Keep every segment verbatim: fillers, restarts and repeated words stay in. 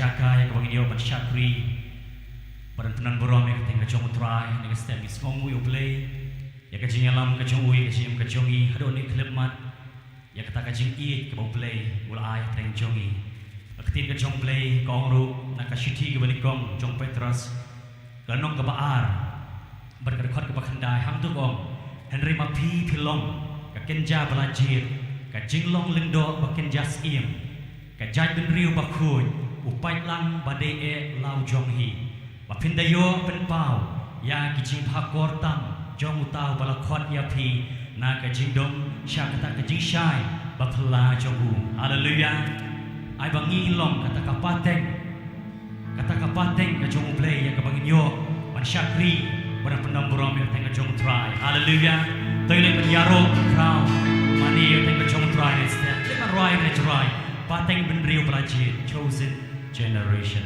Ka ïa kaba ngin ïoh ban shakri bad ban pyndon burom ïa ka kyrteng ka jong U Trai, ha kane ka step ngi sngewnguh ïa U Blei ïa ka jingïalam ka jong u ïa ka jingim ka jong ngi haduh ne khyllipmat, ïa kata ka jingïeit kaba U Blei u la ai ha pdeng jong ngi. Ka ktien ka jong U Blei ka ong ruh na ka shithi kaba nyngkong jong u Petros, ka lynnong kaba ar bad ka dkhot kaba khyndai, hangto ka ong: Hynrei ma phi, phi long ka kynja ba la jied, ka jinglong lyngdoh ba kynja syiem, ka jaitbynriew bakhuid, u paidlang ba dei eh la u jong hi, ba phin da ïoh pynpaw ïa ki jingbha kor tam jong uta uba la khot ïa phi na ka jingdum sha kata ka jingshai ba phylla jong u. Haleluya. Ai ba ngin long kata ka pateng, kata ka pateng ka jong U Blei ïa kaba ngin ïoh ban shakri bad ban pyndon burom ïa ka kyrteng ka jong U Trai. Haleluya. To ngin leit ban ïaroh khraw mane ïa ka kyrteng ka jong U Trai ne step. Leit ban rwai ne Trai, pateng bynriew ba la jied, chosen generation.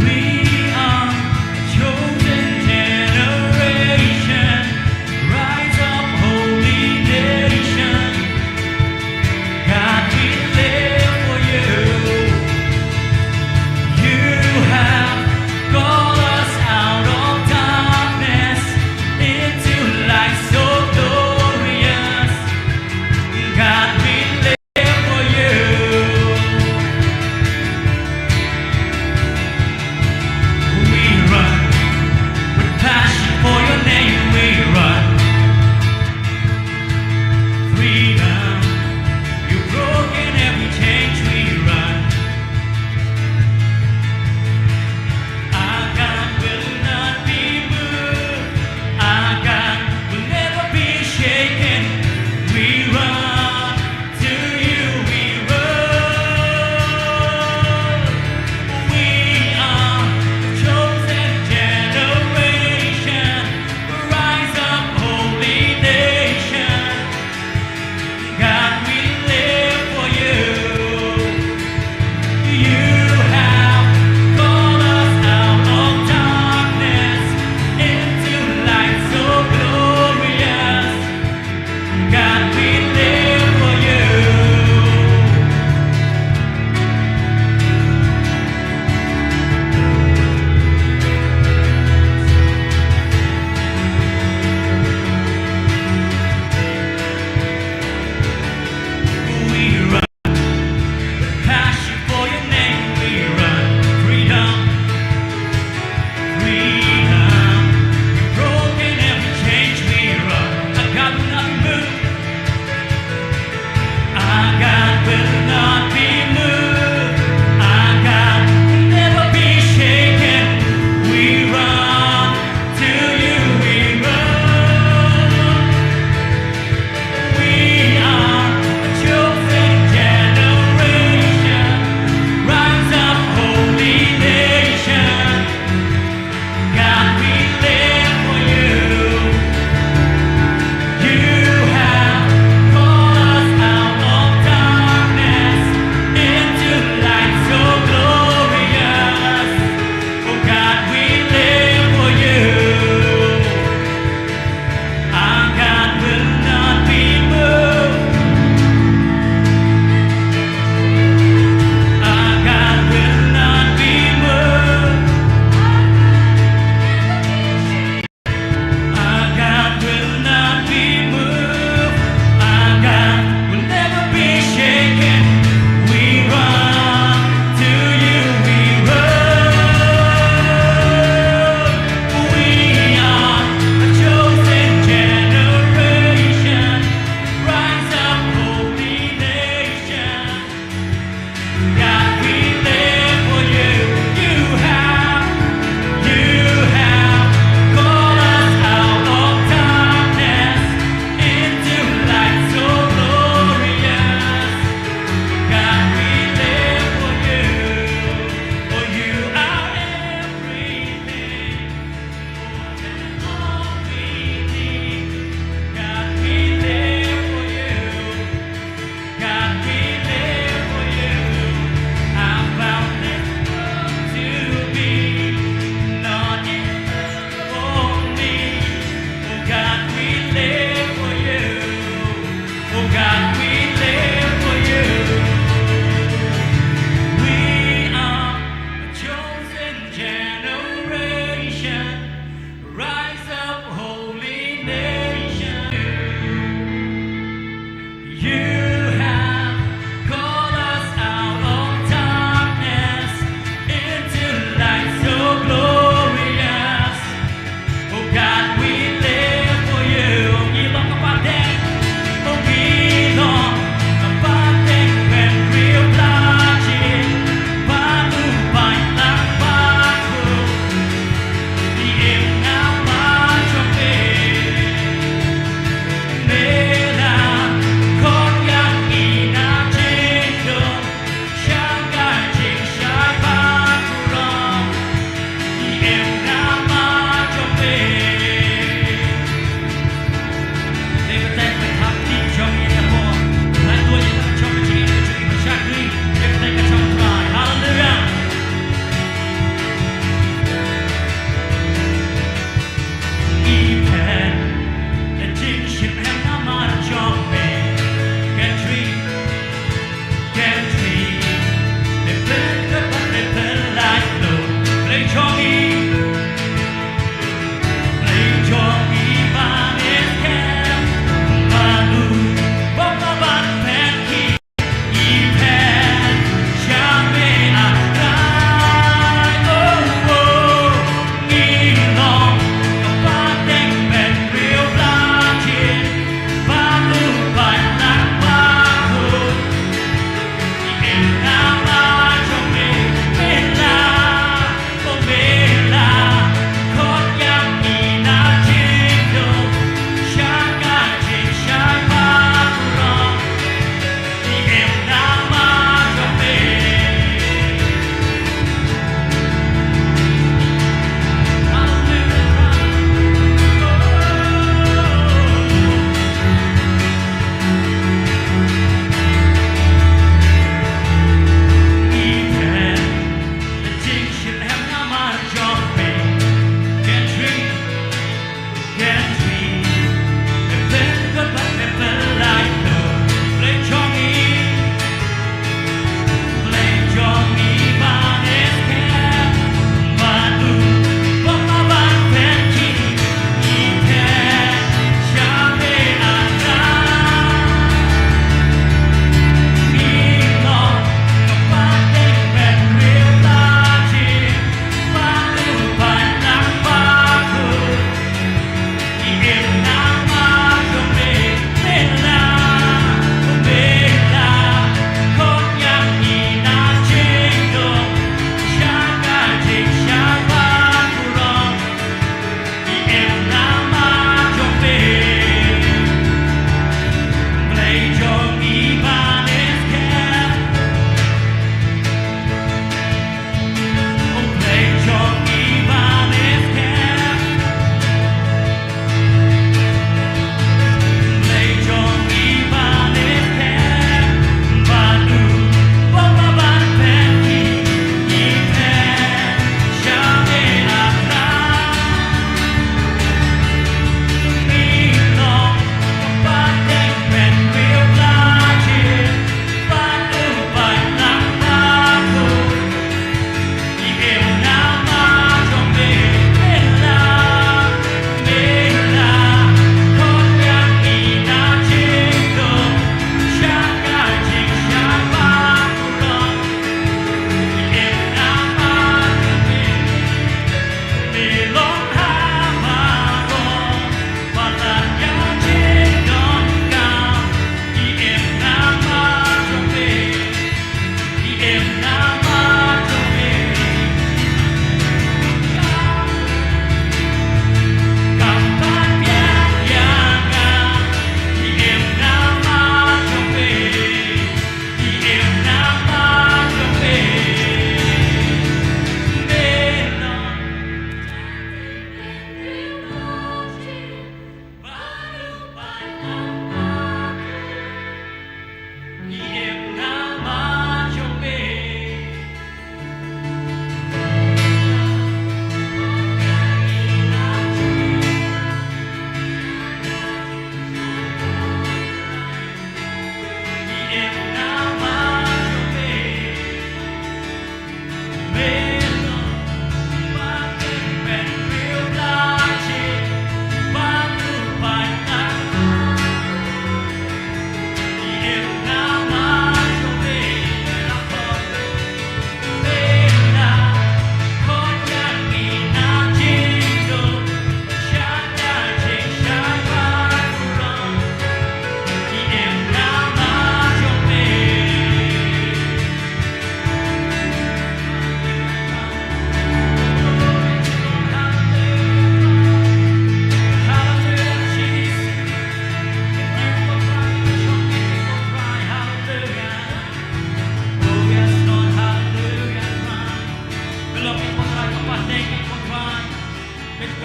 We are a chosen generation, rise up, holy nation. God, we live for you.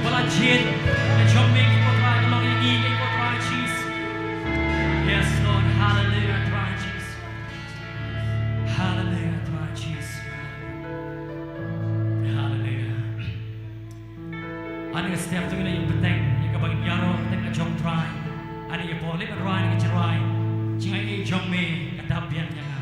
Ba la jied na jong me ko Trai, ka long ïa ngi ko Trai Jisu. Yes Lord, hallelujah Trai Jisu. Hallelujah Trai Jisu. Hallelujah. Ani ka step tu ngi la ïa bteng ïa kaba ngin ïaroh teng ka jong Trai. Ani ïa poi leit ban rwai na ka jingrwai Jngai ei jong me ka dap biang ïa nga.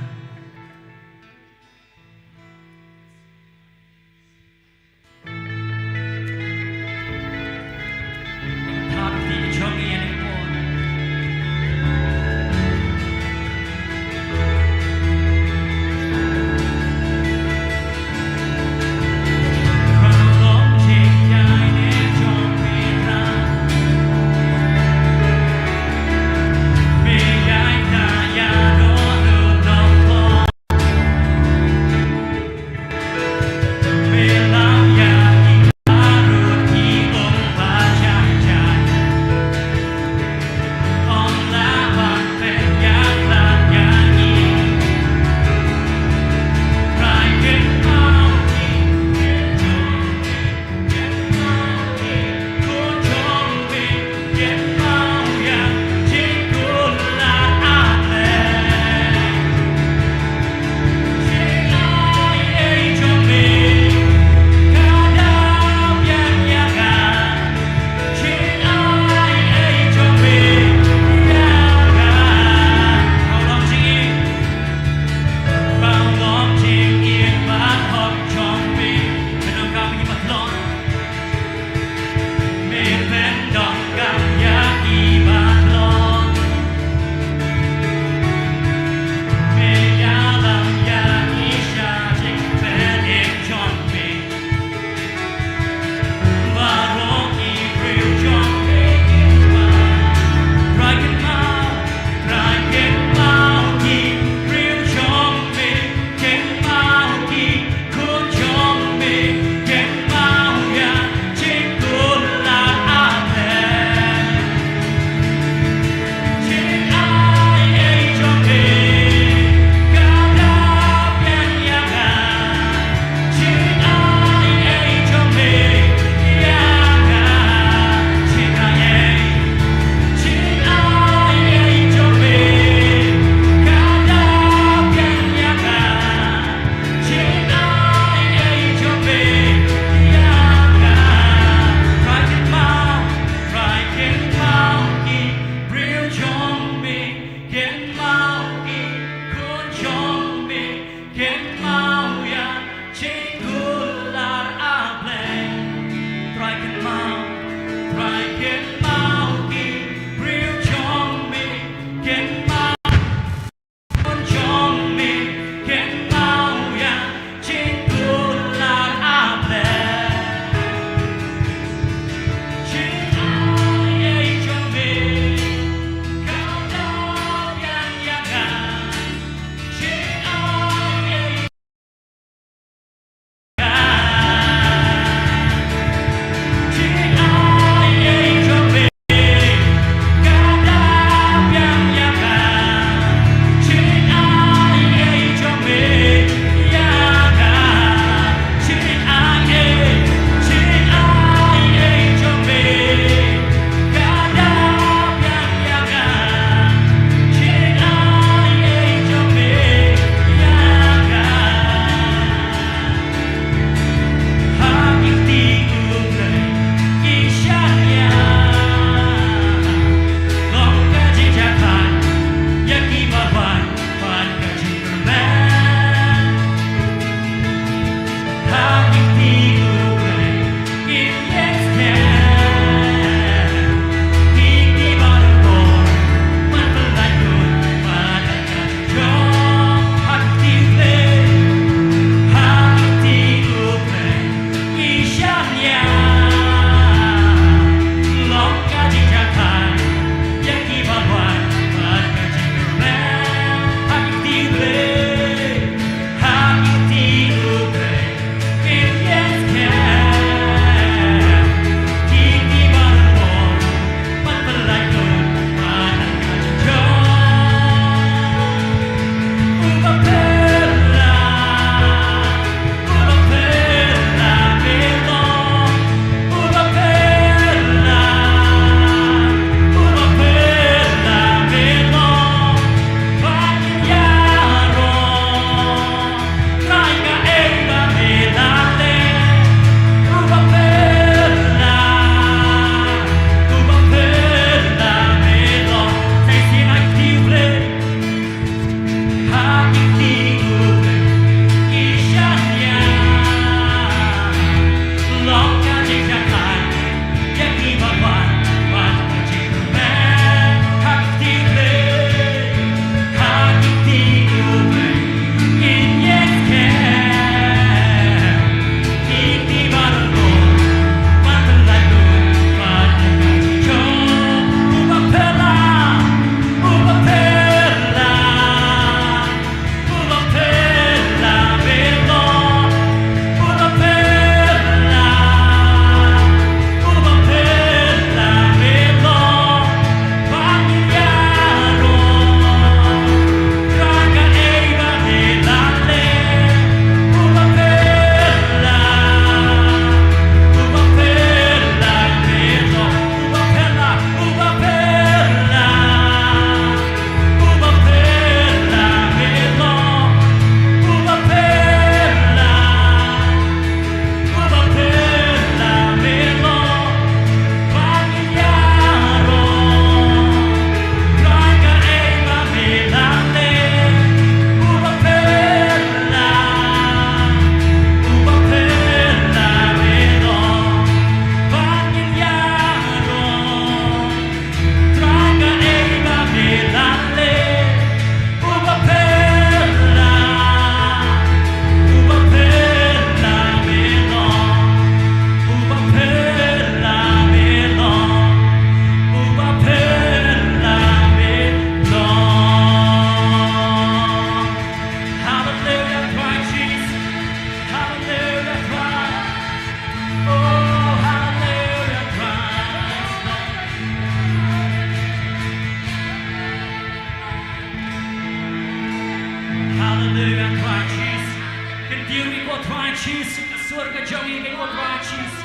Ko Trai Jisu, ka sur ka jong ngi, ko Trai Jisu.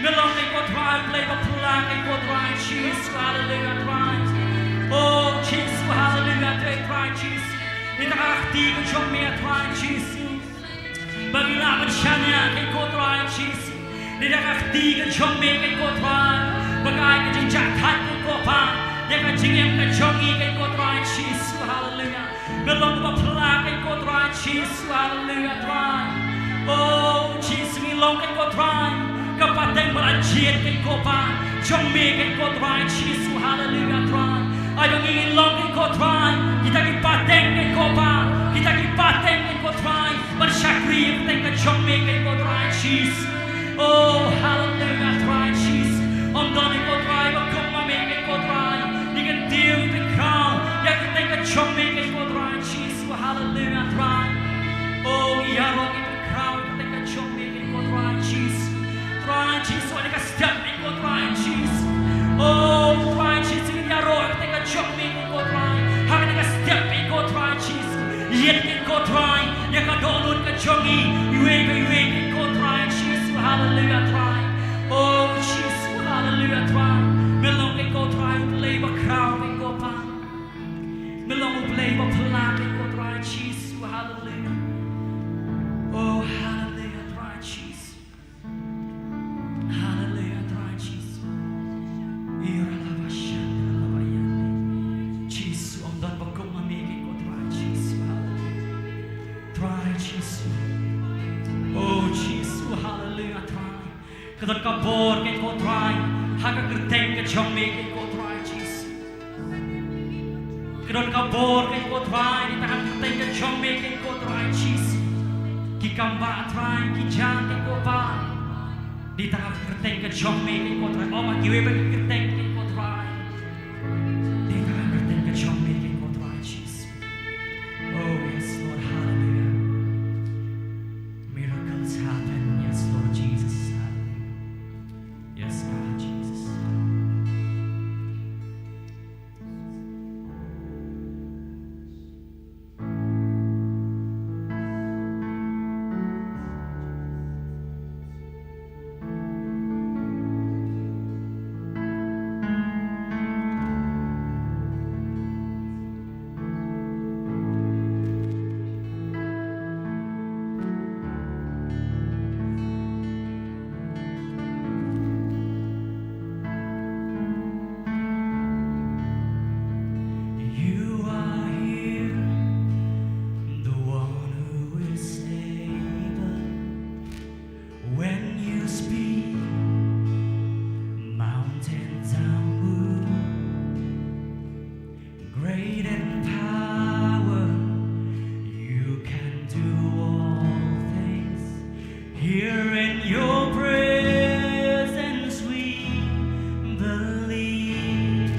Me long ko Trai, Blei ba phylla, ko Trai Jisu, haleluya, Trai. Oh Jisu, haleluya, Trai, Trai Jisu. Ïa ka kti ka jong me, Trai Jisu. Ba ngi lah ban shaniah, ko Trai Jisu. Ïa ka kti ka jong me, ko Trai. Ba ka ai ka jingjahthait, ko Pa. Ïa ka jingim ka jong ngi, ko Trai Jisu, haleluya. Me long ba phylla, ko Trai Jisu, haleluya, Trai. Oh Jisu, ngi long, ko Trai, ka pateng ba la jied, ko Pa, jong me, ko Trai Jisu, haleluya, Trai. Ai ba ngi long, ko Trai, kita ki pateng, ko Pa, kita ki pateng, ko Trai, ban shakri ïa ka kyrteng ka jong me, ko Trai Jisu. Oh, haleluya, Trai Jisu. Ym don, ko Trai, ba kum ma me, ko Trai. Ngi kyntiew, ngi pynkhraw ïa ka kyrteng ka jong me, ko Trai Jisu. Haleluya, Trai. Oh, ngi ïaroh, ngi pynkhraw ïa ka kyrteng ka jong me, ko Trai Jisu. Trai Jisu, ha kane ka step, ko Trai Jisu. Oh, Trai Jisu, ngi ïaroh ïa ka kyrteng ka jong me, ko Trai. Ha kane ka step, ko Trai Jisu. Ïeit, ko Trai, ïa ka dohnud ka jong ngi, iwei pa iwei, ko Trai Jisu, haleluya, Trai. Oh Jisu, haleluya, Trai. Me long, ko Trai, Blei ba khraw, ko Pa. Me long Blei ba phylla, ko Trai Jisu, haleluya. Oh, haleluya, Trai Jisu. Haleluya, Trai Jisu. Ira lava shandra lava yande. Jisu, ym don ba kum ma me, ko Trai Jisu. Haleluya. Trai Jisu. Oh, Jisu, haleluya, Trai. Ka don ka bor, ko Trai. Ha ka kyrteng ka jong me, ko Trai Jisu. Ka don ka bor, ko Trai, nangta ha ka kyrteng ka jong me, ko Trai Jisu. Ki kam ba Trai, ki jam, ko Pa. Nangta ha ka kyrteng ka jong me, ko Trai. Ym ha kiwei pat ki kyrteng, ko Trai. Nangta ha ka kyrteng ka jong me, ko Trai Jisu. Oh, yes, Lord, hallelujah. Miracles happen, yes, Lord Jesus, hallelujah. Yes, God, Jesus. You are here, the one who is able. When you speak, mountains are moved. Great in power, you can do all things. Here in your presence we believe.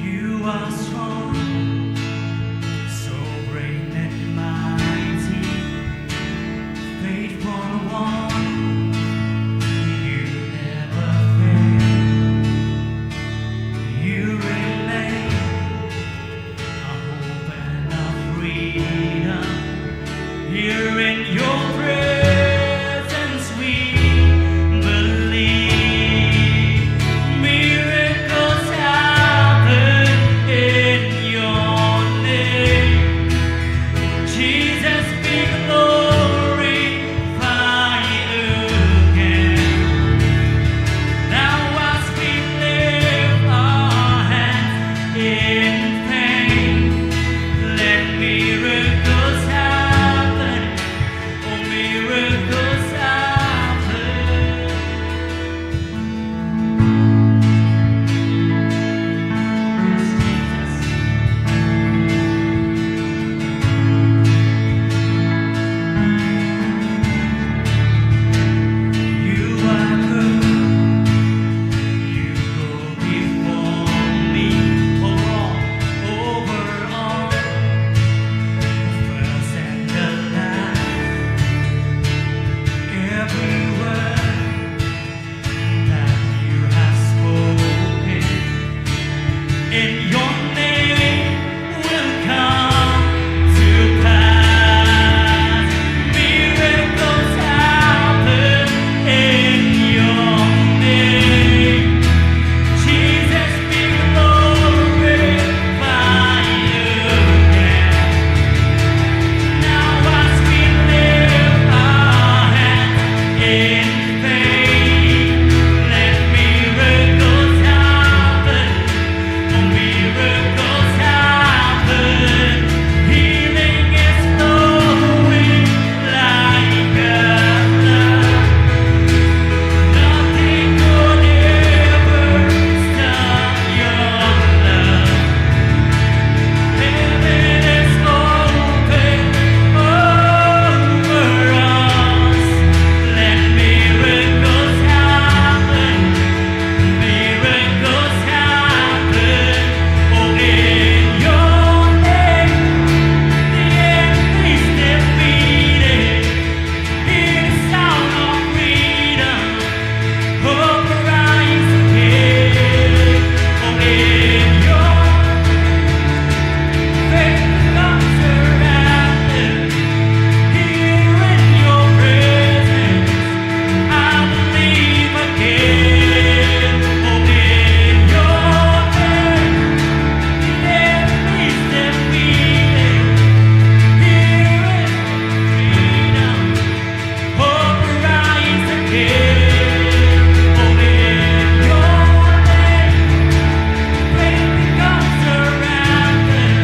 You are strong, so great and mighty, faithful one, you never fail. You remain a hope and a freedom. Here in your presence we believe miracles happen in your In your name will come to pass. Miracles happen in your name. Jesus be glorified again. Now as we lift our hands in faith, let miracles happen. Miracles happen. Healing is flowing like a flood. Nothing could ever stop your love. Heaven is open over us. Let miracles happen. Miracles happen, oh, in your name. The enemy's defeated. Hear the sound of freedom. Hope rise again, oh, in your name. Faith comes surrounded. Here in your presence, I believe again. Oh, in your name, the enemy's defeated. Here in freedom, hope rise again. Oh, in your name, faith becomes surrounded.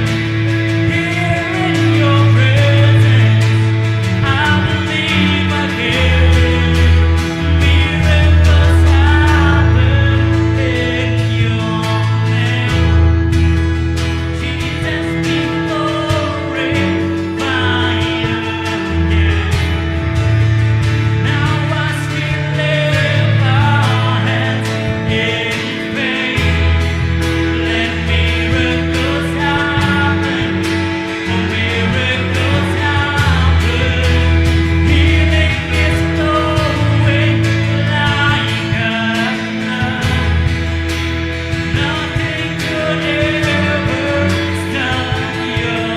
Here in your presence, I believe again. Miracles happen in your name. Jesus be glorified again. Now as we lift our hands in faith, let miracles happen. Miracles happen. Healing is flowing like a flood. Nothing could ever stop your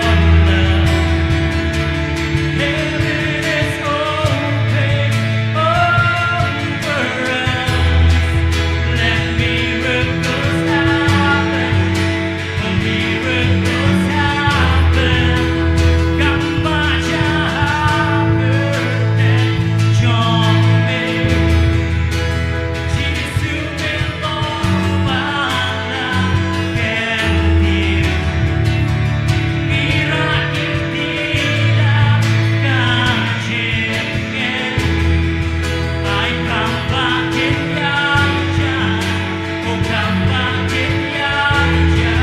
love. Heaven is open over us. Let miracles happen. Miracles happen. Kam ba ja ha kyrteng jong me. Jisu me long ba la kyntiew. Ngi rah kti da ka jingngeit. Ai kam ba kin ïaid ja. Oh, kam ba kin ïaid ja.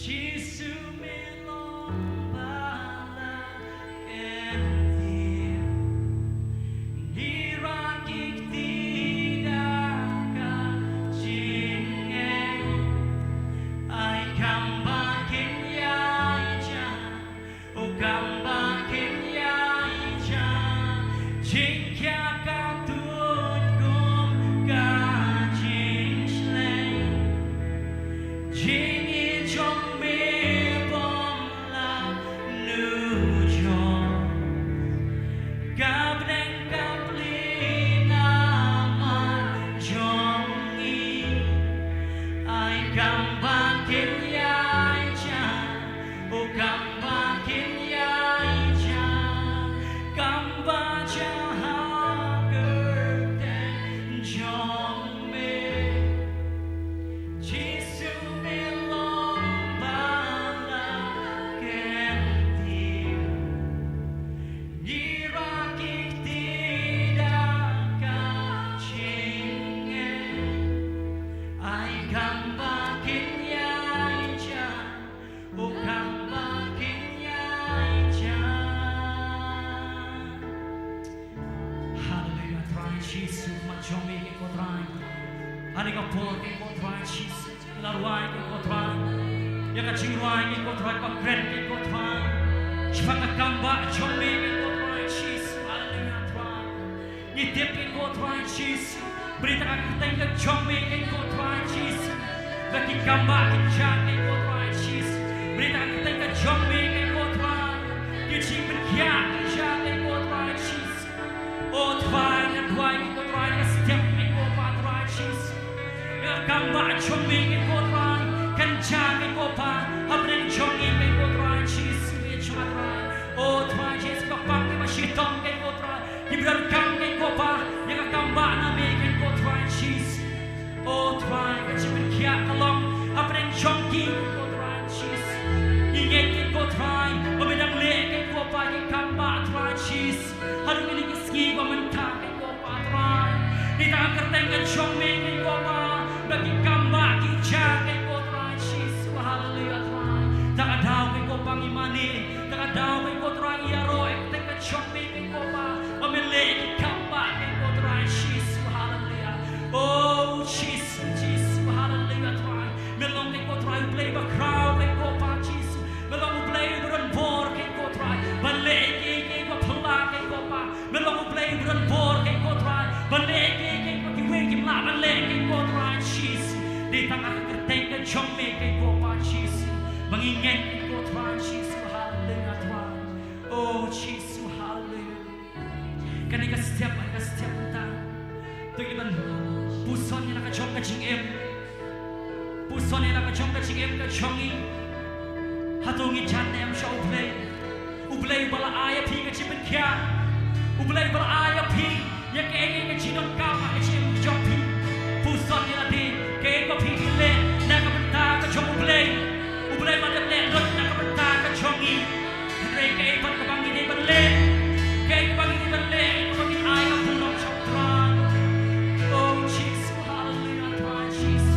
Jisu me long ba la kyntiew. Ngi rah kti da ka jingngeit. Ai kam ba kin ïaid ja. Oh, kam ba kin ïaid ja. Jingkhia ka tuid kum ka jingshlei. Jingim jong me bym lah nujor. Ka bneng ka plie namar jong ngi. Ai kam ba kin ïaid ja. Oh, ka Ha kane ka por, Kynrad Trai Jisu, ngi la rwai, Kynrad Trai, ïa ka jingrwai, Kynrad Trai, kaba kren, Kynrad Trai, shaphang ka kam ba jong me, Kynrad Trai Jisu. Haleluya, Trai. Ngi tip, Kynrad Trai Jisu, ba dei tang ha ka kyrteng ka jong me, Kynrad Trai Jisu, ba ki kam ba kin jia, Kynrad Trai Jisu. Ba dei tang ha ka kyrteng ka jong me, Kynrad Trai, ki jingpynkhiah kin jia, Kynrad Trai Jisu. O Trai, ngi duwai, Kynrad Trai, ka step, Kynrad Trai Jisu, ïa ka kam ba jong me, Kynrad Trai, kan jia, Kynrad Trai, hapdeng jong ngi, Kynrad Trai Jisu, ïa jong nga, Trai. O Trai Jisu, ka pang, ka shitom, Kynrad Trai, ki ba donkam, Kynrad Trai, ïa ka kam ba na me, Kynrad Trai Jisu. O Trai, ka jingpynkhiah ka long hapdeng jong ki, Kynrad Trai Jisu. Ngi ngeit, Kynrad Trai, ba me dang leh, Kynrad Trai, ki kam ba, Trai Jisu, haduh kine ki sngi ba mynta, Kynrad Trai. Dei tang ha ka kyrteng ka jong me, Kynrad Trai, ba ki kam ba kin jia, Kynrad Trai Jisu. Haleluya, Trai. Da ka daw, Kynrad Trai, ngi mane, da ka daw, Kynrad Trai, ngi ïaroh ha ka kyrteng ka jong me, Kynrad Trai, ba men leh ïa ki kam ba, Kynrad Trai Jisu. Haleluya. O Jisu, Jisu, haleluya, Trai. Men long, Kynrad Trai, U Blei bakhraw, Kynrad Trai Jisu. Men long U Blei uba don bor, Kynrad Trai, ban leh ïa kiei kiei kiba phylla, Kynrad Trai. Men long U Blei uba don bor, Kynrad Trai, ban leh ïa kiei kiei kiba kiwei kim lah ban leh, Kynrad Trai Jisu. Dei tang ha ka kyrteng ka jong me, Kynrad Trai Jisu, ba ngi ngeit, Kynrad Trai Jisu. Haleluya, Trai. O Jisu, haleluya. Kane ka step, kane ka step mynta, to ngi ban puson ïa la ka jong ka jingim. Puson ïa la ka jong ka jingim ka jong ngi. Hato ngi jan ne em sha U Blei? U Blei uba la ai ïa phi ka jingpynkhiah. U Blei uba la ai ïa phi ïa kaei kaei ka jingdonkam ha ka jingim jong phi. Puson ïa lade, kaei kaba phi dei leh na ka bynta ka jong U Blei. U Blei uba dei leh lut na ka bynta ka jong ngi. Hynrei kaei pat kaba ngi dei ban leh, kaei kaba ngi dei ban leh, kaba ngi ai ka burom sha U Trai. O Jisu, haleluya, Trai Jisu.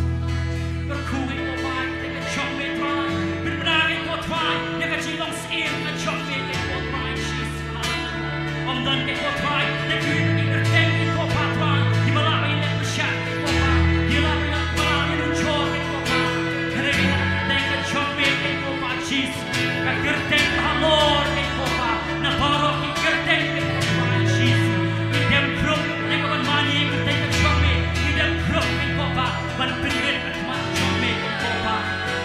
Kyrkhu, Kynrad Trai, ïa ka jong me, Trai. Pynbna, Kynrad Trai, ïa ka jinglong syiem ka jong me, Kynrad Trai Jisu. Haleluya. Ym don, Kynrad Trai, ïa kiwei pat ki kyrteng, Kynrad Trai, kiba lah ban leh pyrshah, Kynrad Trai. Ki lah ban leh, ba lah ban ujor, Kynrad Trai. Hynrei ka kyrteng ka jong me, Kynrad Trai Jisu. Ka kyrteng ba halor, Kynrad Trai, na baroh ki kyrteng, Kynrad Trai Jisu. Ngi dem krup ïa ka ban mane ïa ka kyrteng ka jong me. Ngi dem krup, Kynrad Trai, ban pynrit ha khmat jong me, Kynrad Trai.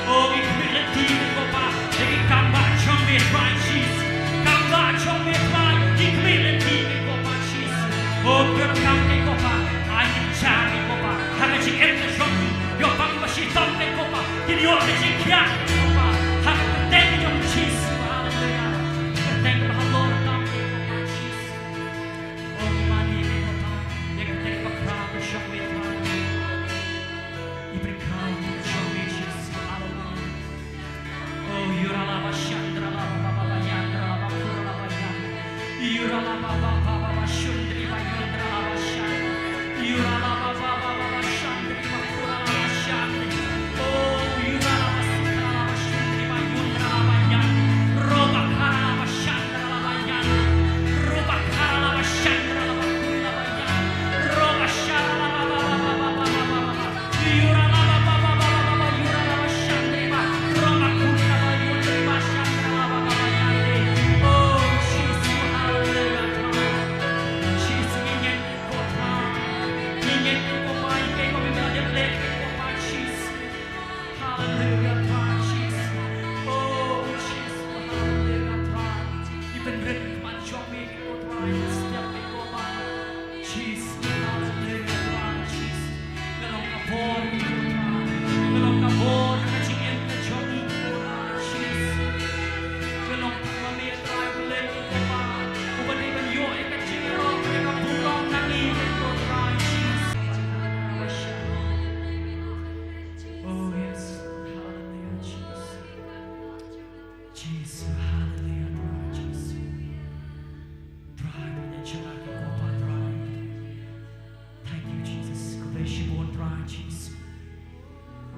O, ngi khmih lynti, Kynrad Trai, ïa ki kam ba jong me, Trai Jisu. Kam ba jong me, Trai, ngi khmih lynti, Kynrad Trai Jisu. O, ki donkam, Kynrad Trai, ai kin jia, Kynrad Trai, ha ka jingim ka jong ngi. Ïoh pang ba shitom, Kynrad Trai, kin ïoh ka jingkhiah, Kynrad Trai, ha ka kyrteng jong Jisu. Haleluya. Kyrteng ba halor tam, Kynrad Trai Jisu. O, ngi mane, Kynrad Trai, ïa ka kyrteng bakhraw ka jong me, Trai. Ngi pynkhraw ka jong me, Jisu. Haleluya. O, yura la ba shandra la ba ba ba yandra la ba kura la ba yan. Yura la ba ba ba ba ba shundri ba yundra la ba shan. Yura la ba ba ba ba ba shandri ba kura la ba shan. O, yura la ba sukra la ba shundri ba yundra la ba yan. Roba kara la ba shandra la ba yan. Roba kara la ba shandra la ba kura la ba yan. Roba shara la ba ba ba ba ba ba ba ba. Jisu, haleluya, Trai Jisu. Nga long ka bor, Trai. Nga long ka bor ha ka jingim ka jong ngi, Trai Jisu. Nga long tang ma me, Trai, u Blei, Kynrad Trai, uba dei ban ïoh ïa ka jingïaroh, ïa ka burom na ngi, Kynrad Trai Jisu. Oh yes, haleluya, Jisu. Jisu, haleluya, Trai Jisu. Trai, ba ngi ïa jong ngi, Kynrad Trai. Thank you, Jesus. Khublei shibun, Trai Jisu.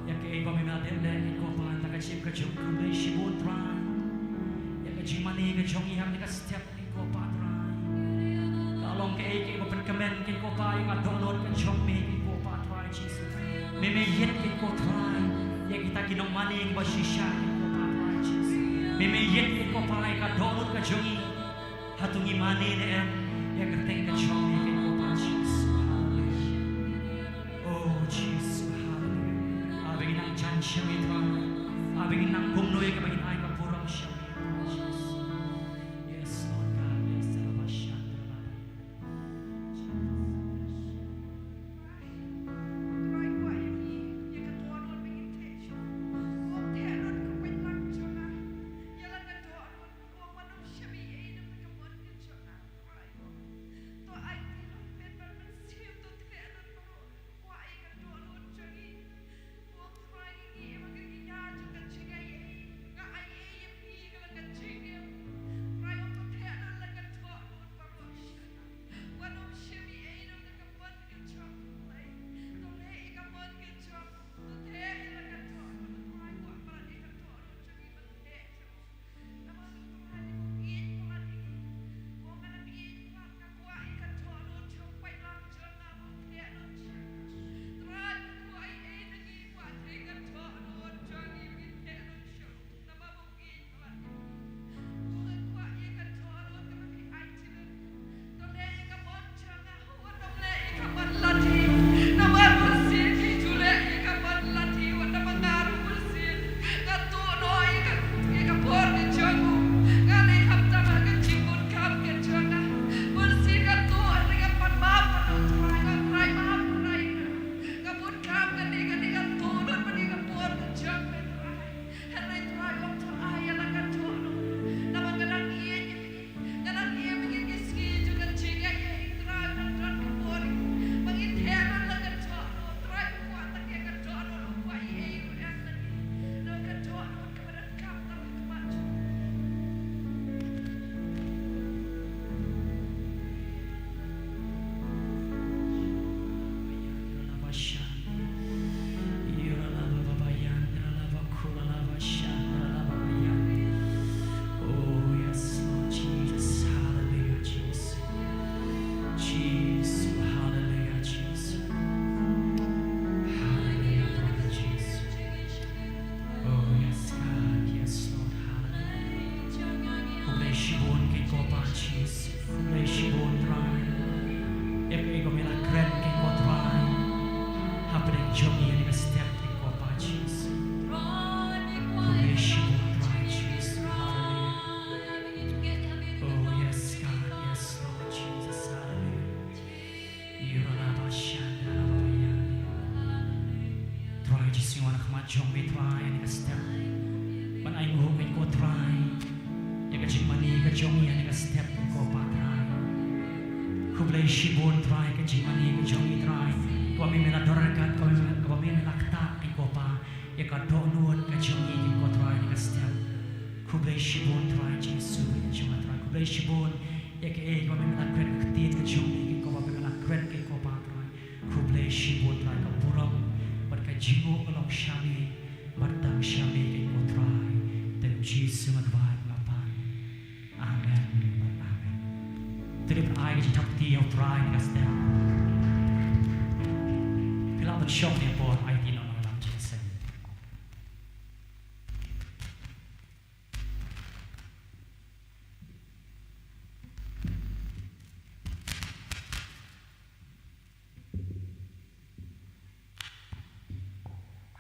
Ïa kaei ba me la dep leh, Kynrad Trai, ha ka jingim ka jong ngi, khublei shibun, Trai. Ïa ka jingmane ka jong ngi ha kane ka step, Kynrad Trai. Ka long kaei kaei ba pynkmen, Kynrad Trai, ïa ka dohnud ka jong me, Kynrad Trai. Jisu. Me me ïeit kein ko Trai ïa kita ki nongmane kiba shisha kein ko Pa Trai Jisu. Me me ïeit kein ko Pa ïa ka dohnud ka jong ngi. Hato ngi mane ne em ïa ka kyrteng ka jong me kein ko Pa Jisu. Haleluya. Oh Jisu, haleluya. Haba ngi nang jan sha me Trai, haba ngi nang kumno ïa kaba ngin ai ka burom sha me Trai Jisu. Yes Lord God, yes Lord God. Oh, yes, Lord Jesus. Hallelujah, Jesus. Jesus, hallelujah, Jesus. Hallelujah, Lord Jesus. Oh, yes, God, yes, Lord, hallelujah. Khublei shibun kein ko Pa Jesus. Khublei shibun Trai. Ïa kaei kaba me la kren kein ko Trai. Hapdeng jong ngi ha kane ka step kein ko Pa Jesus. Khublei shibun Trai Jesus. Hallelujah. Oh, yes, God, yes, Lord Jesus. Hallelujah. Trai Jisu, nga wan ha khmat jong me Trai ha kane ka step. Ban ai nguh kein ko Trai ïa ka jingmane ka jong ngi ha kane ka step kein ko Pa Trai. Khublei shibun Trai ka jingmane ka jong ngi Trai. Kaba me me la don ryngkat, kaba me, kaba me me la ktah kein ko Pa ïa ka dohnud ka jong ngi kein ko Trai ha kane ka step. Khublei shibun Trai Jisu, ka jong nga Trai. Khublei shibun ïa kaei kaba me me la kren, ka ktien ka jong me kein ko Pa, me me la kren kein ko Pa Trai. Khublei shibun Trai, ka burom bad ka jingnguh ka long sha me bad tang sha me kein ko Trai. Te Jisu nga duwai nga pan. Amen. Amen. Te dei ban ai ka jingthap kti ïa u Trai ha kane ka step. Phi lah ban shong ne por ai kti noh na ka lam jingïaseng.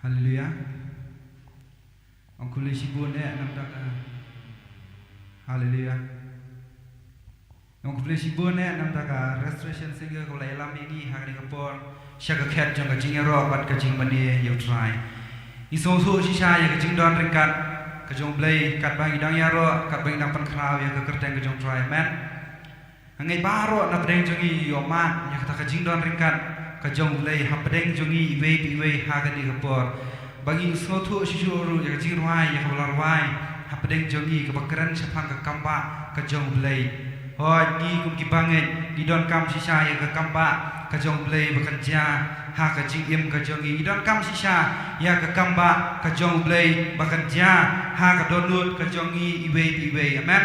Haleluya. Ong khublei shibun eh namar ka, haleluya. Ong khublei shibun eh namar ka restoration singer kaba la ïalam ïa ngi ha kane ka por sha ka khet jong ka jingïaroh bad ka jingmane ïa u Trai. Ngi sngewthuh shisha ïa ka jingdon ryngkat ka jong u Blei katba ngi dang ïaroh, katba ngi dang pynkhraw ïa ka kyrteng ka jong u Trai. Amen. Nga ngeit baroh na pdeng jong ngi ïohmad ïa kata ka jingdon ryngkat ka jong u Blei ha pdeng jong ngi iwei pa iwei ha kane ka por. Ba ngi sngewthuh shuh shuh ruh ïa ka jingrwai ïa kaba la rwai ha pdeng jong ngi kaba kren shaphang ka kambah ka jong u Blei. Hooid, ngi kum ki bangeit ngi donkam shisha ïa ka kambah ka jong u Blei ba kan jia ha ka jingim ka jong ngi. Ngi donkam shisha ïa ka kambah ka jong u Blei ba kan jia ha ka dohnud ka jong ngi iwei pa iwei. Amen.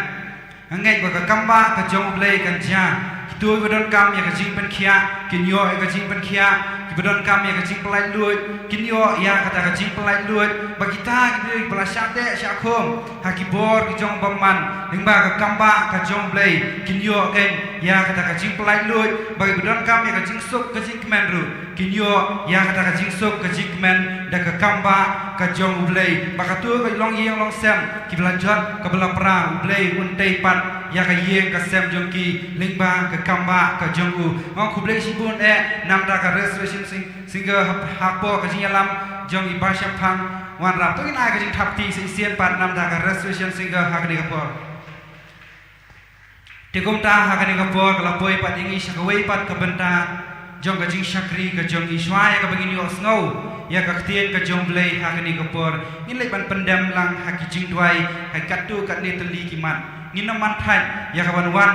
Nga ngeit ba ka kambah ka jong u Blei kan jia. Ki Kito kiba donkam ïa ka jingpynkhiah kin ïoh ïa ka jingpynkhiah, kiba donkam ïa ka jingpynlait luid kin ïoh ïa kata ka jingpynlait luid, bad kita ki briew kiba la shah teh shah khum ha ki bor ki jong u bymman lyngba ka kambah ka jong U Blei kin ïoh kein ïa kata ka jingpynlait luid, bad kiba donkam ïa ka jingsuk ka jingkmen ruh kin ïoh ïa kata ka jingsuk ka jingkmen da ka kambah ka jong U Blei. Bad kato ka longïing longsem kiba la jot kaba la pra, U Blei un tei pat ïa ka ïing ka sem jong ki lyngba ka kambah ka jong u. Nga ong khublei shibun eh namar ka Restoration Sing- Singer ha- hapoh ka jingïalam jong i Bah Shemphang Wanrap. To ngin ai ka jingthap kti sa shisien pat namar ka Restoration Singer ha kane ka por. Te kumta ha kane ka por ka la poi pat ïa ngi sha kawei pat ka bynta jong ka jingshakri ka jong ngi, shuwa ïa kaba ngin ïohsngew ïa ka ktien ka jong U Blei ha kane ka por, ngin leit ban pyndem lang ha ki jingduwai ha katto katne tylli ki mat. Ngin ym man thait ïa ka ban wan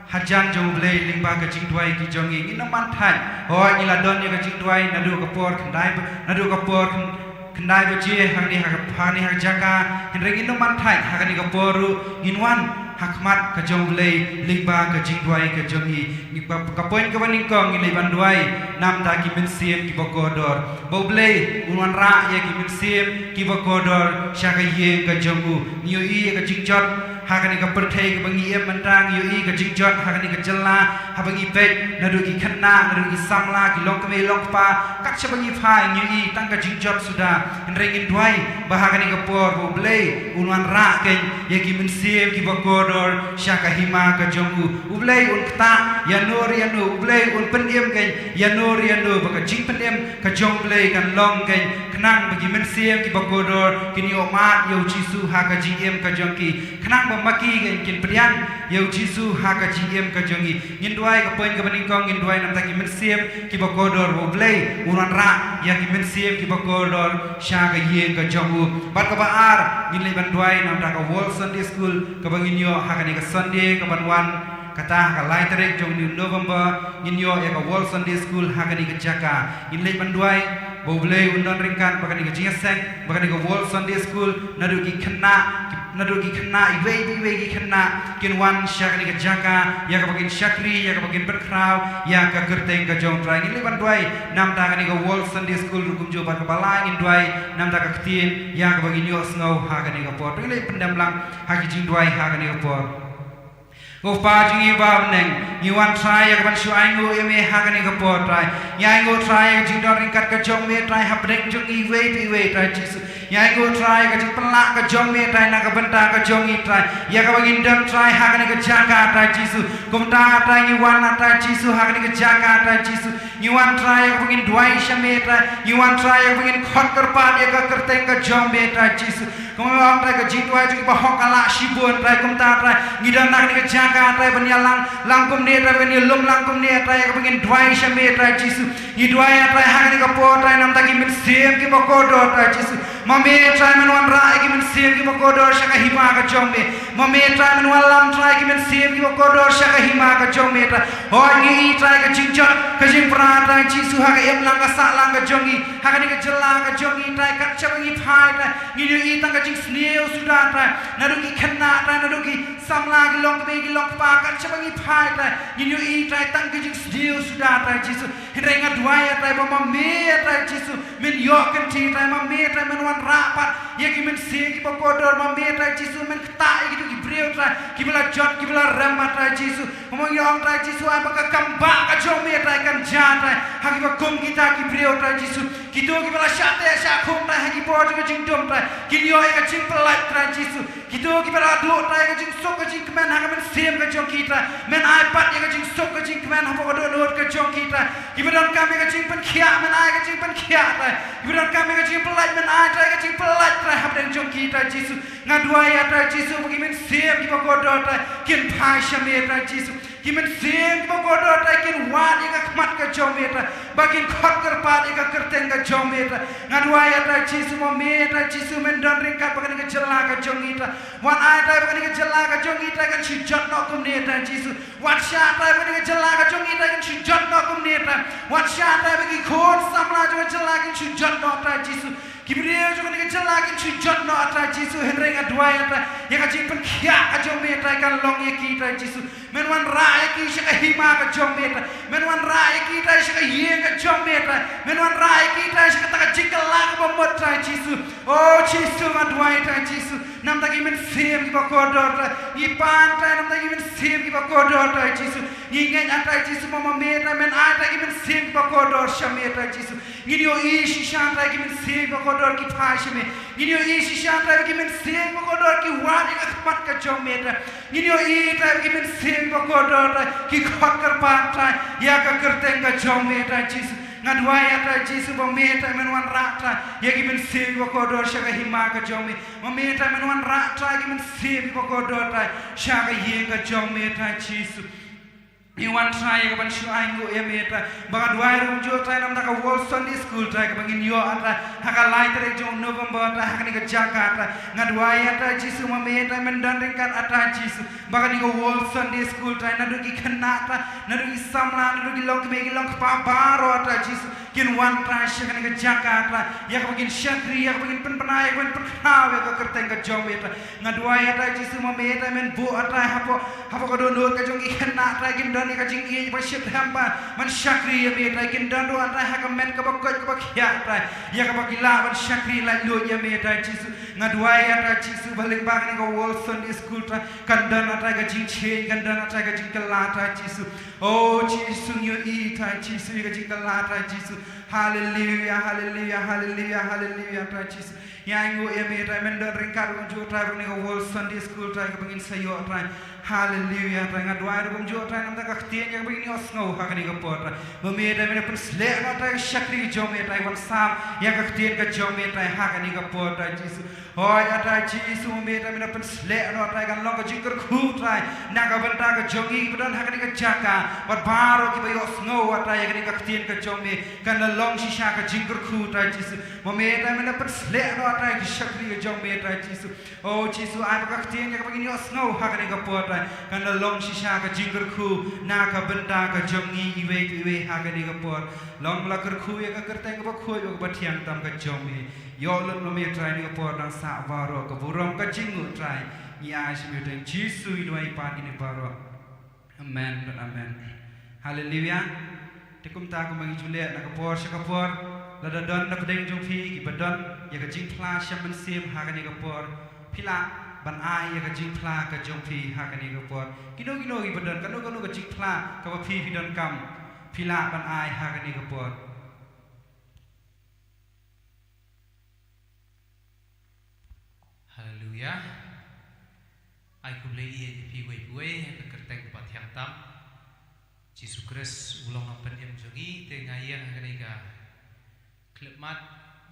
hajan jong U Blei lyngba ka jingduwai ki jong ngi. Ngin ym man thait, hooid ngi la don ïa ka jingduwai naduh ka por khyndai ba- naduh ka por khyn- khyndai baje hangne ha ka- hangne ha ka jaka. Hynrei ngin ym man thait, ha kane ka por ruh ngin wan ha khmat ka jong U Blei lyngba ka jingduwai ka jong ngi. Ngi ba- ka point kaba nyngkong ngin leit ban duwai namar ki mynsiem kiba kordor, ba U Blei un wanrah ïa ki mynsiem kiba kordor sha ka ïing ka jong u. Ngi ïohi ïa ka jingjot ha kane ka pyrthei kaba ngi im mynta, ngi ïohi ka jingjot ha kane ka jylla, haba ngi peit naduh ki khynnah, naduh ki samla, ki longkmie longkpa, kat shaba ngi phai ngi ïohi tang ka jingjot suda. Hynrei ngin duwai ba ha kane ka por ba U Blei un wanrah kein ïa ki mynsiem kiba kordor sha ka hima ka jong u. U Blei un ktah ïano re ïano, U Blei un pynim kein ïano re ïano, ba ka jingpynim ka jong U Blei kan long kein, khnang ba ki mynsiem kiba kordor kin ïoh mad ïa U Jisu ha ka jingim ka jong ki, khnang ba ma ki kein kin pdiang ïa U Jisu ha ka jingim ka jong ngi. Ngin duwai, ka point kaba nyngkong ngin duwai namar ki mynsiem kiba kordor, ba U Blei un wanrah ïa ki mynsiem kiba kordor sha ka ïing ka jong u. Bad kaba ar ngin leit ban duwai namar ka World Sunday School kaba ngin ïoh ha kane ka Sunday kaban wan, kata ha ka lai tarik jong u November, ngin ïoh ïa ka World Sunday School ha kane ka jaka. Ngin leit ban duwai ba U Blei un don ryngkat bad kane ka jingïaseng, bad kane ka World Sunday School, naduh ki khynnah, naduh ki khynnah iwei pa iwei ki khynnah kin wan sha kane ka jaka ïa kaba kin shakri, ïa kaba kin pynkhraw ïa ka kyrteng ka jong U Trai. Ngin leit ban duwai namar kane ka World Sunday School ruh kumjuh. Bad kaba lai ngin duwai namar ka ktien ïa kaba ngin ïohsngew ha kane ka por. Ngin leit pyndem lang ha ki jingduwai ha kane ka por. Ko Pa jong ngi ba ha bneng, ngi wan Trai ïa kaban shu ainguh ïa me ha kane ka por Trai. Ngi ainguh Trai ïa ka jingdon ryngkat ka jong me Trai ha bneng jong ngi iwei pa iwei Trai Jisu. Ngi ainguh Trai ïa ka jingpynlah ka jong me Trai na ka bynta ka jong ngi Trai, ïa kaba ngin don Trai ha kane ka jaka Trai Jisu. Kumta Trai ngi wan Trai Jisu ha kane ka jaka Trai Jisu. Ngi wan Trai ïa kaba ngin duwai sha me Trai. Ngi wan Trai ïa kaba ngin khot kyrpad ïa ka kyrteng ka jong me Trai Jisu. Kumba me ong Trai, ka jingduwai jong ki bahok ka lah shibun Trai. Kumta Trai ngi don ha kane ka jaka Trai ban ïalang lang kumne Trai, ban ïalum lang kumne Trai, ïa kaba ngin duwai sha me Trai Jisu. Ngi duwai Trai ha kane ka por Trai namar ki mynsiem kiba kordor Trai Jisu. Ma me Trai men wanrah ïa ki mynsiem kiba kordor sha ka hima ka jong me. Ma me Trai men wallam Trai ki mynsiem kiba kordor sha ka hima ka jong me Trai. Hooid ngi i Trai ka jingjot ka jingpra Trai Jisu ha ka imlang ka sahlang ka jong ngi, ha kane ka jylla ka jong ngi Trai, kat shaba ngi phai Trai ngin ïohi tang ka jingsniew suda Trai, naduh ki khynnah Trai, naduh ki samla, ki longkmie ki longkpa, kat shaba ngi phai Trai ngin ïohi Trai tang ka jingsniew suda Trai Jisu. Hynrei nga duwai Trai ba ma me Trai Jisu men ïoh kynti Trai, ma me Trai men wanrah pat ïa ki mynsiem kiba kordor, ma me Trai Jisu men ktah ïa kito ki briew Trai kiba la jot kiba la rem ma Trai Jisu. Kumba ngi ong Trai Jisu, ai ba ka kambah ka jong me Trai kan jia Trai ha kiba kum kita ki briew Trai Jisu. Kito kiba la shah teh shah khum Trai ha ki bor jong ka jingdum Trai kin ïoh ïa ka jingpynlait Trai Jisu. Kito kiba la duh Trai ka jingsuk ka jingkmen ha ka mynsiem ka jong ki Trai, men ai pat ïa ka jingsuk ka jingkmen hapoh ka dohnud ka jong ki Trai. Kiba donkam ïa ka jingpynkhiah men ai ka jingpynkhiah Trai. Kiba donkam ïa ka jingpynlait men ai Trai ka jingpynlait Trai hapdeng jong ki Trai Jisu. Nga duwai Trai Jisu ba ki mynsiem kiba kordor Trai kin phai sha me Trai Jisu. Ki mynsiem kiba kordor Trai kin wad ïa ka khmat ka jong me Trai, ba kin khot kyrpad ïa ka kyrteng ka jong me Trai. Nga duwai Trai Jisu ma me Trai Jisu men don ryngkat bad kane ka jylla ka jong ngi Trai. Wat ai Trai ba kane ka jylla ka jong ngi Trai kan shu jot noh kumne Trai Jisu. Wat shah Trai ba kane ka jylla ka jong ngi Trai kan shu jot noh kumne Trai. Wat shah Trai ba ki khun samla jong ka jylla kin shu jot noh Trai Jisu. Ki briew jong kane ka jylla kin shu jot noh, ah Trai Jisu, hynrei nga duwai, ah Trai, ïa ka jingpynkhiah ka jong me, ah Trai, kan long ïa ki, Trai Jisu. Men wanrah ïa ki sha ka hima ka jong me, ah Trai. Men wanrah ïa ki, ah Trai, sha ka ïing ka jong me, ah Trai. Men wanrah ïa ki, ah Trai, sha kata ka jingkylla kaba mut, Trai Jisu. O Jisu, nga duwai, ah Trai Jisu, namar ki mynsiem kiba kordor, ah Trai. Ngi pan, ah Trai, namar ki mynsiem kiba kordor, ah Trai Jisu. Ngi ngeit, ah Trai Jisu, ba ma me, ah Trai, men ai, ah Trai, ki mynsiem kiba kordor sha me, ah Trai Jisu. Ngin ïohi shisha, ah Trai, ki mynsiem ba kordor ki phai sha me. Ngin ïohi shisha, ah Trai, ki mynsiem ba kordor ki wad ïa ka khmat ka jong me, ah Trai. Ngin ïohi, ah Trai, ki mynsiem ba kordor, ah Trai, ki khot kyrpad, ah Trai, ïa ka kyrteng ka jong me, ah Trai Jisu. Nga duwai, ah Trai Jisu, ba me, ah Trai, men wanrah, ah Trai, ïa ki mynsiem ba kordor sha ka hima ka jong me. Ma me, ah Trai, men wanrah, ah Trai, ki mynsiem ba kordor, ah Trai, sha ka ïing ka jong me, ah Trai Jisu. Ngi wan, Trai, ïa ka ban shu ainguh ïa me, ah Trai. Ba nga duwai ruh kumjuh, ah Trai, namar ka World Sunday School, ah Trai, kaba ngin ïoh, ah Trai, ha ka lai tarik jong November, ah Trai, ha kane ka jaka, ah Trai. Nga duwai, ah Trai Jisu, ma me, ah Trai, men don ryngkat, ah Trai Jisu. Ba kane ka World Sunday School, ah Trai, naduh ki khynnah, ah Trai, naduh ki samla, naduh ki longkmie, ki longkpa baroh, ah Trai Jisu. Kin wan, ah Trai, sha kane ka jaka, ah Trai. Ïa kaba kin shakri, ïa kaba kin pynpaw, ïa kaba kin pynpaw ïa ka kyrteng ka jong me, ah Trai. Nga duwai, ah Trai Jisu, ma me, ah Trai, men buh, ah Trai, hapoh, hapoh ka dohnud ka jong ki khynnah, ah Trai, kin don ïa ka jingïeit ba shit hem ba, ban shakri ïa me, ah Trai, kin don ruh, ah Trai, ha ka met kaba koit kaba khiah, ah Trai, ïa kaba ki lah ban shakri laitluid ïa me, ah Trai Jisu. Nga duwai, ah Trai Jisu, ba lyngba kane ka World Sunday School, ah Trai, kan don, ah Trai, ka jingshai, kan don, ah Trai, ka jingkylla, ah Trai Jisu. O Jisu, ngi ïohi, ah Trai Jisu, ïa ka jingkylla, ah Trai Jisu. Haleluya, haleluya, haleluya, haleluya, ah Trai Jisu. Ngi ainguh ïa me, ah Trai, men don ryngkat kumjuh, ah Trai, ba kane ka World Sunday School, ah Trai, kaba ngin sa ïoh, ah Trai. Haleluya, ah Trai, nga duwai ruh kumjuh, ah Trai, namar ka ktien ïa kaba ngin ïohsngew ha kane ka por, ah Trai. Ma me, ah Trai, men pynsleh noh, ah Trai, ka shakri ka jong me, ah Trai, ban sam ïa ka ktien ka jong me, ah Trai, ha kane ka por, ah Trai Jisu. Hooid, ah Trai Jisu, ma me, ah Trai, men pynsleh noh, ah Trai, kan long ka jingkyrkhu, ah Trai, na ka bynta ka jong ngi kiba don ha kane ka jaka, bad baroh kiba ïohsngew, ah Trai, ïa kane ka ktien ka jong me, kan long shisha ka jingkyrkhu, ah Trai Jisu. Ma me, ah Trai, men pynsleh noh, ah Trai, ka shakri ka jong me, ah Trai Jisu. O Jisu, ai ba ka ktien ïa kaba ngin ïohsngew ha kane ka por, ah Trai, kan long shisha ka jingkyrkhu na ka bynta ka jong ngi iwei pa iwei ha kane ka por. Long la kyrkhu ïa ka kyrteng kaba khuid, kaba thiang tam ka jong me. Ïoh lut ma me, ah Trai, ha kane ka por, nang sah baroh ka burom ka jingnguh, ah Trai. Ngi ai sha me, ah Trai Jisu, ngi duwai pat ïa kine baroh. Amen bad amen. Haleluya. Te kumta, kumba ngi ju leh na ka por sha ka por, lada don na pdeng jong phi kiba don ïa ka jingphla sha mynsiem ha kane ka por, phi lah ban ai ïa ka jingphla ka jong phi ha kane ka por. Kino kino kiba don kano kano ka jingphla kaba phi phi donkam, phi lah ban ai ha kane ka por. Haleluya. Ai khublei ïa phi uwei pa uwei ha ka kyrteng kaba thiang tam. Jisu Khrist u long nongpynim jong ngi, te nga ïeng ha kane ka khyllipmat,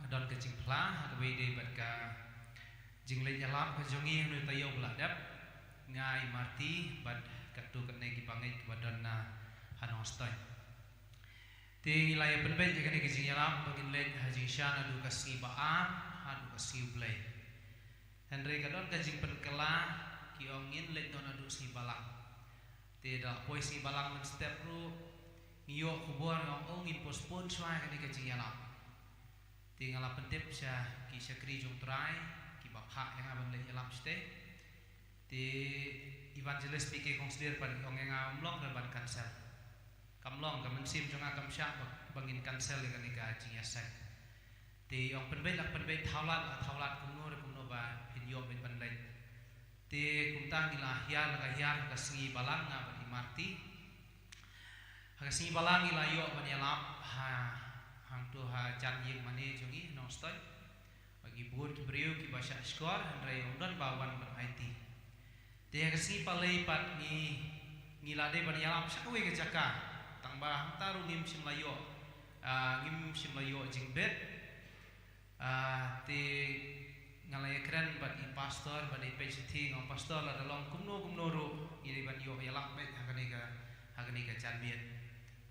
nga don ka jingphla ha kaba ïadei bad ka jingleit ïalap ka jong ngi ha une u taïew ba la dep. Nga, i Marti bad katto katne ki bangeit kiba don na ha Nongstoiñ. Te ngi la ïa pynbeit ïa kane ka jingïalap ba ngin leit ha jingshisha naduh ka sngi ba ar haduh ka sngi U Blei. Hynrei ka don ka jingpynkylla, ki ong ngin leit noh naduh sngi Balang. Te da la poi sngi Balang mynstep ruh ngi ïoh khubor, ngi ong, oh, ngin postpone shuwa ïa kane ka jingïalap. Te nga la pyntip sha ki shakri jong U Trai kiba phah ïa nga ban leit ïalap shatei. Te Evangelist P K Khongsdir pat i ong ïa nga, ym long re ban cancel. Kam long, ka mynsiem jong nga kam shah ba, ba ngin cancel ïa kane ka jingïaseng. Te i ong pynbeit la pynbeit, thaw lad la thaw lad, kumno re kumno ba phin ïoh beit ban leit. Te kumta ngi la hiar la ka hiar ha ka sngi Balang, nga bad i Marti. Ha ka sngi Balang ngi la ïoh ban ïalap ha, hangto ha jan ïing mane jong ngi Nongstoiñ. Ba ki bun ki briew kiba shah shkor, hynrei ym don ba wan ban aiti. Te ha ka sngi Palei pat ngi, ngi la dei ban ïalap sha kawei ka jaka. Tang ba hangta ruh ngim shym la ïoh, ah, ngim shym la ïoh jingbit. Ah, te nga la ïakren bad i pastor, bad i peit shithi, nga ong, Pastor, lada long kumno kumno ruh ngi dei ban ïoh ïalap beit ha kane ka, ha kane ka janmiet.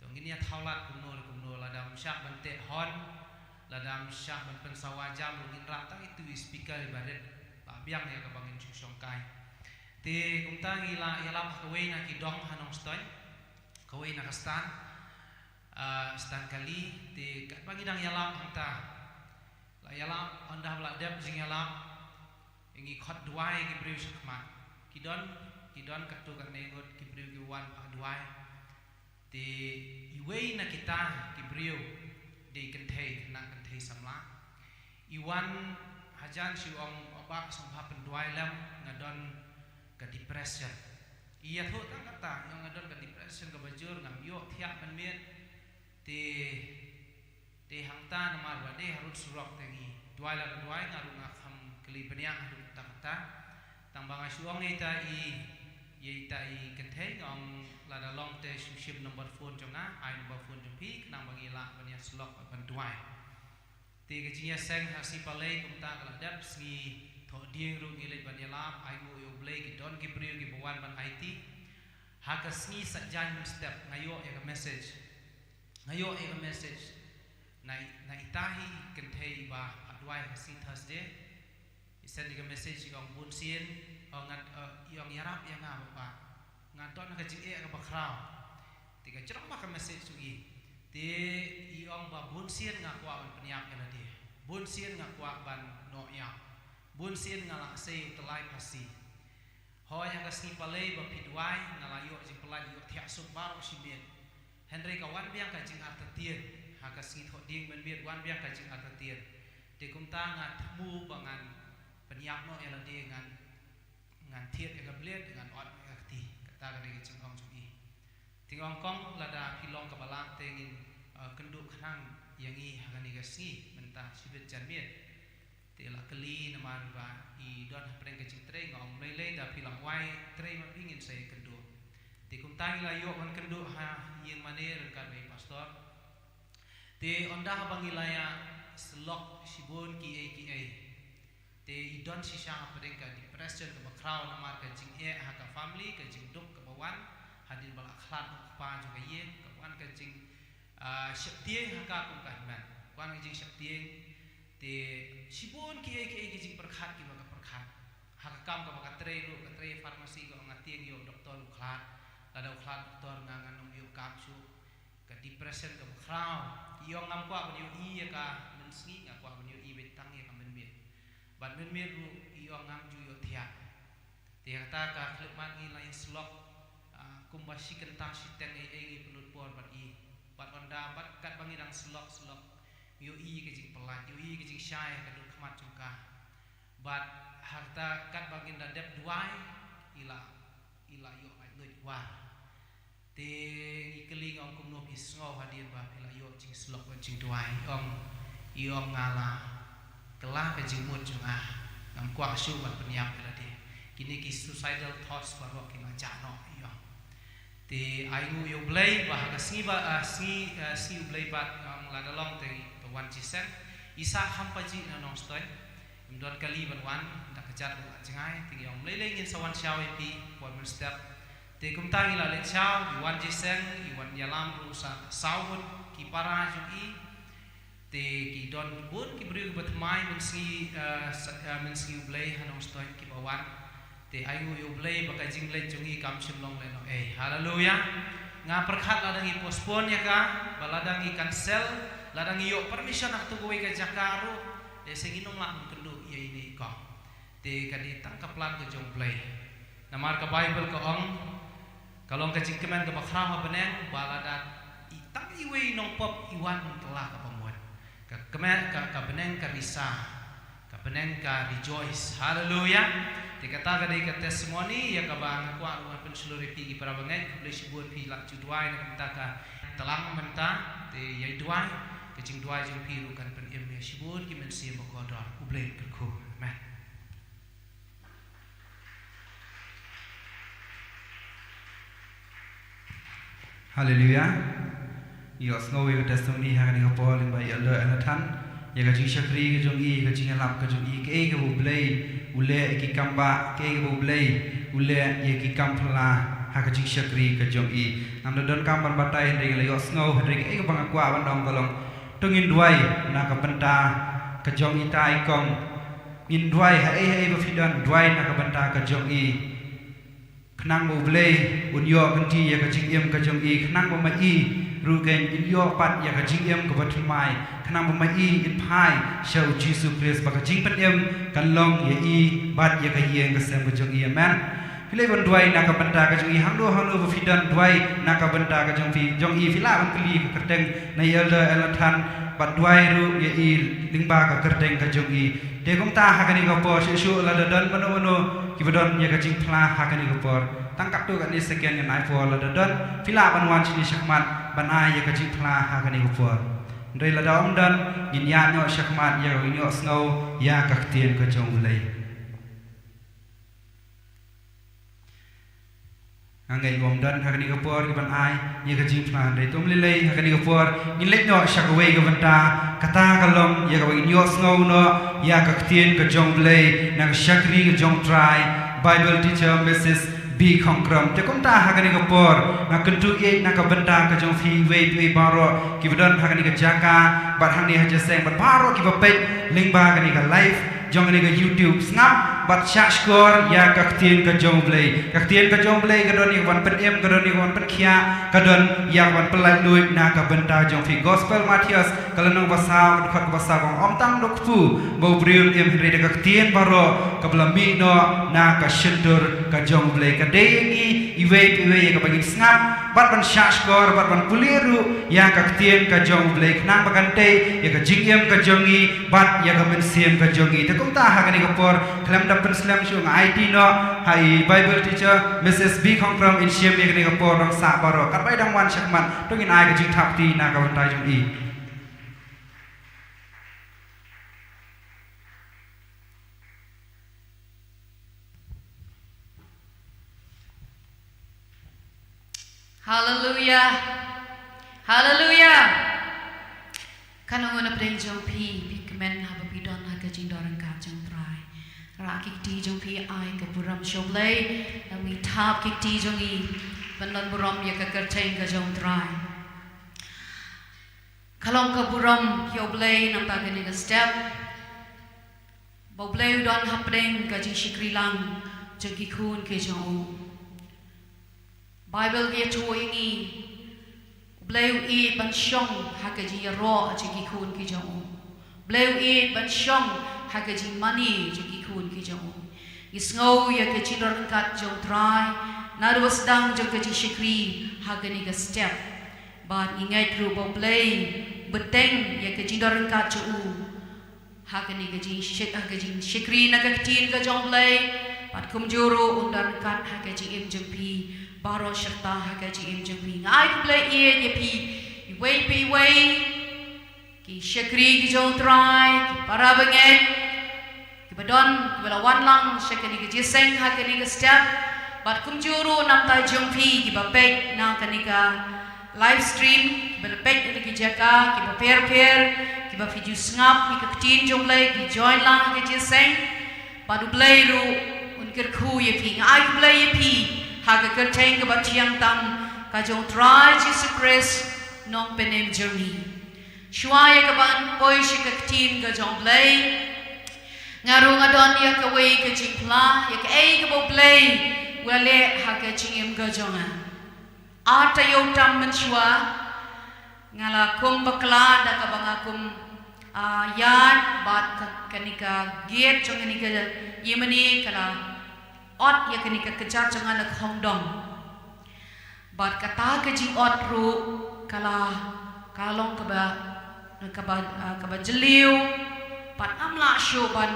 To ngin ïa thaw lad kumno re kumno, lada ym shah ban teh horn, lada ym shah ban pynsawa jam ruh ngin rah tang itu i speaker iba rit, ba biang ïa kaba ngin shu shongkai. Te kumta ngi la ïalap ha kawei na ki dong ha Nongstoiñ, kawei na ka stand, ah, stand kali, te katba ngi dang ïalap hangta, La ïalap, ynda ba la dep jingïalap, ngi khot duwai ki briew shakhmat. Ki don, ki don katto katne ngut ki briew ki wan phah duwai. Te iwei na kita ki briew dei kynthei, na kynthei samla. I wan hajan shu ong, "Bah, sngewbha pynduwai lem, nga don ka depression." I ïathuh tang kata, i ong, "Nga don ka depression kaba jur, ngam ïoh thiah ban miet." Te, te hangta namar ba dei harud surok te ngi duwai la ka duwai, nga ruh nga kham kylli bniah haduh katta katta. Tang ba nga shu ong ïa ita i, ïa ita i kynthei, nga ong lada long te shu shim number phone jong nga, ai number phone jong phi, khnang ba ngi lah ban ïasyllok ban duwai. Te ka jingïaseng ha sngi Palei kumta ka la dep, sngi Thohdieng ruh ngi leit ban ïalap, ai nguh ïa U Blei ki don ki briew kiba wan ban aiti. Ha ka sngi Saitjaiñ mynstep nga ïoh ïa ka message. Nga ïoh ïa ka message na, na ita hi i kynthei ba phah duwai ha sngi Thursday. I send ïa ka message, i ong, "Bun sien, oh, nga, oh," i ong, "ïarap ïa nga, Bah. Nga don ha ka jingeh kaba khraw." Te ka jrong bha ka message jong i. Te i ong ba, "Bun sien nga kwah ban pynïap ïa lade. Bun sien nga kwah ban noh ïap. Bun sien nga la sei u tyllai phasi. Hooid, ha ka sngi Palei ba phi duwai nga la ïoh jingpyllait, ïoh thiah suk baroh shi miet. Hynrei ka wan biang ka jingartatien, ha ka sngi Thohdieng mynmiet wan biang ka jingartatien. Te kumta nga thmu ba ngan pynïap noh ïa lade, ngan, ngan thied ïa ka blade, ngan ot ïa ka kti." Kata ka dei ka jingong jong i. Te nga ong, "Kong, lada phi long kaba lah te ngin, uh, kynduh khnang ïa ngi ha kane ka sngi mynta shibit janmiet." Te la kylli namar ba i don hapdeng ka jingtrei, nga ong, "Lei lei, da phi la wai trei ma phi, ngin sa ïakynduh." Te kumta ngi la ïoh ban kynduh ha ïing mane ryngkat bad i pastor. Te ynda haba ngi la ïasyllok shibun kiei kiei, te i don shisha hapdeng ka depression kaba khraw namar ka jingeh ha ka family, ka jingduk kaba wan hadien ba la khlad u kpa jong ka ïing, ka wan ka jing, ah, sheptieng ha ka kum ka hynmen. Ka wan ka jingsheptieng, te shibun kiei kiei ki jingpyrkhat kiba ka pyrkhat. Ha ka kam kaba ka trei ruh, ka trei pharmacy, ka ong, "Nga tieng ïoh doktor u khlad. Lada u khlad doktor nga ngan ym ïoh kam shuh." Ka depression kaba khraw. I ong, "Ngam kwah ban ïohi ïa ka mynsngi, nga kwah ban ïohi beit tang ïa ka mynmiet. Bad mynmiet ruh i ong ngam ju ïohthiah." Te kata ka khyllipmat ngi la ïasyllok, ah, kumba shi kynta shi teng ei ei ngi pynlut por bad i. Bad ynda bad katba ngi dang syllok syllok, ïohi ka jingpyllait, ïohi ka jingshai ha ka dur khmat jong ka. Bad ha kata katba ngin da dep duwai, i la, i la ïoh laitluid war. Te ngi kylli, nga ong, "Kumno phi sngew hadien ba phi la ïoh jingsyllok bad jingduwai?" I ong, i ong, "Nga la kylla ka jingmut jong nga, ngam kwah shuh ban pynïap ïa lade. Kine ki suicidal thoughts baroh ki la jah noh," i ong. Te ai nguh ïa U Blei ba ha ka sngi ba, ah, sngi, ah, sngi U Blei pat, nga ong, lada long te to wan jiseng. I sah kham pajih na Nongstoiñ. Ym don kali ban wan da ka jat ruh la jngai, te ngi ong, "Lei lei, ngin sa wan shaw ïa phi por mynstep." Te kumta ngi la leit shaw, i wan jiseng, i wan ïalam ruh sa saw ngut ki para jong i. Te ki don bun ki briew kiba thymmai mynsngi, eh, sa, eh, mynsngi U Blei ha Nongstoiñ kiba wan. Te ai nguh ïa U Blei ba ka jingleit jong i kam shym long lehnohei. Haleluia. Nga pyrkhat lada ngi postpone ïa ka, ba lada ngi cancel, lada ngi ïoh permission ha kato kawei ka jaka ruh, te se ngin ym lah ban kynduh ïa ine i kong. Te ka dei tang ka plan ka jong U Blei. Namar ka Baibl ka ong, ka long ka jingkmen kaba khraw ha bneng, ba lada i tang iwei i nongpop i wan, kylla kaba mut. Ka kmen, ka, ka bneng ka risa, ka bneng ka rejoice. Haleluia. Te kata ka dei ka testimony ïa kaba nga kwah ruh ban pynshlur ïa phi ki para bangeit, khublei shibun phi la ju duwai na ka bynta ka tlang mynta, te ïa duwai, ka jingduwai jong phi ruh kan pynim ïa shibun ki mynsiem ba kordor. U Blei un kyrkhu. Amen. Haleluia. Ïohsngew ïa ka testimony ha kane ka por lyngba i Elder Elnathan. Ïa ka jingshakri ka jong i, ïa ka jingïalap ka jong i, kaei kaba U Blei u leh ïa ki kam bah, kaei kaba U Blei u leh ïa ki kam phylla ha ka jingshakri ka jong i. Ngam da donkam ban batai hynrei ngi la ïohsngew, hynrei kaei kaba nga kwah ban ong ka long, to ngin duwai na ka bynta ka jong ita i kong. Ngin duwai ha ei ha ei ba phi don, duwai na ka bynta ka jong i. Khnang ba U Blei un ïoh kynti ïa ka jingim ka jong i, khnang ba ma i ruh kan in ïoh pat ïa ka jingim kaba thymmai, khnang ba ma i in phai sha u Jisu Khrist, ba ka jingpynim kan long ïa i bad ïa ka ïing ka sem ka jong i. Amen. Phi lah ban duwai na ka bynta ka jong i, hangno hangno ba phi don, duwai na ka bynta ka jong phi, jong i. Phi lah ban kylli ka kyrteng na i Elder, Elder Than, bad duwai ruh ïa i lyngba ka kyrteng ka jong i. Te kumta ha kane ka por, shuh shuh lada don mano mano kiba don ïa ka jingphla ha kane ka por, tang katto katne second ngan ai por. Lada don, phi lah ban wan shane shakhmat ban ai ïa ka jingphla ha kane ka por. Hynrei lada ym don, ngin ïaid noh shakhmat ïa ka, ngin ïohsngew ïa ka ktien ka jong U Blei. Nga ngeit ba ym don ha kane ka por kiban ai ïa ka jingphla, hynrei to ym lei lei, ha kane ka por ngin leit noh sha kawei ka bynta, kata ka long ïa kaba ngin ïohsngew noh ïa ka ktien ka jong U Blei na ka shakri ka jong U Trai, Bible teacher Missus B Khongkrom. Te kumta ha kane ka por nga kyntu ïa na ka bynta ka jong phi iwei pa iwei baroh kiba don ha kane ka jaka bad hangne ha jingïaseng, bad baroh kiba peit lyngba kane ka live jong kane ka YouTube. Sngap bad shah shkor ïa ka ktien ka jong U Blei. Ka ktien ka jong U Blei ka don ïa kaban pynim, ka don ïa kaban pynkhiah, ka don ïa kaban pyllait luid na ka bynta jong phi. Gospel Mathaios ka lynnong ba saw, ka dkhot kaba saw ka ong, ym tang da u kpu ba u briew un im, hynrei da ka ktien baroh kaba la mih noh na ka shyntur ka jong U Blei. Ka dei ïa ngi iwei pa iwei ïa kaba ngin sngap bad ban shah shkor bad ban pule ruh ïa ka ktien ka jong U Blei, khnang ba kan tei ïa ka jingim ka jong ngi bad ïa ka mynsiem ka jong ngi. Te kumta ha kane ka por, khlem da pynslem shuh, nga aiti noh ha i Bible teacher Missus B Khongkrom in shim ïa kane ka por. Dang sah baroh, katba i dang wan shakhmat, to ngin ai ka jingthap kti na ka bynta jong i. Haleluia. Haleluia. Katno ngut na pdeng jong phi, phi kmen haba phi don ha ka jingdon ryngkat jong U Trai? Rah ki kti jong phi, ai ka burom sha U Blei. Ngi thap ki kti jong ngi ban don burom ïa ka kyrteng ka jong U Trai. Ka long ka burom ïa U Blei namar kane ka step ba U Blei u don hapdeng ka jingshakri lang jong ki khun ki jong u. Bible ka ïathuh ïa ngi, U Blei u ïeit ban shong ha ka jingïaroh jong ki khun ki jong u. U Blei u ïeit ban shong ha ka jingmane jong ki khun ki jong u. Ngi sngew ïa ka jingdon ryngkat jong U Trai naduh ba sdang jong ka jingshakri ha kane ka step. Bad ngi ngeit ruh ba U Blei u bteng ïa ka jingdon ryngkat jong u ha kane ka jingshak-, ha ka jingshakri na ka ktien ka jong U Blei. Bad kumjuh ruh un don ryngkat ha ka jingim jong phi baroh, shata ha ka jingim jong phi. Nga ai khublei ïa phi iwei pa iwei, ki shakri ki jong U Trai, ki para bangeit kiba don, kiba la wan lang sha kane ka jingïaseng ha kane ka step. Bad kumjuh ruh namar jong phi kiba peit na kane ka live stream, kiba la peit na ki jaka kiba pher pher, kiba phi ju sngap ïa ka ktien jong U Blei, ki join lang ha ka jingïaseng. Bad U Blei ruh un kyrkhu ïa phi. Nga ai khublei ïa phi ha ka kyrteng kaba thiang tam ka jong U Trai Jisu Khrist, nongpynim jong ngi. Shuwa ïa kaban poi sha ka ktien ka jong U Blei, nga ruh nga don ïa kawei ka jingphla, ïa kaei kaba U Blei u la leh ha ka jingim ka jong nga. Ar taïew tam mynshuwa nga la kum bakla da kaba nga kum, ah, ïaid bad ka, kane ka gate jong kane ka ïingmane ka la ot ïa kane ka kjat jong nga na khongdong. Bad kata ka jingot ruh ka la, ka long kaba, kaba, ah, kaba jylliew. Bad ngam lah shuh ban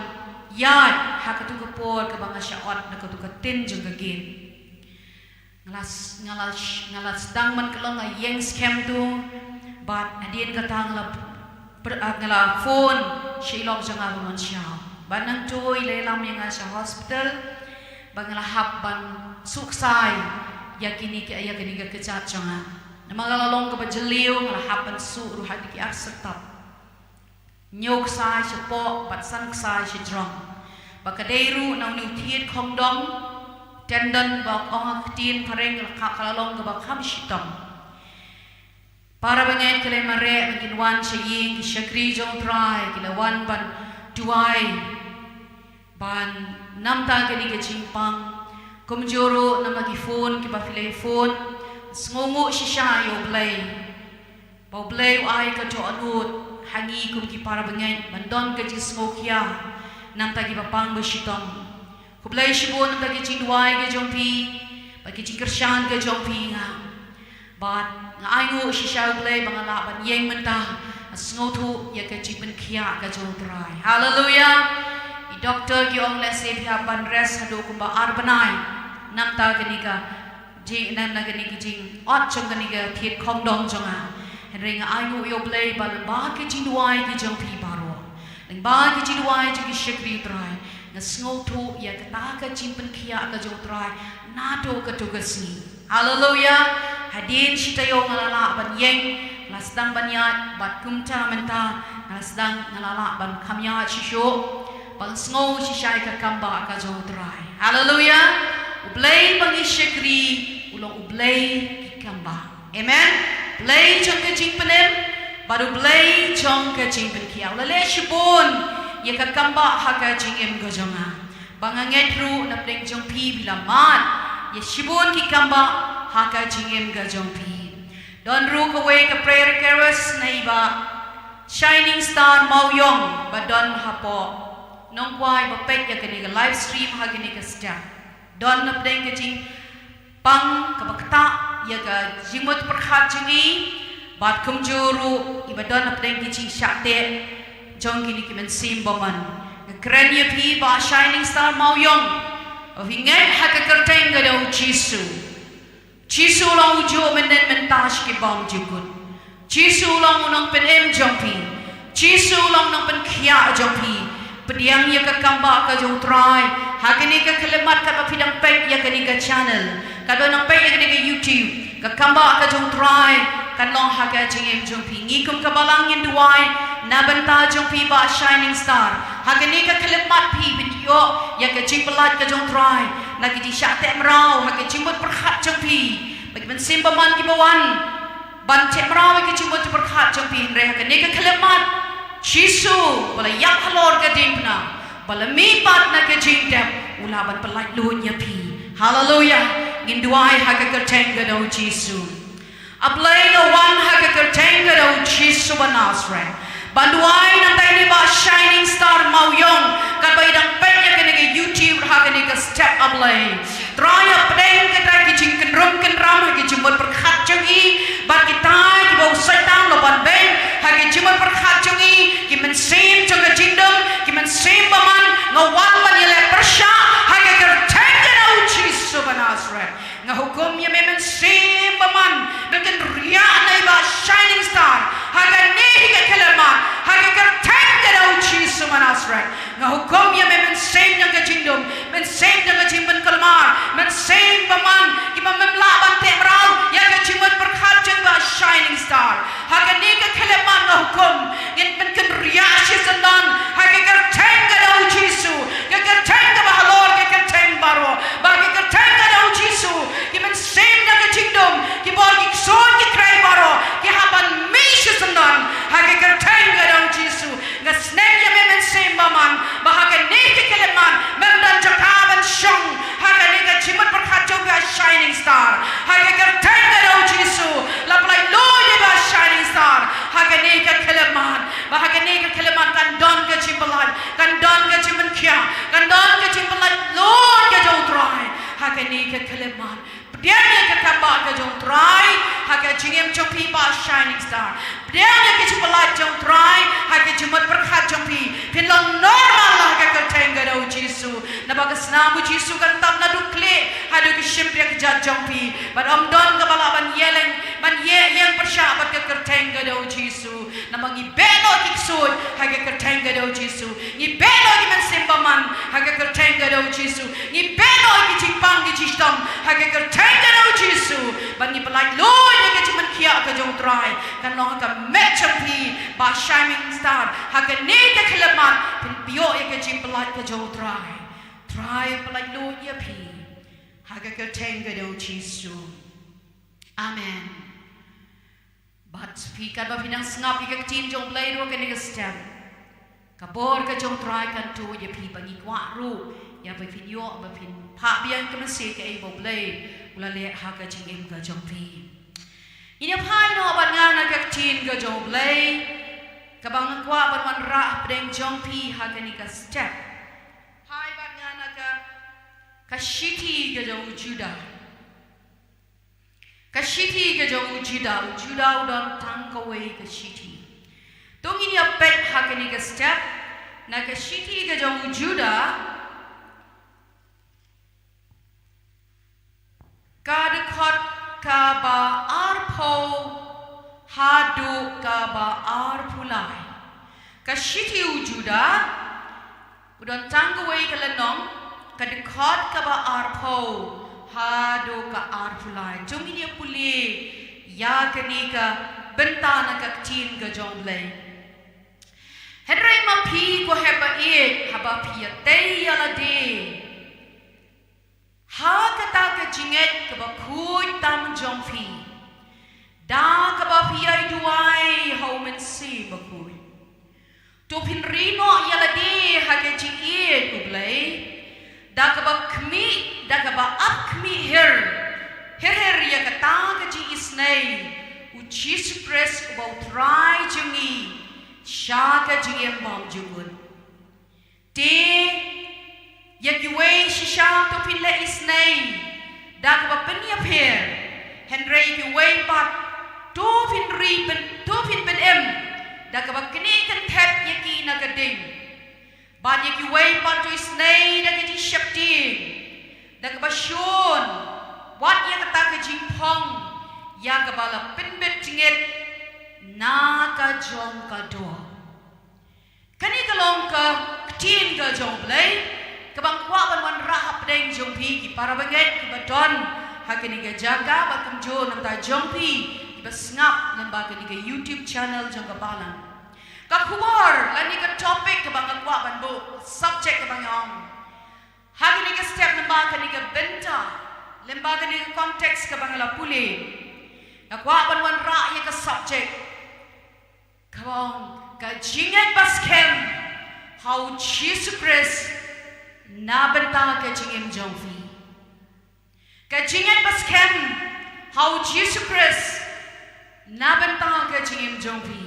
ïaid ha katu ka por kaba nga shah ot na katu ka tin jong ka gate. Nga la s-, nga la sh-, nga la sdang ban kyllon, nga ïeng skhem tu. Bad hadien kata nga la pr-, ah, nga la phone sha i lok jong nga ba un wan shaw. Bad nangtu i la ïalam ïa nga sha hospital. Ba nga la hap ban suk ksai ïa kine ki, ïa kine ki kjat jong nga. Namar ka la long kaba jylliew, nga la hap ban suk ruh ha ki ar step. Hynñiew ksai shapoh bad san ksai shajrong. Ba ka dei ruh na une u thied khongdong, tendon ba ong ha ka ktien phareng ka la, ka la long kaba kham shitom. Para bangeit ki la mareh, kin wan sha ïing, ki shakri jong U Trai ki la wan ban duwai ban namar kane ka jingpang. Kumjuh ruh namar ki phone kiba phi la phone, sngewnguh shisha ïa U Blei. Ba U Blei u ai ka dohnud ha ngi kum ki para bangeit ban don ka jingsngewkhia namta ki bapang bashitom. Khublei shibun namta ki jingduwai ka jong phi bad ki jingkyrshan ka jong phi nga. Bad nga ainguh shisha U Blei ba nga lah ban ïeng mynta, nga sngewthuh ïa ka jingpynkhiah ka jong U Trai. Haleluya. I doktor ki ong lehse phi hap ban rest haduh kumba ar bnai namta kane ka jing, na, na kane ka jingïoh jong kane ka thied khongdong jong nga. Hynrei nga ainguh ïa U Blei ba lyngba ki jingduwai ki jong phi baroh, lyngba ki jingduwai jong ki shakri U Trai, nga sngewthuh ïa kata ka jingpynkhiah ka jong U Trai naduh kato ka sngi. Haleluya. Hadien shi taïew nga la lah ban ïeng, nga la sdang ban ïaid, bad kumta mynta nga la sdang, nga la lah ban kham ïaid shuh shuh. Ba nga sngew shisha ïa ka kambah ka jong U Trai. Haleluya. U Blei ba ngi shakri u long U Blei ki kambah. Amen. Blei jong ka jingpynim bad U Blei jong ka jingpynkhiah. U la leh shibun ïa ka kambah ha ka jingim ka jong nga. Ba nga ngeit ruh na pdeng jong phi phi la mad ïa shibun ki kambah ha ka jingim ka jong phi. Don ruh kawei ka prayer request na i Bah Shining Star Mawïong ba don hapoh Nongkwai ba peit ïa kane ka live stream ha kane ka step. Don na pdeng ka jingpang kaba ktah ïa ka jingmut pyrkhat jong i, bad kumjuh ruh i ba don na pdeng ka jingshah teh jong kine ki mynsiem bymman. Nga kren ïa phi Bah Shining Star Mawïong, ba phi ngeit ha ka kyrteng ka jong U Jisu. Jisu u long ujuh mynnin mynta sha ki bymjukut. Jisu u long u nongpynim jong phi. Jisu u long u nongpynkhiah jong phi. Pdiang ïa ka kambah ka jong U Trai ha kane ka khyllipmat katba phi dang peit ïa kane ka channel, katba dang peit ïa kane ka YouTube. Ka kambah ka jong U Trai kan long ha ka jingim jong phi. Ngi kum ka balang ngin duwai na bynta jong phi Bah Shining Star. Ha kane ka khyllipmat phi phin ïoh ïa ka jingpyllait ka jong U Trai na ka jingshah teh mraw ha ka jingmut pyrkhat jong phi. Ba ki mynsiem bymman kiba wan ban teh mraw ïa ka jingmut pyrkhat jong phi, hynrei ha kane ka khyllipmat Jisu ba la ïap halor ka diengphna, ba la mih pat na ka jingdep, u lah ban pyllait lut ïa phi. Haleluya. Ngin duwai ha ka kyrteng ka jong U Jisu. A Blei, nga wan ha ka kyrteng ka jong U Jisu ba Nasareth ban duwai na ïa ine i Bah Shining Star Mawïong katba i dang peit ïa kane ka YouTube ha kane ka step, A Blei. Trai, ïa pdeng kita ki jingkynrum kynram ha ki jingmut pyrkhat jong i, bad kita kiba u Soitan u la ban beiñ ha ki jingmut pyrkhat jong i, ki mynsiem jong ka jingdum, ki mynsiem bymman, nga wan ban ïaleh pyrshah ha ka kyrteng ka jong U Jisu ba Nasareth. Nga hukum ïa me mynsiem bymman ba kynriah na i Bah Shining Star ha kane ka khyllipmat, ha ka kyrteng ka jong U Jisu ba Nasareth. Nga hukum ïa me mynsiem jong ka jingdum, mynsiem jong ka jingpynkulmar, mynsiem bymman kiba mem lah ban teh mraw ïa ka jingmut pyrkhat jong i Bah Shining Star. Ha kane ka khyllipmat nga hukum, ngin pynkynriah shisyndon ha ka kyrteng ka jong U Jisu, ka kyrteng kaba halor ki kyrteng baroh. Bad ka kyrteng ka jong U Jisu, ki mynsiem jong ka jingdum, ki bor ki ksuid ki khrei baroh ki hap ban mih shisyndon ha ka kyrteng ka jong U Jisu. Nga sneng ïa me mynsiem bymman ba ha kane ka khyllipmat mem don jaka ban shong ha kane ka jingmut pyrkhat jong i Bah Shining Star. Ha ka kyrteng ka jong U Jisu, la pyllait lut ïa i Bah Shining Star ha kane ka khyllipmat. Ba ha kane ka khyllipmat kan don ka jingpyllait, kan don ka jingpynkhiah, kan don ka jingpyllait lut ka jong U Trai ha kane ka khyllipmat. Pdiang ïa ka kambah ka jong U Trai ha ka jingim jong phi Bah Shining Star. Pdiang ïa ka jingpyllait jong U Trai ha ka jingmut pyrkhat jong phi. Phin long normal ha ka kyrteng ka jong U Jisu. Naba ka snam U Jisu kan tap naduh khlieh haduh ka shympriahjat jong phi. Bad ym don kaba lah ban ïeng, ban ïeng pyrshah bad ka kyrteng ka jong U Jisu. Namar ngi beh noh ki ksuid ha ka kyrteng ka jong U Jisu. Ngi beh noh ki mynsiem bymman ha ka kyrteng ka jong U Jisu. Ngi beh noh ki jingpang ki jingshitom ha ka kyrteng ka jong U Jisu. Bad ngi pyllait lut ïa ka jingpynkhiah ka jong U Trai. Kan long ha ka met jong phi Bah Shining Star. Ha kane ka khyllipmat phin ïoh ïa ka jingpyllait ka jong U Trai. Trai pyllait lut ïa phi ha ka kyrteng ka jong U Jisu. Amen. Bad phi katba phi nang sngap ïa ka ktien jong U Blei ruh ha kane ka step, ka bor ka jong U Trai kan tuid ïa phi. Ba ngi kwah ruh ïa ba phin ïoh, ba phin phah biang ka mynsiem kaei ba U Blei u la leh ha ka jingim ka jong phi. Ngin ïa phai noh bad nga na ka ktien ka jong U Blei, kaba nga kwah ban wanrah hapdeng jong phi ha kane ka step. Phai bad nga na ka, ka shithi ka jong u Judah. Ka shithi ka jong u Judah, u Judah u don tang kawei ka shithi. To ngin ïa peit ha kane ka step, na ka shithi ka jong u Judah, ka dkhot kaba arphew haduh kaba arphew lai. Ka shithi u Judah, u don tang kawei ka lynnong, ka dkhot kaba arphew haduh ka arphew lai. To ngin ïa pule ïa kane ka bynta na ka ktien ka jong U Blei. Hynrei ma phi ko heh ba ïeit, haba phi ïatei ïa lade ha kata ka jingngeit kaba khuid tam jong phi, da kaba phi ïai duwai ha u Mynsiem Bakhuid, to phin ri noh ïa lade ha ka jingïeit U Blei, da kaba khmih, da kaba ap khmih her, her her ïa kata ka jingisynei u Jisu Khrist uba u Trai jong ngi sha ka jingim bymjukut. Te ïa kiwei shisha to phin leh isynei da kaba pynïapher, hynrei ïa kiwei pat to phin ri pyn, to phin pynim da kaba knieh kynthep ïa ki na ka ding. Bad ïa kiwei pat to isynei da ka jingsheptieng, da kaba shun, wat ïa kata ka jingphong ïa kaba la pynbit jingit na ka jong ka doh. Kane ka long ka ktien ka jong U Blei kaba nga kwah ban wanrah hapdeng jong phi ki para bangeit kiba don ha kane ka jaka, bad kumjuh na ka bynta jong phi kiba sngap lyngba kane ka YouTube channel jong ka Balang. Ka khubor lane ka topic kaba nga kwah ban buh, subject kaba nga ong ha kane ka step, lyngba kane ka bynta, lyngba kane ka context kaba nga la pule, nga kwah ban wanrah ïa ka subject kaba ong ka jingngeit baskhem ha u Jisu Khrist na bynta ka jingim jong phi. Ka jingngeit baskhem ha u Jisu Khrist na bynta ka jingim jong phi.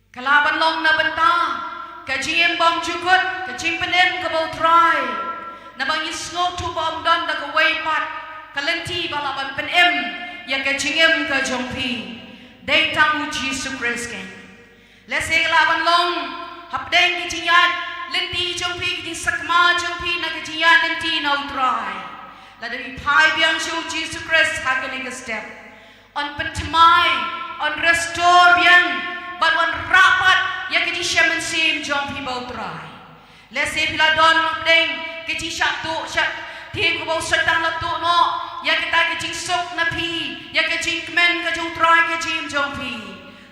Ka lah ban long na bynta ka jingim bymjukut, ka jingpynim kaba u Trai. Naba ngi sngewthuh ba ym don da kawei pat ka lynti ba lah ban pynim ïa ka jingim ka jong phi. Dei tang u Jisu Khrist keiñ. Lehse ka lah ban long hapdeng ki jingïaid lynti jong phi, ki jingsakma jong phi na ki jingïaid lynti na u Trai. Lada phi phai biang sha u Jisu Khrist ha kane ka step, un pynthymmai, un restore biang, bad un rah pat ïa ka jingshai mynsiem jong phi bad u Trai. Lehse phi la don hapdeng ka jingshah tuh shah thied kaba u Soitan la tuh noh ïa kata ka jingsuk na phi, ïa ka jingkmen ka jong u Trai ha ka jingim jong phi.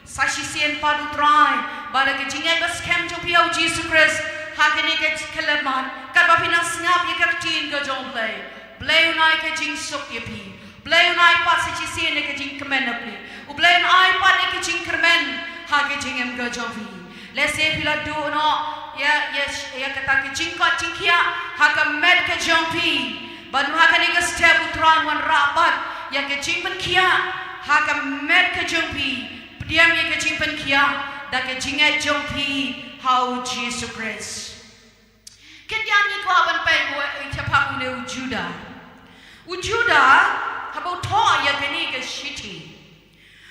Sa shisien pat u Trai, ba da ka jingngeit baskhem jong phi ha u Jisu Khrist ha kane ka khyllipmat, katba phi nang sngap ïa ka ktien ka jong u Blei, u Blei un ai ka jingsuk ïa phi. U Blei un ai pat sa shisien ïa ka jingkmen na phi. U Blei un ai pat ïa ka jingkyrmen ha ka jingim ka jong phi. Lehse phi la duh noh ïa, ïa, ïa kata ka jingkoit jingkhiah ha ka met ka jong phi. Bad ha kane ka step u Trai un wanrah pat ïa ka jingpynkhiah ha ka met ka jong phi. Pdiang ïa ka jingpynkhiah da ka jingngeit jong phi ha u Jisu Khrist. Khyndiat ngi kwah ban peit u, u shaphang une u Judah. U Judah, haba u thoh ïa kane ka shithi,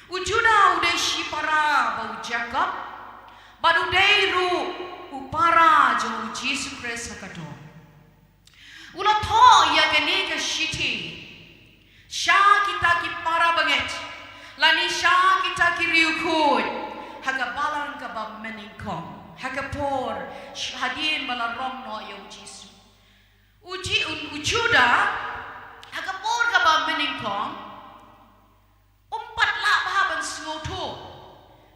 u Judah u dei shipara ba u Jakob, bad u dei ruh u para jong u Jisu Khrist ha ka doh. U la thoh ïa kane ka shithi sha kita ki para bangeit, lane sha kita ki riewkhuid ha ka balang kaba mynnyngkong, ha ka por sh-, hadien ba la rong noh ïa u Jisu. U Ji-, u, u Judah, ha ka por kaba mynnyngkong, um pat lah bha ban sngewthuh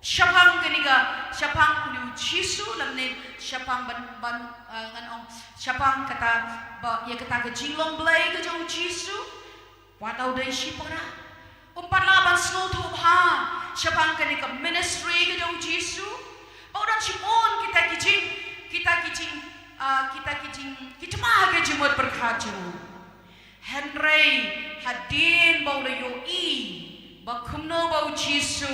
shaphang kane ka, shaphang une u Jisu, lane shaphang ban, ban, eh, ngan ong, shaphang kata ba, ïa kata ka jinglong Blei ka jong u Jisu. Wat la u dei shipara, um pat lah ban sngewthuh bha shaphang kane ka ministry ka jong u Jisu. Ba u don shibun kita ki jing, kita ki jing, ah, kita ki jing, ki thma ha ka jingmut pyrkhat jong u. Hynrei hadien ba u la ïohi ba kumno ba u Jisu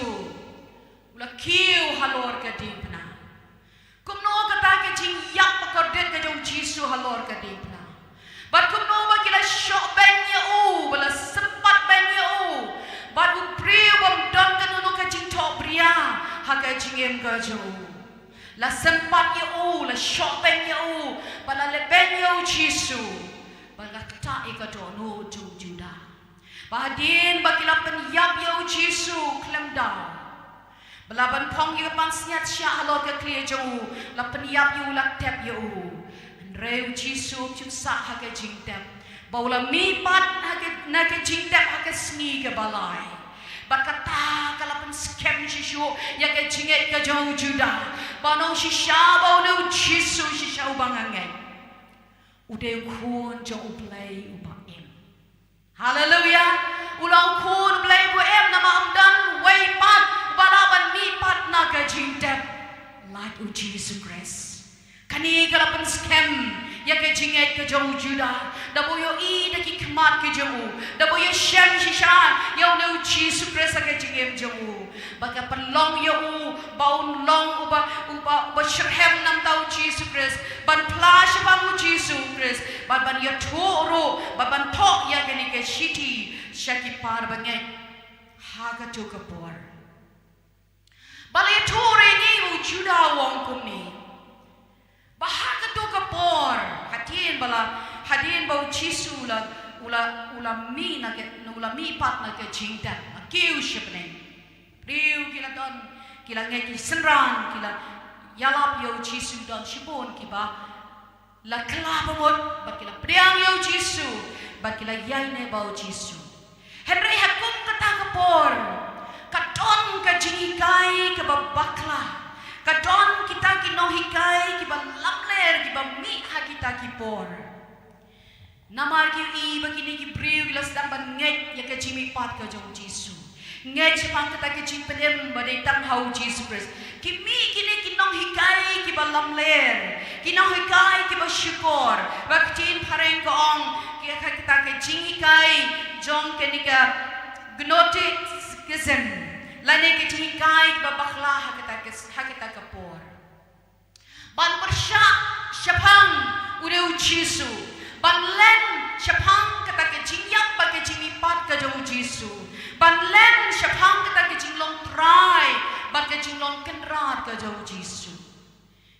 u la kiew halor ka diengphna. Kumno kata ka jingïap ba kordit ka jong u Jisu halor ka diengphna. Bad kumno ba ki la shoh beiñ ïa u, ba la sympat beiñ ïa u. Bad u briew bym don kano kano ka jingthohbria ha ka jingim ka jong u. La sympat ïa u, la shoh beiñ ïa u, bad la leh beiñ ïa u Jisu. Bad la ktah ïa ka dohnud jong u Judah. Ba hadien ba ki la pynïap ïa u Jisu khlem daw. Ba la ban phong ïa ka pansngiat sha halor ka khlieh jong u, la pynïap ïa u, la tep ïa u. Hynrei u Jisu um ju sah ha ka jingtep. Ba u la mihpat ha ka, na ka jingtep ha ka sngi kaba lai. Bad kata ka la pynskhem shisha ïa ka jingngeit ka jong u Judah. Ba u ong shisha ba une u Jisu shisha uba nga ngeit, u dei u Khun jong U Blei uba im. Haleluia. U long u Khun U Blei uba im, namar ym don uwei pat uba lah ban mihpat na ka jingtep lait u Jisu Khrist. Kane ka la pynskhem ïa ka jingngeit ka jong u Judah. Da ba u ïohi da ki khmat ka jong u, da ba u ïashem shisha ïa une u Jisu Khrist ha ka jingim jong u. Ba ka pynlong ïa u ba un long uba, uba, uba shitrhem na bynta u Jisu Khrist, ban phla shaphang u Jisu Khrist, ban, ban ïathuh ruh, ban, ban thoh ïa kane ka shithi sha ki para bangeit ha kato ka por. Ba la ïathuh ruh ïa ngi, u Judah u ong kumne. Ba ha kato ka por, hadien ba la, hadien ba u Jisu u la, u la, u la mih na ka, u la mihpat na ka jingtep, la kiew sha bneng. Briew ki la don, ki la ngeit, ki synran, ki la ïalap ïa u Jisu, don shibun kiba la kylla bamut, bad ki la pdiang ïa u Jisu, bad ki la ïaineh bad u Jisu. Hynrei ha kum kata ka por, ka don ka jinghikai kaba bakla, ka don kita ki nonghikai kiba lamler kiba mih ha kita ki por. Namar ki ïohi ba kine ki briew ki la sdang ban ngeit ïa ka jingmihpat ka jong u Jisu. Ngeit shaphang kata ka jingpynim ba dei tang ha u Jisu Khrist. Ki mih kine ki nonghikai kiba lamler, ki nonghikai kiba shukor. Ba ka ktien phareng ka ong, ki, ka, kata ka jinghikai jong kane ka Gnosticism, lane ka jinghikai kiba bakla ha kata ka, ha kata ka por. Ban pyrshah shaphang une u Jisu. Ban len shaphang kata ka jingïap bad ka jingmihpat ka jong u Jisu. Ban len shaphang kata ka jinglong Trai bad ka jinglong Kynrad ka jong u Jisu.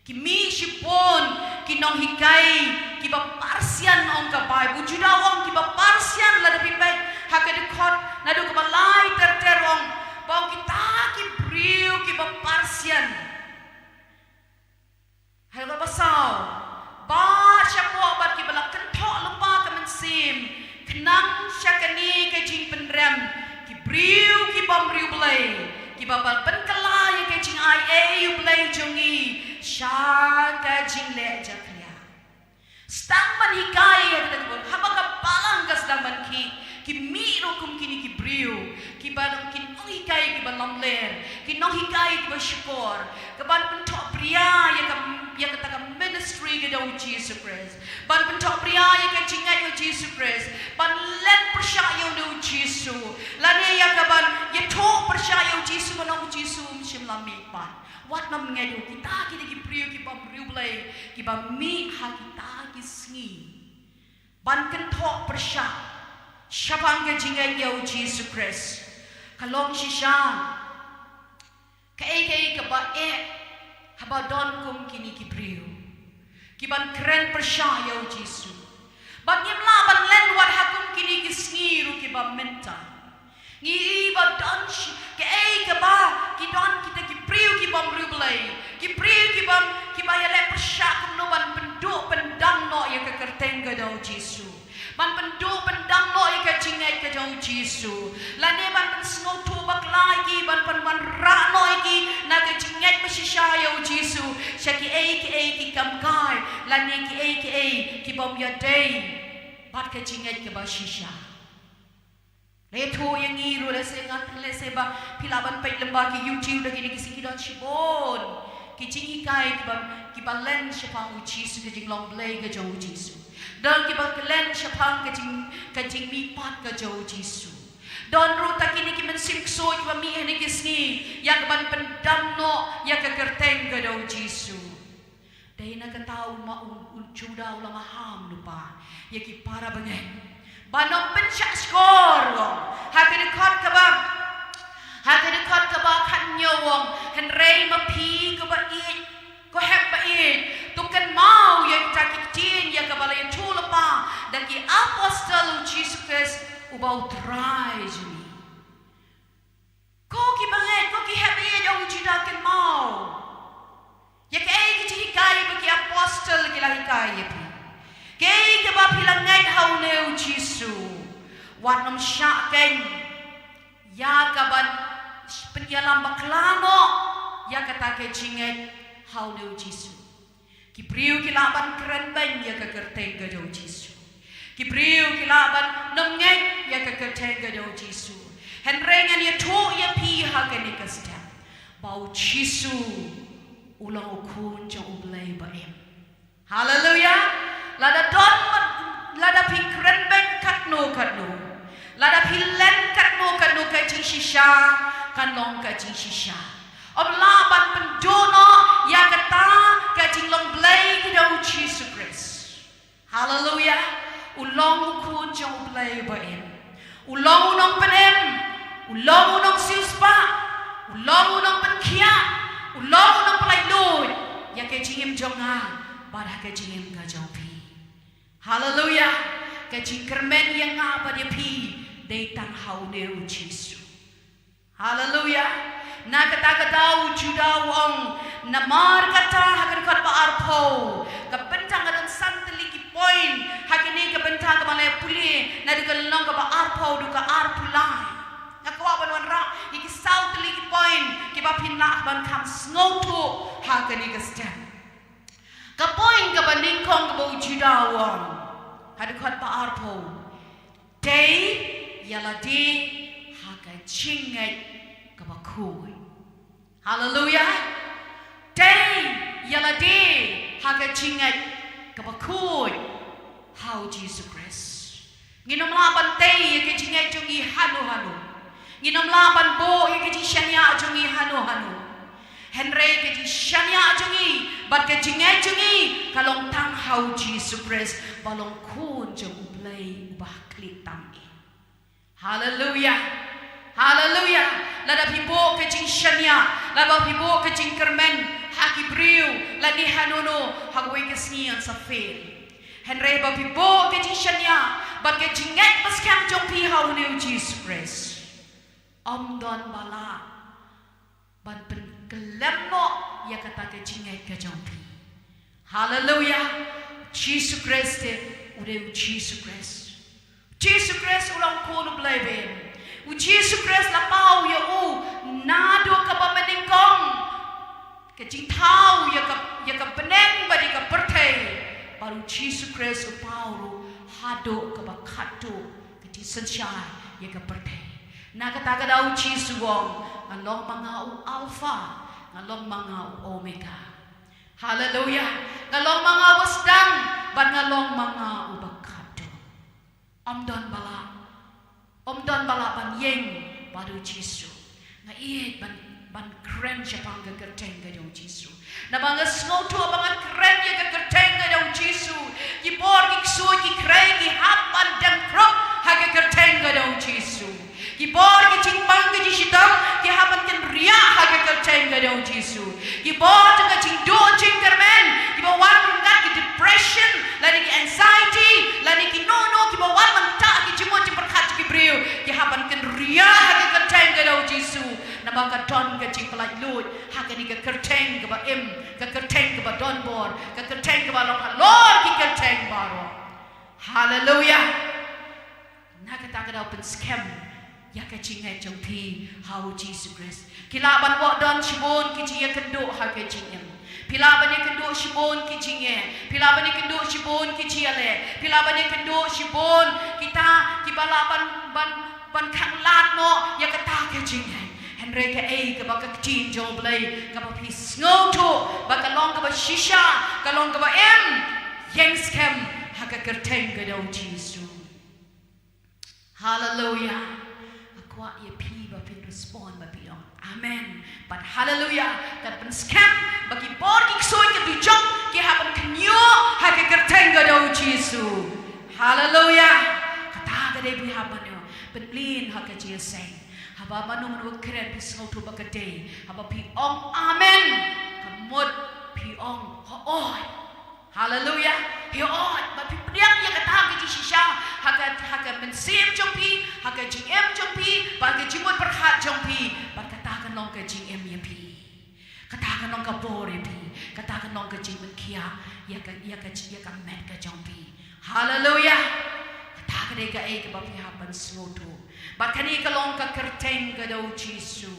Ki mih shibun ki nonghikai kiba parsian, ong ka Baibl. U Judah u ong kiba parsian, lada phi peit ha ka dkhot naduh kaba lai ter ter, ong ba ong kita ki briew kiba parsian. Hynrei ba saw, ba shapoh bad kiba la kynthoh lypa ka mynsiem khnang sha kane ka jingpynrem, ki briew ki bym riewblei, kiba la pynkylla ïa ka jingai ei U Blei jong ngi sha ka jingleh jakhlia. Sdang ban hikai ïa kita ki briew, haba ka balang ka sdang ban khih, ki mih ruh kum kine ki briew kiba long ki nonghikai kiba lamler, ki nonghikai kiba shukor, ka ban pynthohbria ïa ka, ïa kata ka ministry ka jong u Jisu Khrist, ban pynthohbria ïa ka jingngeit ïa u Jisu Khrist, ban len pyrshah ïa une u Jisu, lane ïa ka ban ïathuh pyrshah ïa u Jisu, ban ong u Jisu um shym la mihpat. Wat nym ngeit, kita ki dei ki briew ki bym riewblei kiba mih ha kita ki sngi ban kynthoh pyrshah shaphang ka jingngeit ïa u Jisu Khrist. Ka long shisha kaei kaei kaba eh haba don kum kine ki briew ki ban kren pyrshah ïa u Jisu. Bad ngim lah ban len wat ha kum kine ki sngi ruh kiba mynta. Ngi i ba don shi, kaei kaba, ki don kita ki briew ki bym riewblei, ki briew ki bym, kiba ïaleh pyrshah kumno ban pynduh pyndam noh ïa ka kyrteng ka jong u Jisu. Ban pynduh pyndam noh ïa ka jingngeit ka jong u Jisu. Lane ban pynsngewthuh bakla ïa ki, ban pynwanrah noh ïa ki na ka jingngeit ba shisha ïa u Jisu sha kiei kiei ki kam kai, lane kiei kiei ki bym ïadei bad ka jingngeit kaba shisha. Lehse ïa ngi ruh, lehse ngan, lehse ba phi lah ban peit lyngba ki YouTube da kine ki sngi, ki don shibun ki jinghikai kiba, kiba len shaphang u Jisu, ka jinglong Blei ka jong u Jisu. Don kiba len shaphang ka jing, ka jingmihpat ka jong u Jisu. Don ruh ta kine ki mynsiem ksuid ba mih ha kine ki sngi ïa ka ban pyndam noh ïa ka kyrteng ka jong u Jisu. Dei na kata u ma u, u Judah u la maham lypa ïa ki para bangeit ba nang pynshah shkor u ong ha ka dkhot kaba, ha ka dkhot kaba khathynñiew u ong, hynrei ma phi kaba ïeit, ko hep ba ïeit, to kynmaw ïa kita ki ktien ïa kaba la ïathuh lypa da ki apostol u Jisu Khrist uba u Trai jong ngi. Ko ki bangeit, ko ki hep ba ïeit, ong u Judah, kynmaw ïa kaei ka jinghikai ba ki apostol ki la hikai ïa phi, kaei kaba phi la ngeit ha une u Jisu. Wat nym shah keiñ ïa ka ban pynïalam bakla noh ïa kata ka jingngeit ha une u Jisu. Ki briew ki lah ban kren beiñ ïa ka kyrteng ka jong u Jisu. Ki briew ki lah ban nym ngeit ïa ka kyrteng ka jong u Jisu. Hynrei ngan ïathuh ïa phi ha kane ka step ba u Jisu u long u Khun jong U Blei ba im. Haleluya. Lada don, lada phi kren beiñ katno katno, lada phi len katno katno ka jingshisha, kan long ka jingshisha. Ym lah ban pynduh noh ïa kata ka jinglong Blei ka jong u Jisu Khrist. Haleluya. U long u Khun jong U Blei ba im. U long u nongpynim, u long u nongsiewspah, u long u nongpynkhiah, u long u nongpynlait luid ïa ka jingim jong nga bad ha ka jingim ka jong phi. Haleluya. Ka jingkyrmen ïa nga bad ïa phi dei tang ha une u Jisu. Haleluya. Na kata ka daw u Judah u ong, namar kata, ha ka dkhot ba arphew, ka bynta, nga don san tylli ki point ha kane ka bynta kaba la pule, naduh ka lynnong kaba arphew haduh ka arphew lai. Nga kwah ban wanrah ïa ki saw tylli ki point kiba phin lah ban kham sngewthuh ha kane ka step. Ka point kaba nyngkong kaba u Judah u ong ha dkhot ba arphew, tei ïa lade ha ka jingngeit kaba khuid. Haleluya. Tei ïa lade ha ka jingngeit kaba khuid ha u Jisu Khrist. Ngin ym lah ban tei ïa ka jingngeit jong ngi hano hano. Ngin ym lah ban buh ïa ka jingshaniah jong ngi hano hano. Hynrei ka jingshaniah jong ngi bad ka jingngeit jong ngi ka long tang ha u Jisu Khrist ba long Khun jong U Blei uba ha khlieh tam eh. Haleluya. Haleluya. Lada phi buh ka jingshaniah, lada phi buh ka jingkyrmen ha ki briew, lane hano hano, ha kawei ka sngi yn sa fail. Hynrei ba phi buh ka jingshaniah bad ka jingngeit ba skhem jong phi ha une u Jisu Khrist, ym don ba lah ban pynkyllem noh ïa kata ka jingngeit ka jong phi. Haleluya. Jisu Khrist te u dei u Jisu Khrist. Jisu Khrist u long Khun U Blei ba im. U Jisu Khrist la paw ïa u naduh kaba mynnyngkong ka jingthaw ïa ka, ïa ka bneng bad ïa ka pyrthei. Bad u Jisu Khrist u paw ruh haduh kaba khatduh ka jingsynshar ïa ka pyrthei. Na kata ka daw u Jisu u ong, nga long ma nga u Alpha, nga long ma nga u Omega. Haleluya. Nga long ma nga uba sdang bad nga long ma nga uba khatduh. Ym don ba lah, ym don ba lah ban ïeng bad u Jisu. Nga ïeit ban, ban kren shaphang ka kyrteng ka jong u Jisu. Namar nga sngewthuh ba nga kren ïa ka kyrteng ka jong u Jisu, ki bor ki ksuid ki khrei ki hap ban dem khrup ha ka kyrteng ka jong u Jisu. Ki bor ki jingpang ki jingshitom ki hap ban kynriah ha ka kyrteng ka jong u Jisu. Ki bor jong ka jingduh jingkyrmen, kiba wan ryngkat ki depression lane ki anxiety lane kino kino kiba wan mynta ki jingmut jingpyrkhat jong ki briew, ki hap ban kynriah ha ka kyrteng ka jong u Jisu. Namar ka don ka jingpynlait luid ha kane ka kyrteng kaba im, ka kyrteng kaba don bor, ka kyrteng kaba long halor ki kyrteng baroh. Haleluya. Na kata ka daw pynskhem ïa ka jingngeit jong phi ha u Jisu Khrist. Ki lah ban wad don shibun ki jingïakynduh ha ka jingim. Phi lah ban ïakynduh shibun ki jingeh. Phi lah ban ïakynduh shibun ki jingïaleh. Phi lah ban ïakynduh shibun kita kiba lah ban, ban, ban khanglad noh ïa kata ka jingngeit. Hynrei kaei kaba ka ktien jong u Blei kaba phi sngewthuh ba ka long kaba shisha, ka long kaba im, ïeng skhem ha ka kyrteng ka jong u Jisu. Haleluya. Kwah ïa phi ba phin respond, ba phi ong amen. Bad haleluya. Kan pynskhem ba ki bor ki ksuid ki dujok ki hap ban kynñiuh ha ka kyrteng ka jong u Jisu. Haleluya. Kata ka dei phi hap ban ïoh pynmlien ha ka jingïaseng. Haba mano mano kren phi sngewthuh ba ka dei. Haba phi ong amen, ka mut phi ong hooid. Haleluya. Hooid, ba phi pdiang ïa kata ka jingshisha ha ka, ha ka mynsiem jong phi, ha ka jingim jong phi, ba ka jingmut pyrkhat jong phi, ba kata kan long ka jingim ïa phi. Kata kan long ka bor ïa phi, kata kan long ka jingpynkhiah ïa ka, ïa ka, ïa ka met ka jong phi. Haleluya. Kata ka dei kaei kaba phi hap ban sngewthuh. Bad kane ka long ka kyrteng ka jong u Jisu.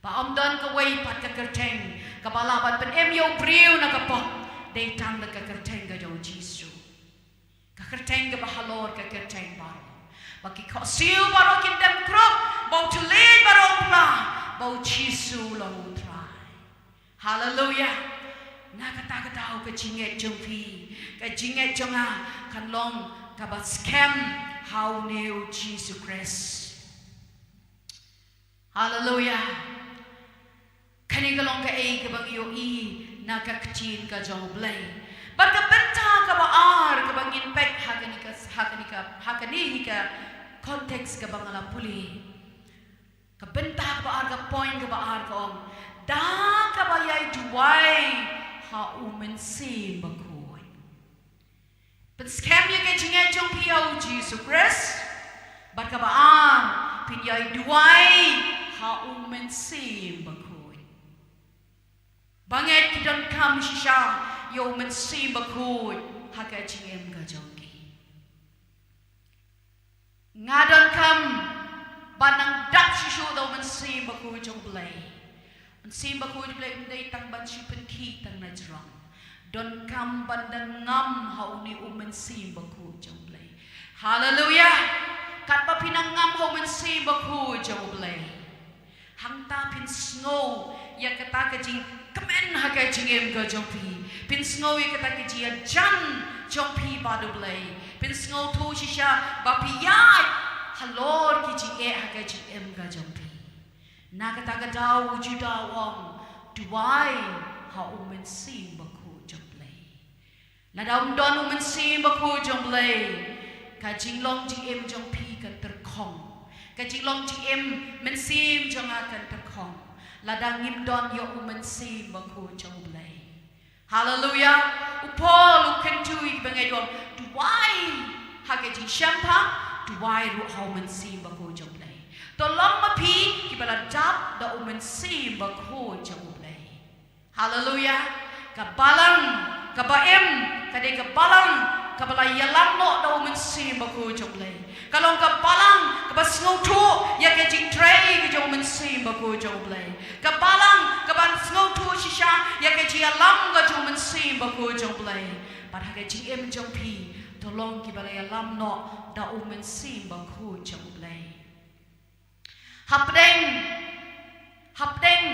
Ba ym don kawei pat ka kyrteng kaba lah ban pynim ïa u briew na ka pop, dei tang da ka kyrteng ka jong u Jisu. Ka kyrteng kaba halor ka kyrteng baroh. Ba ki khohsiew baroh kin dem krup, ba u thylliej baroh u phla, ba u Jisu u long u Trai. Haleluya. Na kata ka daw ka jingngeit jong phi, ka jingngeit jong nga kan long kaba skhem ha une u Jisu Khrist. Haleluya. Kane ka long kaei kaba ngi ïohi na ka ktien ka jong U Blei. Bad ka bynta kaba ar kaba ngin peit ha kane ka, ha kane ka, ha kane hi ka context kaba nga la pule. Ka bynta kaba ar, ka point kaba ar ka ong, da kaba ïai duwai ha U Mynsiem Bakhuid. Pynskhem ïa ka jingngeit jong phi ha u Jisu Khrist. Bad kaba ar, phin ïai duwai ha U Mynsiem Bakhuid. Ba ngeit ki donkam shisha ïa U Mynsiem Bakhuid ha ka jingim ka jong ki. Nga donkam ban nang dap shuh shuh da U Mynsiem Bakhuid jong U Blei. Mynsiem Bakhuid jong U Blei ym dei tang ban shu pynkhih tang na jrong. Donkam ban dang ngam ha une U Mynsiem Bakhuid jong U Blei. Haleluya. Katba phi nang ngam ha U Mynsiem Bakhuid jong U Blei, hangta phin sngew ïa kata ka jingkmen ha ka jingim ka jong phi. Phin sngew ïa kata ka jingïajan jong phi bad U Blei. Phin sngewthuh shisha ba phi ïaid halor ki jingeh ha ka jingim ka jong phi. Na kata ka daw u Judah u ong, duwai ha U Mynsiem Bakhuid jong U Blei. Lada ym don U Mynsiem Bakhuid jong U Blei, ka jinglong jingim jong phi kan tyrkhong. Ka jinglong jingim mynsiem jong nga kan tyrkhong. Lada ngim don ïa U Mynsiem Bakhuid jong U Blei. Haleluya. U Paul u kyntu ïa ki bangeit u ong, duwai ha ka jingshemphang, duwai ruh ha U Mynsiem Bakhuid jong U Blei. To long ma phi kiba la dap da U Mynsiem Bakhuid jong U Blei. Haleluya. Ka balang kaba im ka dei ka balang kaba la ïalam noh da U Mynsiem Bakhuid jong U Blei. Ka long ka balang kaba sngewthuh ïa ka jingtrei ka jong U Mynsiem Bakhuid jong U Blei. Ka balang kaba sngewthuh shisha ïa ka jingïalam ka jong U Mynsiem Bakhuid jong U Blei. Bad ha ka jingim jong phi to long kiba la ïalam noh da U Mynsiem Bakhuid jong U Blei. Hapdeng, hapdeng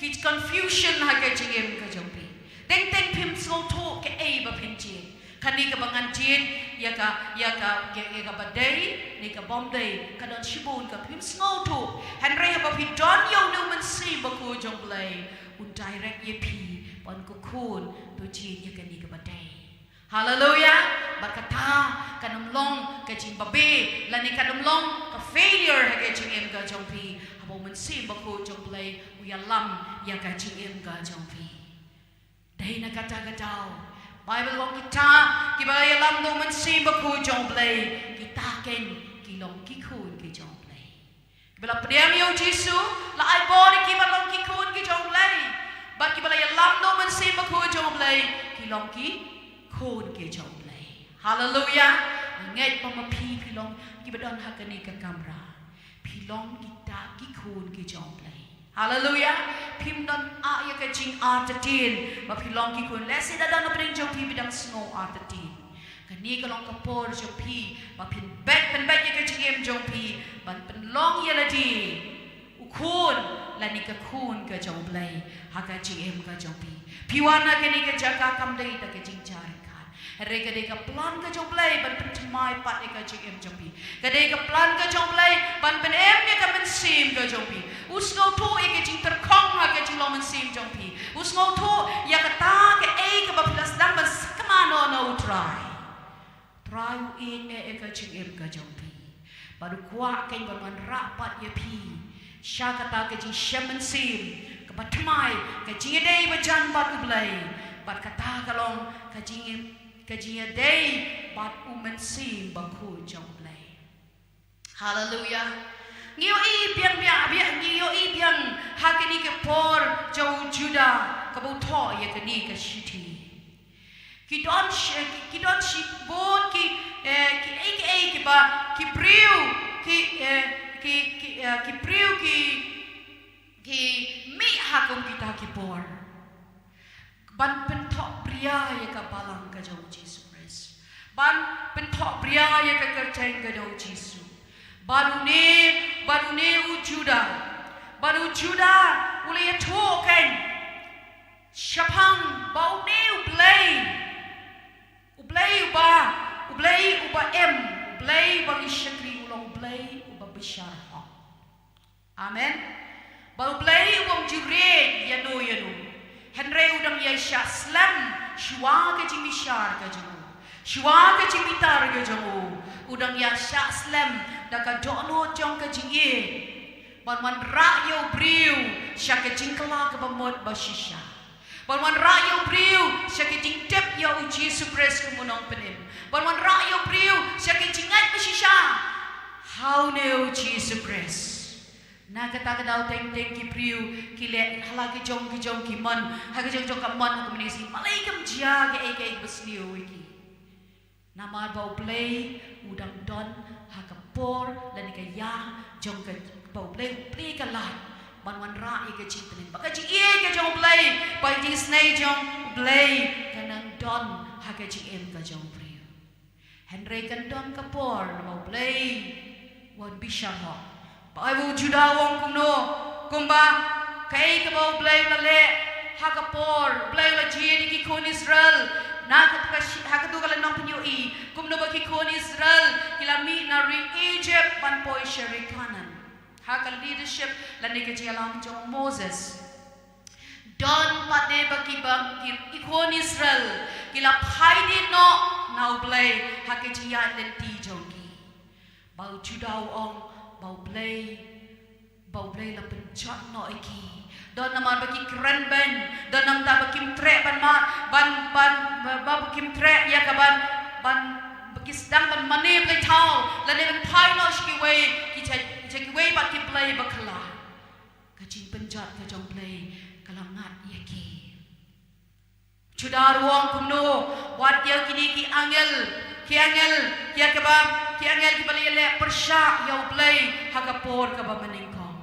ki confusion ha ka jingim ka jong phi. Teng teng phim sngewthuh kaei ba phin jied. Kane kaba ngan jied ïa ka, ïa ka, ïa, ïa kaba dei ne ka bym dei, ka don shibun ka phim sngewthuh. Hynrei haba phi don ïa une U Mynsiem Bakhuid jong U Blei, un direct ïa phi ban kyrkhu to jied ïa kane kaba dei. Haleluya. Bad kata kan ym long ka jingbabe lane kan ym long ka failure ha ka jingim ka jong phi haba U Mynsiem Bakhuid jong U Blei u ïalam ïa ka jingim ka jong phi. Dei na kata ka daw Baibl ong kita kiba ïalam da U Mynsiem Bakhuid jong U Blei, kita ken ki long ki khun ki jong U Blei. Kiba la pdiang ïa u Jisu la ai bor ïa ki ban long ki khun ki jong U Blei. Bad kiba la ïalam da U Mynsiem Bakhuid jong U Blei ki long ki khun ki jong U Blei. Haleluya. Ngeit ba ma phi phi long kiba don ha kane ka kamra, phi long kita ki khun ki jong U Blei. Haleluya. Phim don ah ïa ka jingartatien ba phi long ki khun. Lehse da don hapdeng jong phi ba dang sngew artatien. Kane ka long ka por jong phi ba phin beit, pynbeit ïa ka jingim jong phi ban pynlong ïa lade u khun lane ka khun ka jong U Blei ha ka jingim ka jong phi. Phi wan ha kane ka jaka kam dei da ka jingjar khat. Hynrei ka dei ka plan ka jong U Blei ban pynthymmai pat ïa ka jingim jong phi. Ka dei ka plan ka jong U Blei ban pynim jong phi. U sngewthuh ïa ka jingtyrkhong ha ka jinglong mynsiem jong phi. U sngewthuh ïa kata kaei kaba phi la sdang ban sakma noh na U Trai. Trai u ïeit eh ïa ka jingim ka jong phi. Bad u kwah keiñ ban wanrah pat ïa phi sha kata ka jingshem mynsiem kaba thymmai, ka jingïadei bajan bad U Blei. Bad kata ka long ka jingim, ka jingïadei bad U Mynsiem Bakhuid jong U Blei. Haleluya. Ngi ïohi biang, biang, biang, ngi ïohi biang ha kane ka por jong u Judah kaba u thoh ïa kane ka shithi. Ki don shi-, ki, ki don shibun ki, eh, ki ei, ki ei, kiba, ki briew, ki, eh, ki, ki, eh, ki briew, ki, ki mih ha kum kita ki por. Ban pynthohbria ïa ka balang ka jong u Jisu Khrist. Ban pynthohbria ïa ka kyrteng ka jong u Jisu. Bad une, bad une u Judah. Bad u Judah, u la ïathuh keiñ shaphang ba une U Blei. U Blei uba, U Blei uba im, U Blei uba ngi shakri u long U Blei uba bishar hok. Amen. Ba U Blei u bym ju rieh ïano ïano. Hynrei u dang ïa shah slem shuwa ka jingbishar ka jong u. Shuwa ka jingbitar ka jong u. U dang ïa shah slem da ka dohnud jong ka jingïeit. Ban wanrah ïa u briew sha ka jingkylla kaba mut ba shisha. Ban wanrah ïa u briew sha ka jingtip ïa u Jisu Khrist kum u nongpynim. Ban wanrah ïa u briew sha ka jingngeit ba shisha ha une u Jisu Khrist. Na kata ka daw teng teng ki briew ki leh ha la ki jong ki jong ki mon, ha ki jong jong ka mon, ha ka mynsiem, balei kam jia kaei kaei ba sniew ïa ki. Namar ba U Blei u dang don ha ka por lane ka ïa jong ka, ba U Blei u plie ka lad ban wanrah ïa ka jingpynim. Ba ka jingïeit ka jong U Blei, ba ka jingisynei jong U Blei ka nang don ha ka jingim ka jong u briew. Hynrei kan don ka por ba U Blei un bishar hok. Ba ai ba u Judah u ong kumno, kumba kaei kaba U Blei u la leh ha ka por, U Blei u la jied ïa ki khun Israel. Na ka, ka shi-, ha katu ka lynnong phin ïohi kumno ba ki khun Israel ki la mih na ri Egypt ban poi sha ri Kanaan. Ha ka leadership lane ka jingïalam jong u Moses. Don pat de ba ki, ba ki, ki khun Israel ki la phai dien noh na U Blei ha ka jingïaid lynti jong ki. Ba u Judah u ong ba U Blei, ba U Blei la pynjot noh ïa ki. Don namar ba ki kren beiñ, don namar ba kim treh ban ma-, ban, ban, ba, ba kim treh ïa ka ban, ban, ba ki sdang ban mane blei thaw, lane ban phai noh sha kiwei, ki cha, cha kiwei pat ki blei bakla. Ka jingpynjot ka jong U Blei ka la ngat ïa ki. Judah u ong kumno, wat ïa kine ki angel, ki angel, ki ïa kaba, ki angel kiba la ïaleh pyrshah ïa U Blei ha ka por kaba mynnyngkong.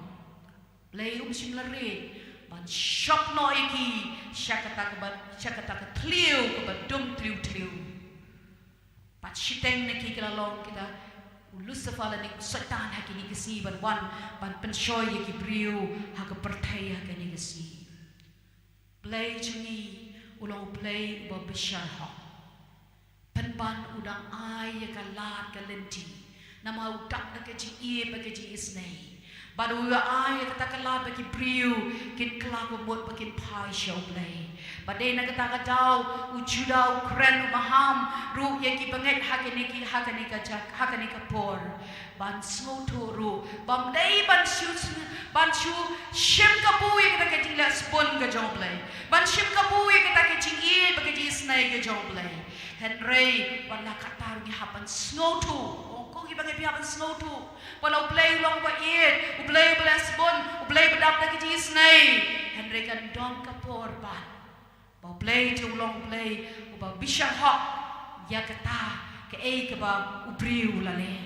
Blei um shym la rieh ban shop noh ïa ki sha kata kaba, sha kata ka thliew kaba dum thliew thliew. Pat shiteng na ki ki la long kita u Lucifer lane u Soitan ha kine ki sngi ban wan ban pynshoi ïa ki briew ha ka pyrthei ha kine ki sngi. Blei jong ngi u long U Blei uba bishar hok. Pynban u dang ai ïa ka lad ka lynti. Namar u dap da ka jingïeit bad ka jingisynei. Bad u ïa ai ïa kata ka lad ba ki briew kin kylla ka mut ba kin phai sha U Blei. Bad dei na kata ka daw u Judah u kren u maham ruh ïa ki bangeit ha kane ki, ha kane ka jak, ha kane ka por. Ban sngewthuh ruh bym dei ban shu, ban shu shim kabu ïa kata ka jingleh sbun ka jong U Blei. Ban shim kabu ïa kata ka jingïeit bad ka jingisynei ka jong U Blei. Hynrei wat la katta ruh ngi hap ban sngewthuh. Ong ko ki bangeit phi hap ban sngewthuh. Ba la U Blei u long uba ïeit, U Blei uba leh sbun, U Blei uba dap da ka jingisynei. Hynrei kan don ka por pat ba U Blei te u long U Blei uba bishar hok ïa kata kaei kaba u briew u la leh.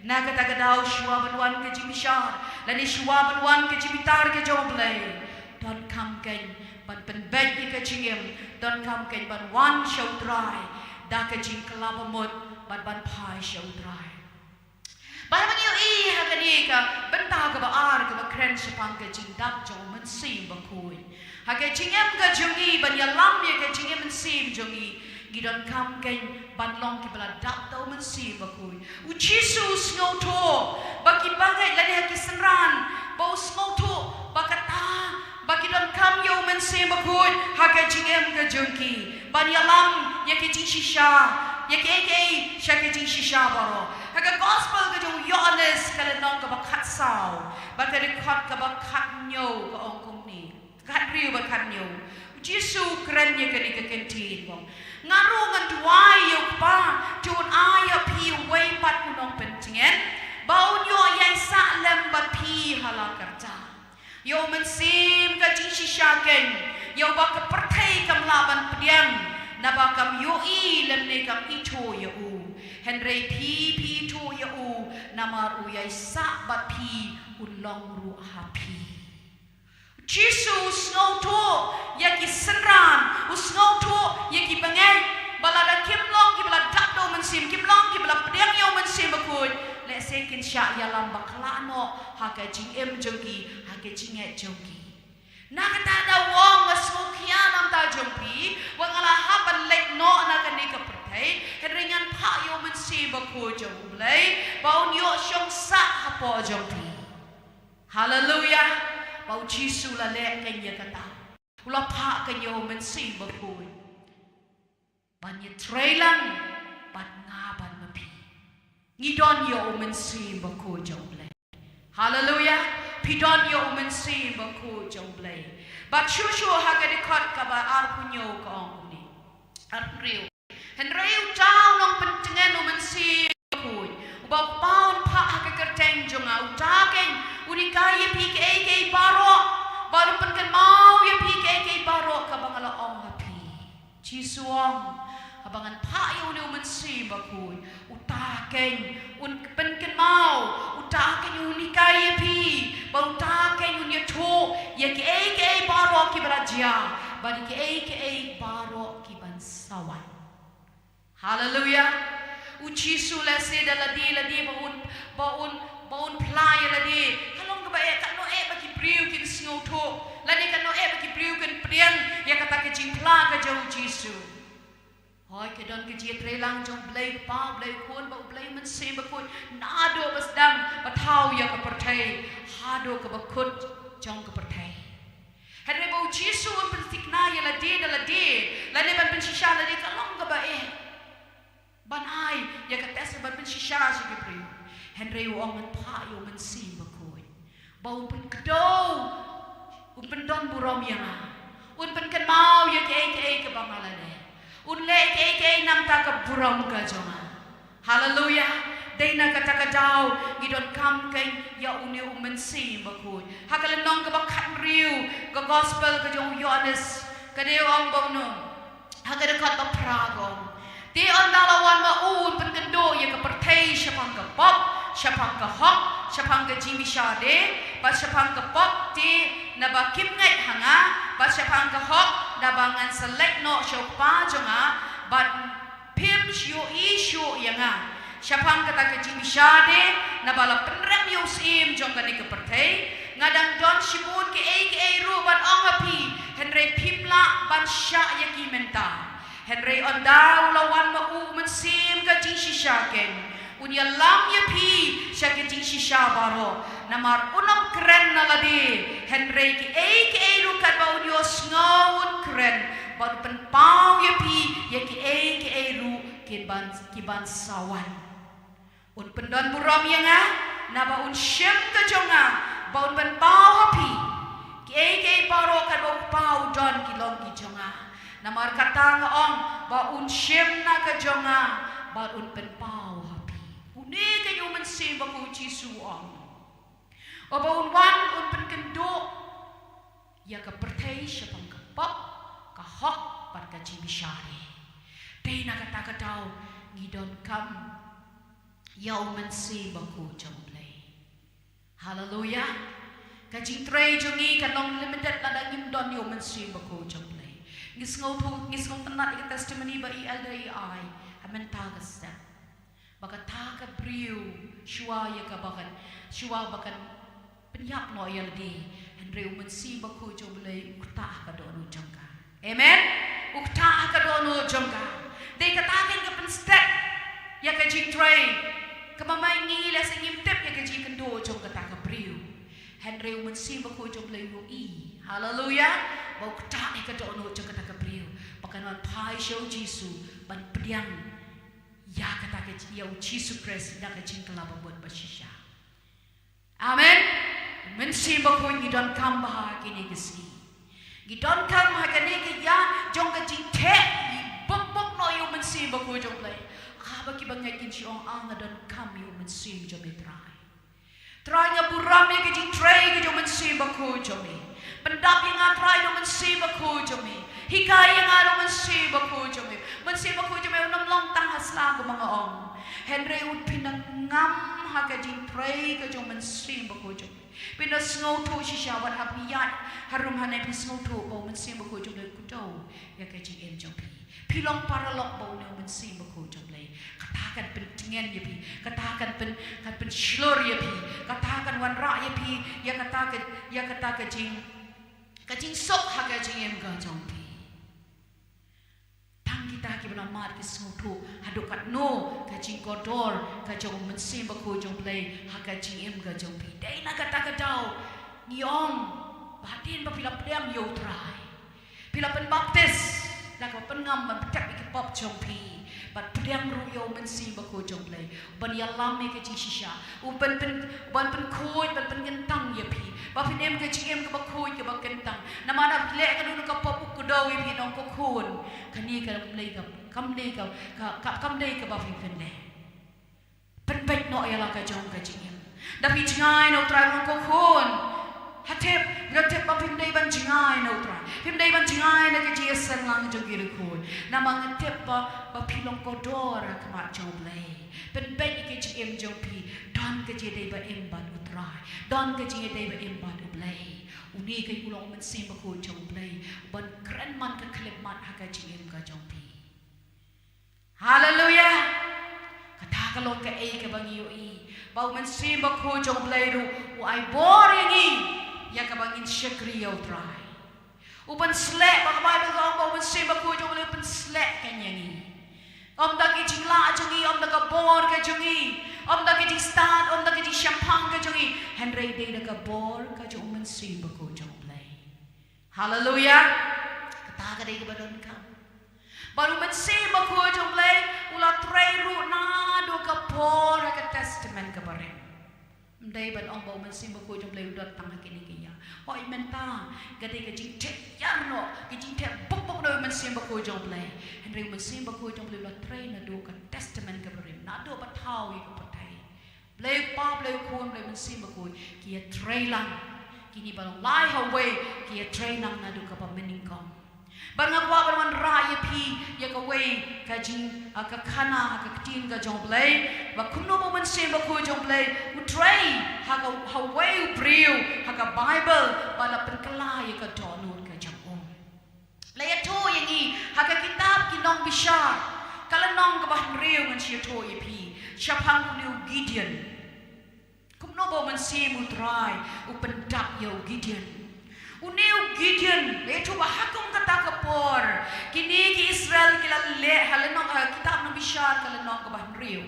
Na kata ka daw shuwa ban wan ka jingbishar lane shuwa ban wan ka jingbitar ka jong U Blei, donkam keiñ ban pynbeit ïa ka jingim, donkam keiñ ban wan sha U Trai da ka jingkylla ba mut bad ban phai sha U Trai. Ba haba ngi ïohi ha kane ka bynta kaba ar kaba kren shaphang ka jingdap jong U Mynsiem Bakhuid ha ka jingim ka jong ngi, ban ïalam ïa ka jingim mynsiem jong ngi, ngi donkam keiñ ban long kiba la dap da U Mynsiem Bakhuid. U Jisu u sngewthuh ba ki bangeit lane ha ki synran ba u s-, jong ki ban ïalam ïa ki jingshisha, ïa kiei kiei sha ki jingshisha baroh. Ha ka gospel ka jong u Ïoannis ka lynnong kaba khatsaw bad ka dkhot kaba khathynñiew ka ong kumne. Khathynriew bad khathynñiew. U Jisu u kren ïa kane ka kyntien u ong, nga ruh ngan duwai ïa u Kpa, te un ai ïa phi uwei pat u nongpyntngen ba un ïoh ïaisah lem bad phi ha la karta. Ïa u Mynsiem ka jingshisha keiñ, ïa uba ka pyrthei kam lah ban pdiang, naba kam ïohi lymne kam ithuh ïa u. Hynrei phi phi ithuh ïa u, namar u ïaisah bad phi, un long ruh ha phi. Jisu u sngewthuh ïa ki synran, u sngewthuh ïa ki bangeit ba lada kim long kiba la dap da u Mynsiem, kim long kiba la pdiang ïa u Mynsiem Bakhuid, lehse kin shah ïalam bakla noh ha ka jingim jong ki, ha ka jingngeit jong ki. Na kata da u ong, nga sngewkhia na ka bynta jong phi, wat nga la hap ban leit noh na kane ka pyrthei, hynrei ngan phah ïa u Mynsiem Bakhuid jong U Blei ba un ïoh shong sah hapoh jong phi. Haleluya. Ba u Jisu u la leh keiñ ïa kata. U la phah keiñ ïa u Mynsiem Bakhuid ban ïatreilang bad nga bad ma phi. Ngi don ïa u Mynsiem Bakhuid jong U Blei. Haleluya. Phi don ïa u Mynsiem Bakhuid jong U Blei. Bad shuh shuh ha ka dkhot kaba arphew hynñiew ka ong kumne. Arphew hynriew. Hynrei uta u nongpyntngen, u Mynsiem Bakhuid, uba u Kpa un phah ha ka kyrteng jong nga, uta keiñ un hikai ïa phi kiei kiei baroh, bad un pynkynmaw ïa phi kiei kiei baroh kaba nga la ong ha phi. Jisu u ong, haba ngan phah ïa une u Mynsiem Bakhuid, uta keiñ un pynkynmaw, uta keiñ un hikai ïa phi, bad uta keiñ un ïathuh ïa kiei kiei baroh kiba la jia, bad ïa kiei kiei baroh kiban sa wan. Haleluya. U Jisu lehse da lade lade ba un, ba un, ba un phla ïa lade, ka long kaba eh, katno eh ba ki briew kin sngewthuh, lane katno eh ba ki briew kin pdiang ïa kata ka jingphla ka jong u Jisu. Hooid, ka don ka jingïatreilang jong U Blei Kpa, U Blei Khun bad U Blei Mynsiem Bakhuid, naduh ba sdang ba thaw ïa ka pyrthei haduh kaba kut jong ka pyrthei. Hynrei ba u Jisu un pynthikna ïa lade da lade, lane ban pynshisha lade, ka long kaba eh ban ai ïa ka test ban pynshisha sha ki briew. Hynrei u ong, ngan phah ïa u Mynsiem Bakhuid ba un pynkdew, un pyndon burom ïa nga, un pynkynmaw ïa kiei kiei kaba nga la leh, un leh kiei kiei na ka bynta ka burom ka jong nga. Haleluya. Dei na kata ka daw ngi donkam keiñ ïa une u Mynsiem Bakhuid. Ha ka lynnong kaba khathynriew ka gospel ka jong u Ïoannis, ka dei u ong ba uno, ha ka dkhot ba phra ka ong, te ynda la wan ma u, un pynkynduh ïa ka pyrthei shaphang ka pop, shaphang ka hok, shaphang ka jingbishar de, bad shaphang ka pop te naba kim ngeit ha nga, bad shaphang ka hok naba ngan sa leit noh sha u Kpa jong nga, bad phim ïohi shuh ïa nga. Shaphang kata ka jingbishar de, naba la pynrem ïa u syiem jong kane ka pyrthei, nga dang don shibun kiei kiei ruh ban ong ha phi, hynrei phim lah ban shah ïa ki mynta. Hynrei ynda u la wan ma u u Mynsiem ka jingshisha keiñ, un ïalam ïa phi sha ka jingshisha baroh. Namar un ym kren na lade, hynrei kiei kiei ruh katba un ïohsngew un kren, bad un pynpaw ïa phi ïa kiei kiei ruh kiban, kiban sa wan. Un pyndon burom ïa nga naba un shim ka jong nga, ba un pynpaw ha phi. Kiei kiei baroh katba u Kpa u don ki long ki jong nga. Namar kata nga ong, ba un shim na ka jong nga bad un pynpaw ha phi. Une keiñ u Mynsiem Bakhuid, u Jisu u ong, uba un wan un pynkynduh ïa ka pyrthei shaphang ka pop, ka hok bad ka jingbishar de. Dei na kata ka daw ngi donkam ïa u Mynsiem Bakhuid jong U Blei. Haleluya. Ka jingtrei jong ngi kan long limited lada ngim don ïa u Mynsiem Bakhuid jong U Blei. Ngi sngewthuh, ngi sngewtynnat ïa ka testimony ba i Elder i ai ha mynta ka step, ba kata ka briew shuwa ïa kaba kan, shuwa ba kan pynïap noh ïa lade, hynrei u Mynsiem Bakhuid jong U Blei u ktah ha ka dohnud jong ka. Amen. U ktah ha ka dohnud jong ka. Dei kata keiñ ka pynstet ïa ka jingtrei, kaba ma ngi lehse ngim tip ïa ka jingkynduh jong kata ka briew, hynrei u Mynsiem Bakhuid jong U Blei u ïohi. Haleluya. ba u ktah ïa ka dohnud jong kata ka briew ba kan wan phai sha u Jisu ban pdiang ïa kata ka, ïa u Jisu Khrist da ka jingkylla ba mut ba shisha. Amen. Mynsiem Bakhuid ngi donkam bha ha kine ki sngi. Ngi donkam ha kane ka ïa jong ka jingtheh, ngi bok bok noh ïa u Mynsiem Bakhuid jong U Blei. Ah, ba ki bangeit kin shu ong, ah, nga donkam ïa u Mynsiem jong me Trai. Trai, nga burom ïa ka jingtrei ka jong u Mynsiem Bakhuid jong me. Pyndap ïa nga Trai da u Mynsiem Bakhuid jong me. Hikai ïa nga da u Mynsiem Bakhuid jong me. Mynsiem Bakhuid jong me un ym long tang ha sla kumba nga ong. Hynrei un pynngam ha ka jingtrei ka jong u Mynsiem Bakhuid jong me. Phin da sngewthuh shisha wat haba phi ïaid harum hangne, phi sngewthuh ba u Mynsiem Bakhuid jong me u kdew ïa ka jingim jong phi. Phi long paralok ba une u Mynsiem Bakhuid jong U Blei. Kata kan pyntngen ïa phi. Kata kan pyn, kan pynshlur ïa phi. Kata kan wanrah ïa phi ïa kata ka, ïa kata ka jing, ka jingsuk ha ka jingim ka jong phi. Tang kita kiba la mad ki sngewthuh haduh katno ka jingkordor ka jong u Mynsiem Bakhuid jong U Blei ha ka jingim ka jong phi. Dei na kata ka daw ngi ong, ba hadien ba phi la pdiang ïa U Trai, phi la pynbaptis da kaba pynngam ban pyntip ïa ki pop jong phi, bad pdiang ruh ïa u Mynsiem Bakhuid jong U Blei ban ïalam ïa ka jingshisha, u ban pyn, ban pynkhuid, ban pynkyntang ïa phi ba phin im ka jingim kaba khuid kaba kyntang. Namar da phi leh kano kano ka pop u kdew ïa phi, un ong, ko khun, kane kam dei ka, kam dei ka, ka, ka, kam dei kaba phi phin leh. Pynbeit noh ïa la ka jong ka jingim. Da phi jngai na U Trai, un ong, ko khun, ha tip, nga tip ba phim dei ban jngai na U Trai. Phim dei ban jngai na ka jingïaseng lang jong ki riewkhuid. Namar nga tip ba, ba phi long kordor ha khmat jong U Blei. Pynbeit ïa ka jingim jong phi. Don ka jingïadei ba im bad U Trai. Don ka jingïadei ba im bad U Blei. Une ka u long u Mynsiem Bakhuid jong U Blei, ban kren man ka khyllipmat ha ka jingim ka jong phi. Haleluia. Kata ka long kaei kaba ngi ïohi, ba u Mynsiem Bakhuid jong U Blei ruh u ai bor ïa ngi ïa kaba ngin shakri ïa U Trai. U pynsleh, ba ka Baibl ka ong ba u Mynsiem Bakhuid jong U Blei u pynsleh kein ïa ngi. Ym da ki jinglah jong ngi, ym da ka bor ka jong ngi, ym da ki jingstad, ym da ki jingshemphang ka jong ngi. Hynrei dei da ka bor ka jong u Mynsiem Bakhuid jong U Blei. Haleluia. Kata ka dei kaba donkam. Bad u Mynsiem Bakhuid jong U Blei u la trei ruh naduh ka por ha ka Testament kaba rim. Ym dei ban ong ba u Mynsiem Bakhuid jong U Blei u don tang ha kine ki ïa. Hooid mynta ka dei ka jingtheh ïar noh, ka jingtheh bok bok da u Mynsiem Bakhuid jong U Blei. Hynrei u Mynsiem Bakhuid jong U Blei u la trei naduh ka Testament kaba rim, naduh ba thaw ïa ka pyrthei. Blei u Kpa, Blei u Khun, Blei u Mynsiem Bakhuid ki ïa trei lang. Kine ba long lai ha uwei ki ïa trei lang naduh kaba mynnyngkong. Bad nga kwah ban wanrah ïa phi ïa kawei ka jing, ah, ka khana ha ka ktien ka jong U Blei, ba kumno ba u Mynsiem Bakhuid jong U Blei u trei ha ka, ha uwei u briew ha ka Baibl ba la pynkylla ïa ka dohnud ka jong u. La ïathuh ïa ngi ha ka kitab Ki Nongbishar, ka lynnong kaba hynriew, ngan sa ïathuh ïa phi shaphang une u Gideon. Kumno ba u Mynsiem u Trai u pyndap ïa u Gideon. Une u Gideon, la ïathuh ba ha kum kata ka por kine ki Israel ki la leh, ha lynnong, ha kitab Nongbishar ka lynnong kaba hynriew,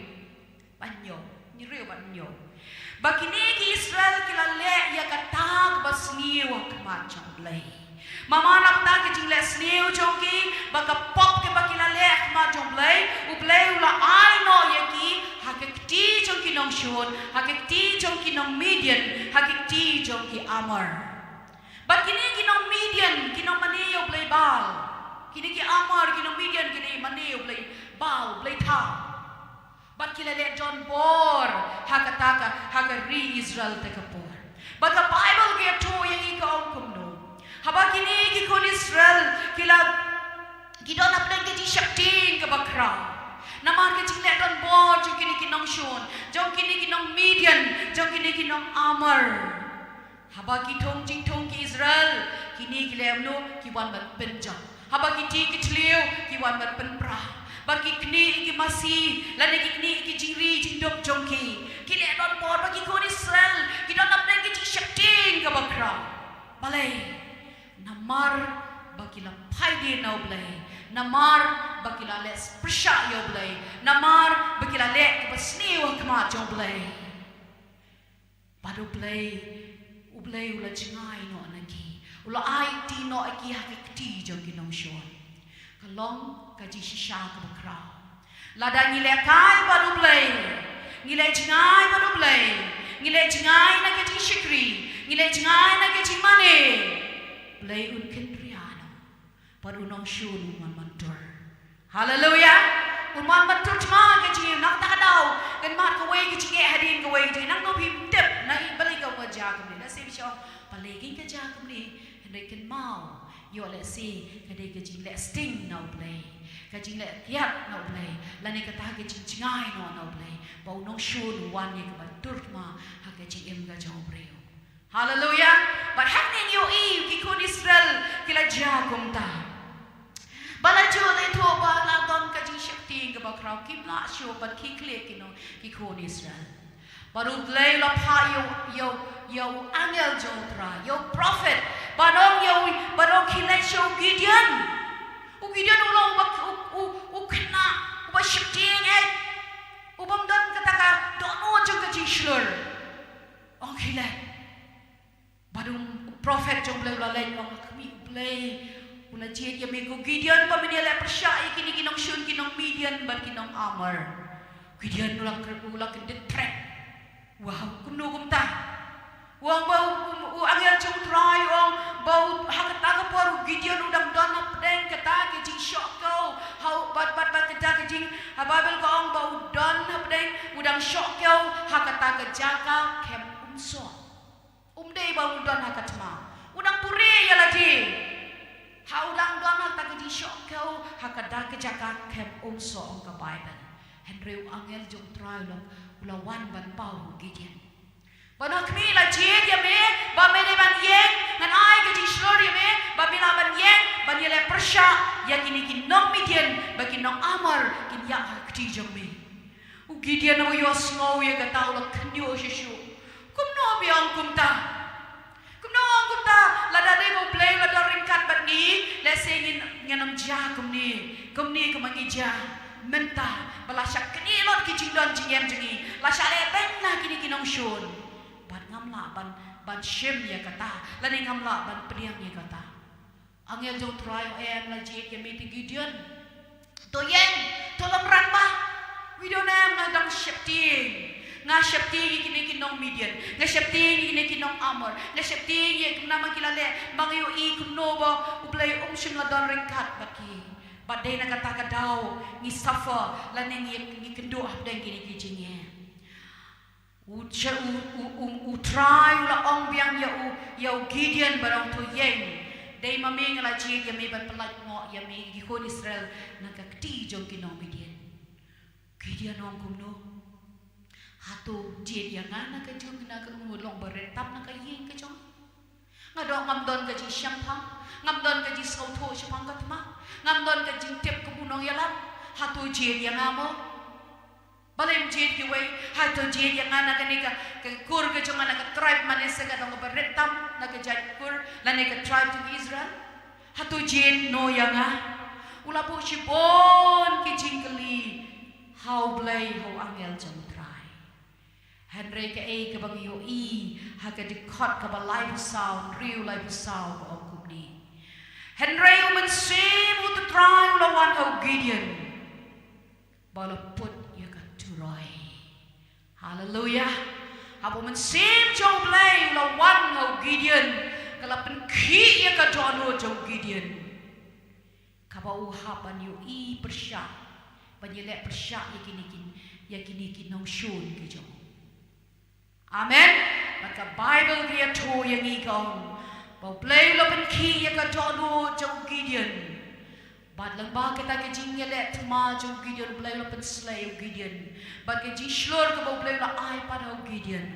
ba hynñiew, hynriew bad hynñiew, ba kine ki Israel ki la leh ïa kata kaba sniew ha khmat jong U Blei. Namar na kata ka jingleh sniew jong ki, bad ka pop kaba ki la leh ha khmat jong U Blei, U Blei u la ai noh ïa ki ha ka kti jong ki nongshun, ha ka kti jong ki nong Midian, ha ka kti jong ki Amor. Bad kine ki nong Midian, ki nongmane ïa u blei Baal. Kine ki Amor, ki nong Midian, ki nongmane ïa u blei Baal, u blei thaw. Bad ki la leh donbor ha kata ka, ha ka ri Israel te ka por. Bad ka Baibl ka ïathuh ïa ngi, ka ong kumno. Haba kine ki khun Israel ki la, ki don hapdeng ka jingsheptieng kaba khraw. Namar ka jingleh donbor jong kine ki nongshun, jong kine ki nong Midian, jong kine ki nong Amor. Haba ki thung jingthung ki Israel, kine ki leh kumno, ki wan ban pynjot. Haba ki tih ki thliew, ki wan ban pynpra. Ba ki knieh ïa ki masi, lane ki knieh ïa ki jingri jingduk jong ki. Ki leh donbor, ba ki khun Israel ki don hapdeng ki jingsheptieng kaba khraw. Balei? Namar ba ki la phai dien na U Blei. Namar ba ki la leh pyrshah ïa U Blei. Namar ba ki la leh kaba sniew ha khmat jong U Blei. Bad U Blei, U Blei u la jngai noh na ki. U la aiti noh ïa ki ha ka kti jong ki nongshun. Ka long ka jingshisha kaba khraw. Lada ngi lehkai bad U Blei, ngi leh jngai bad U Blei, ngi leh jngai na ka jingshakri, ngi leh jngai na ka jingmane, Blei un kynriah noh. Bad u nongshun un wan ban tur. Haleluya. Un wan ban tur thma ka jingim, na kata ka daw, kan mad kawei ka jingeh hadien kawei ka jingeh, nangno phim tip, na i balei ka wan jia kumne, lehse phi shu ong, balei kein ka jia kumne, hynrei kynmaw, ïoh lehse ka dei ka jingleh sting na U Blei, ka jingleh kiad na U Blei, lane kata ka jingjngai noh na U Blei, ba u nongshun u wan ïa kaba tur thma ha ka jingim ka jong u briew. Haleluya. Bad hangne ngi ïohi ki khun Israel ki la jia kumta. Ba la ju leh thoh ba la don ka jingsheptieng kaba khraw, kim lah shuh ban khie khlieh ki nong, ki khun Israel. Bad U Blei u la phah ïa u, ïa u, ïa u angel jong U Trai, ïa u prophet, ban ong ïa u, ban ong khie leit sha u Gideon. U Gideon u long uba, u, u, u khynnah uba sheptieng eh. U bym don kata ka dohnud jong ka jingshlur. Ong khie leit. Bad u prophet jong U Blei u la leit, ong, khmih, U Blei u la jied ïa me ko Gideon ba men ïaleh pyrshah ïa kine ki nongshun, ki nong Midian bad ki nong Amor. Gideon u la kr-, u la kyndit prek. Wow, kumno kumta? U ong ba u, u, u angel jong U Trai u ong ba u, ha kata ka por u Gideon u dang don hapdeng kata ka jingshoh kew. Ha u, bad, bad, bad kata ka jing, ha Baibl ka ong ba u don hapdeng, u dang shoh kew ha kata ka jaka kem umsoh. Um dei ba u don ha ka thma. U dang pure ïa lade. Ha u dang don ha kata ka jingshoh kew, ha kata ka jaka kem umsoh, ong ka Baibl. Hynrei u angel jong U Trai u la, u la wan ban paw ha u Gideon. Ba na khmih, la jied ïa me ba me dei ban ïeng, ngan ai ka jingshlur ïa me ba me lah ban ïeng ban ïaleh pyrshah ïa kine ki nong Midian bad ki nong Amor kin ïaid ha ka kti jong me. U Gideon u ïohsngew ïa kata u la khynñiuh shuh shuh. Kumno phi ong kumta? Kumno ong kumta? Lada dei ba U Blei u la don ryngkat bad ngi, lehse ngin, ngin ym jia kumne, kumne kumba ngi jia mynta, ba la shah knieh lut ki jingdon jingem jong ngi, la shah leh beiñ na kine ki nongshun. Bad ngam lah ban, ban shim ïa kata, lane ngam lah ban pdiang ïa kata. Angel jong U Trai u ong, em, la jied ïa me te Gideon. To ïeng, to long rangbah. Gideon em, nga dang sheptieng. Nga sheptieng ïa kine ki nong Midian. Nga sheptieng ïa kine ki nong Amor. Nga sheptieng ïa kumno ma ki la leh. Ba nga ïohi kumno ba U Blei um shym la don ryngkat bad ki. Bad dei na kata ka daw ngi suffer lane ngi, ngi kynduh hapdeng kine ki jingeh. U Trai, u, u, u, U Trai u la ong biang ïa u, ïa u Gideon ba dang to ïeng. Dei ma me nga la jied ïa me ban pyllait noh ïa me, ïa ki khun Israel na ka kti jong ki nong Midian. Gideon ong kumno? Hato jied ïa nga na ka jong, na ka, u long ba rit tam na ka ïing ka jong. Nga dang ngam don ka jingshemphang, ngam don ka jingsngewthuh shaphang ka thma, ngam don ka jingtip kum u nongïalam. Hato jied ïa nga mo? Balei ym jied kiwei? Hato jied ïa nga na kane ka, ka kur ka jong nga, na ka tribe Manasseh, ka dang kaba rit tam na ka jait kur lane ka tribe jong Israel? Hato jied noh ïa nga? U la buh shibun ki jingkylli ha U Blei, ha u angel jong U Trai. Hynrei kaei kaba ngi ïohi ha ka dkhot kaba laiphew saw, hynriew laiphew saw, ka ong kumne: Hynrei U Mynsiem U Trai u la wan ha u Gideon, ba u la put ïa ka turoi. Haleluya. Haba U Mynsiem jong U Blei u la wan ha u Gideon, ka la pynkhih ïa ka dohnud jong u Gideon, kaba u hap ban ïohi pyrshah, ban ïaleh pyrshah ïa kine ki, ïa kine ki nongshun ki jong u. Amen. Bad ka Baibl ka ïathuh ïa ngi, ka ong ba U Blei u la pynkhih ïa ka dohnud jong u Gideon. Bad lyngba kata ka jingïaleh thma jong u Gideon, U Blei u la pynsleh ïa u Gideon. Bad ka jingshlur kaba U Blei u la ai pat ha u Gideon,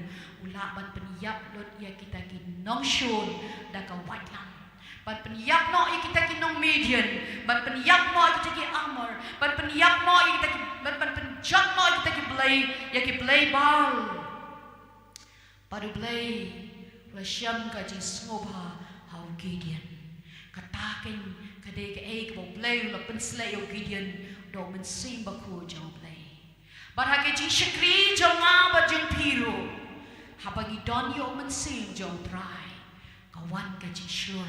u lah ban pynïap lut ïa kita ki nongshun da ka waitlam. Ban pynïap noh ïa kita ki nong Midian, ban pynïap noh ïa kita ki Amor, ban pynïap noh ïa kita ki, ban, ban pynjot noh ïa kita ki blei, ïa ki blei Baal. Bad U Blei u la shem ka jingsngewbha ha u Gideon. Kata keiñ ka dei kaei kaba U Blei u la pynsleh ïa u Gideon da U Mynsiem Bakhuid jong U Blei. Bad ha ka jingshakri jong nga bad jong phi ruh, haba ngi don ïa U Mynsiem jong U Trai, Ka wan ka jingshlur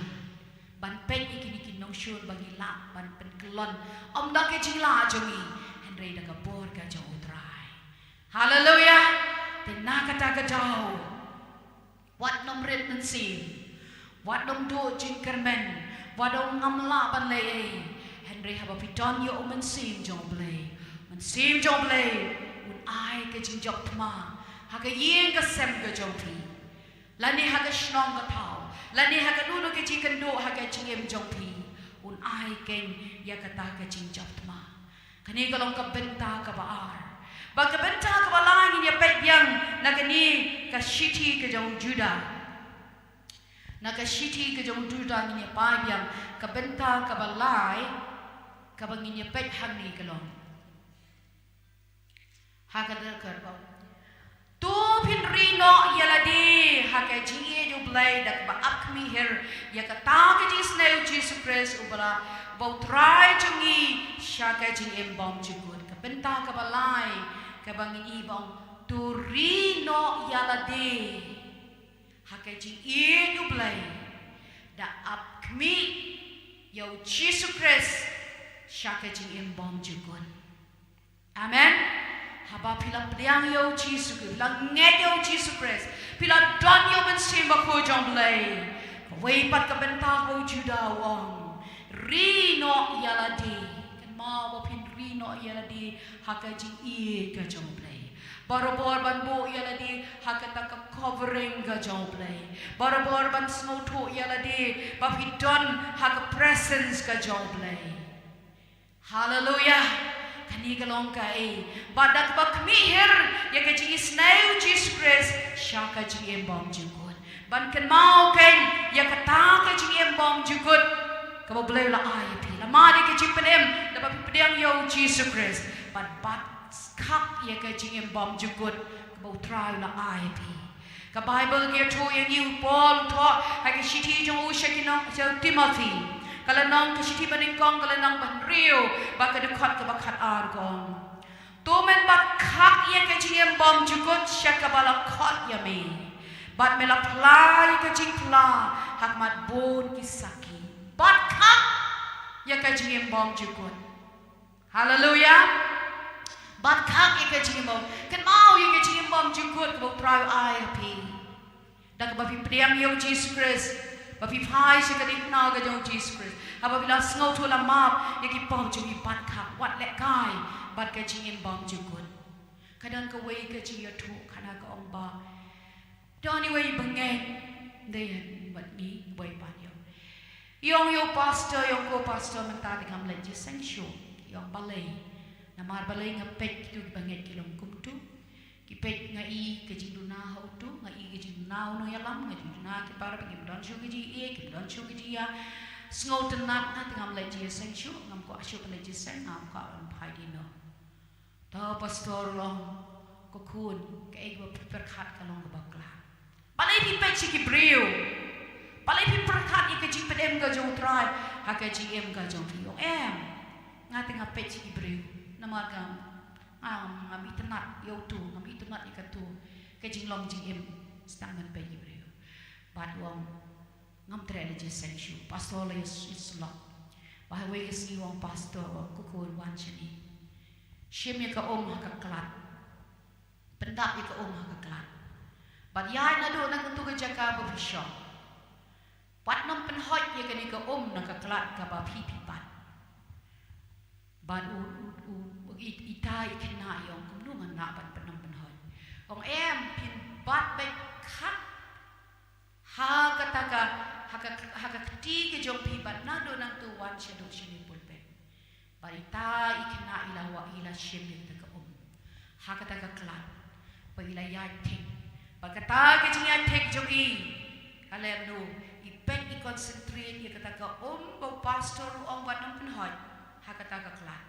ban peit ïa kine ki nongshun ba ngi lah ban pynkyllon, ym da ka jinglah jong ngi, hynrei da ka bor ka jong U Trai. Haleluya. Te na kata ka daw, wat nym rit mynsiem, wat nym duh jingkyrmen, wat nym ngam lah ban leh ei. Hynrei haba phi don ïa U Mynsiem jong U Blei, Mynsiem jong U Blei un ai ka jingjop thma ha ka ïing ka sem ka jong phi, lane ha ka shnong ka thaw, lane ha kano kano ka jingkynduh ha ka jingim jong phi, un ai keiñ ïa kata ka jingjop thma. Kane ka long ka bynta kaba ar. Bad ka bynta kaba lai ngin ïa peit biang na kane ka shithi ka jong u Judah. Na ka shithi ka jong u Judah ngin ïa peit biang ka bynta kaba lai kaba ngin ïa peit hangne ka long. Ha ka dei ka ba. To phin ri noh ïa lade ha ka jingïeit U Blei da kaba ap khmih hir ïa kata ka jingisynei U Jisu Khrist uba la, uba U Trai jong ngi, sha ka jingim bymjukut. Ka bynta kaba lai kaba ngin ïa bang, to ri noh ïa lade ha ka jingïeit U Blei da ap khmih ïa U Jisu Khrist sha ka jingim bymjukut. Amen. Haba phi la pdiang ïa U Jisu Khrist, phi la ngeit ïa U Jisu Khrist, phi la don ïa U Mynsiem Bakhuid jong U Blei. Kawei pat ka bynta kaba u Judah u ong, ri noh ïa lade. Kynmaw ba phin ri noh ïa lade ha ka jingïeit ka jong U Blei. Barabor ban buh ïa lade ha kata ka covering ka jong U Blei. Barabor ban sngewthuh ïa lade ba phi don ha ka presence ka jong U Blei. Haleluya. Kane ka long kaei? Bad da kaba khmih hir ïa ka jingisynei U Jisu Khrist sha ka jingim bymjukut. Ban kynmaw keiñ ïa kata ka jingim bymjukut kaba U Blei u la ai ïa phi. Lama dei ka jingpynim, laba phi pdiang ïa U Jisu Khrist. Bad bat khak ïa ka jingim bymjukut kaba U Trai u la ai ïa phi. Ka Baibl ka ïathuh ïa ngi, u Paul u thoh ha ka shithi jong u sha ki nong, sha u Timothy, ka lynnong, ka shithi banyngkong, ka lynnong bahynriew, bad ka dkhot kaba khatar ka ong, to men bat khak ïa ka jingim bymjukut sha kaba la khot ïa me. Bad me la phla ïa ka jingphla ha khmat bun ki sakhi. Bat khak ïa ka jingim bymjukut. Haleluya. Bat khak ïa ka jingim bym, kynmaw ïa ka jingim bymjukut kaba U Trai u ai ha phi. Da kaba phi pdiang ïa U Jisu Khrist, ba phi phai sha ka diengphna ka jong U Jisu Khrist. Haba phi la sngewthuh, la map ïa ki pop jong phi, bat khak, wat lehkai bad ka jingim bymjukut. Ka don kawei ka jingïathuh, kane ka ong ba don iwei i bangeit, dei bad ngi, wei pat ïong. I ong ïa u pastor, i ong, ko pastor, mynta te ngam leit jingïaseng shuh. I ong balei? Namar balei? Nga peit kito ki bangeit ki long kumto. Ki peit, nga i ka jingduna ha uto, nga i ka jingduna ha u nongïalam, nga jingduna ki para, kim don shuh ka jingïeit, kim don shuh ka jingïa sngewtynnat. Nga te ngam leit jingïaseng shuh, ngam kwah shuh ban leit jingïaseng, ngam kwah ban phai dino. To pastor u ong, ko khun, kaei kaba phi pyrkhat ka long kaba khlaiñ. Balei phi peit sha ki briew? Balei phi pyrkhat ïa ka jingpynim ka jong U Trai ha ka jingim ka jong phi? Ong em, nga te nga peit sha ki briew. Namar ka, nga, ngam itynnat ïa uto, ngam itynnat ïa kato. Ka jinglong jingim, sdang ban peit ki briew. Bad u ong, ngam treh leit jingïaseng shuh. Pastor la ïa, ïasyllok. Bad ha kawei ka sngi u ong, pastor, ko khun, wan shane. Shim ïa ka um ha ka klat. Pyndap ïa ka um ha ka klat. Bad ïaid naduh na kato ka jaka ba phi shong. Wat nym pynhoit ïa kane ka um na ka klat kaba phi phi bat. Bad u, u, u, u, i, ita i khynnah i ong, kumno ngan lah ban pyn-, nym pynhoit? Ong em, phin bat beit khak ha kata ka, ha ka, ha ka kti ka jong phi bad naduh nangto wan shaduh shane pulpit. Bad ita i khynnah i la wah, i la shim ïa kata ka um ha kata ka klat. Bad i la ïaid thik. Bad kata ka jingïaid thik jong i, ka leh kumno? I peit, i concentrate ïa kata ka um ba u pastor u ong wat nym pynhoit ha kata ka klat.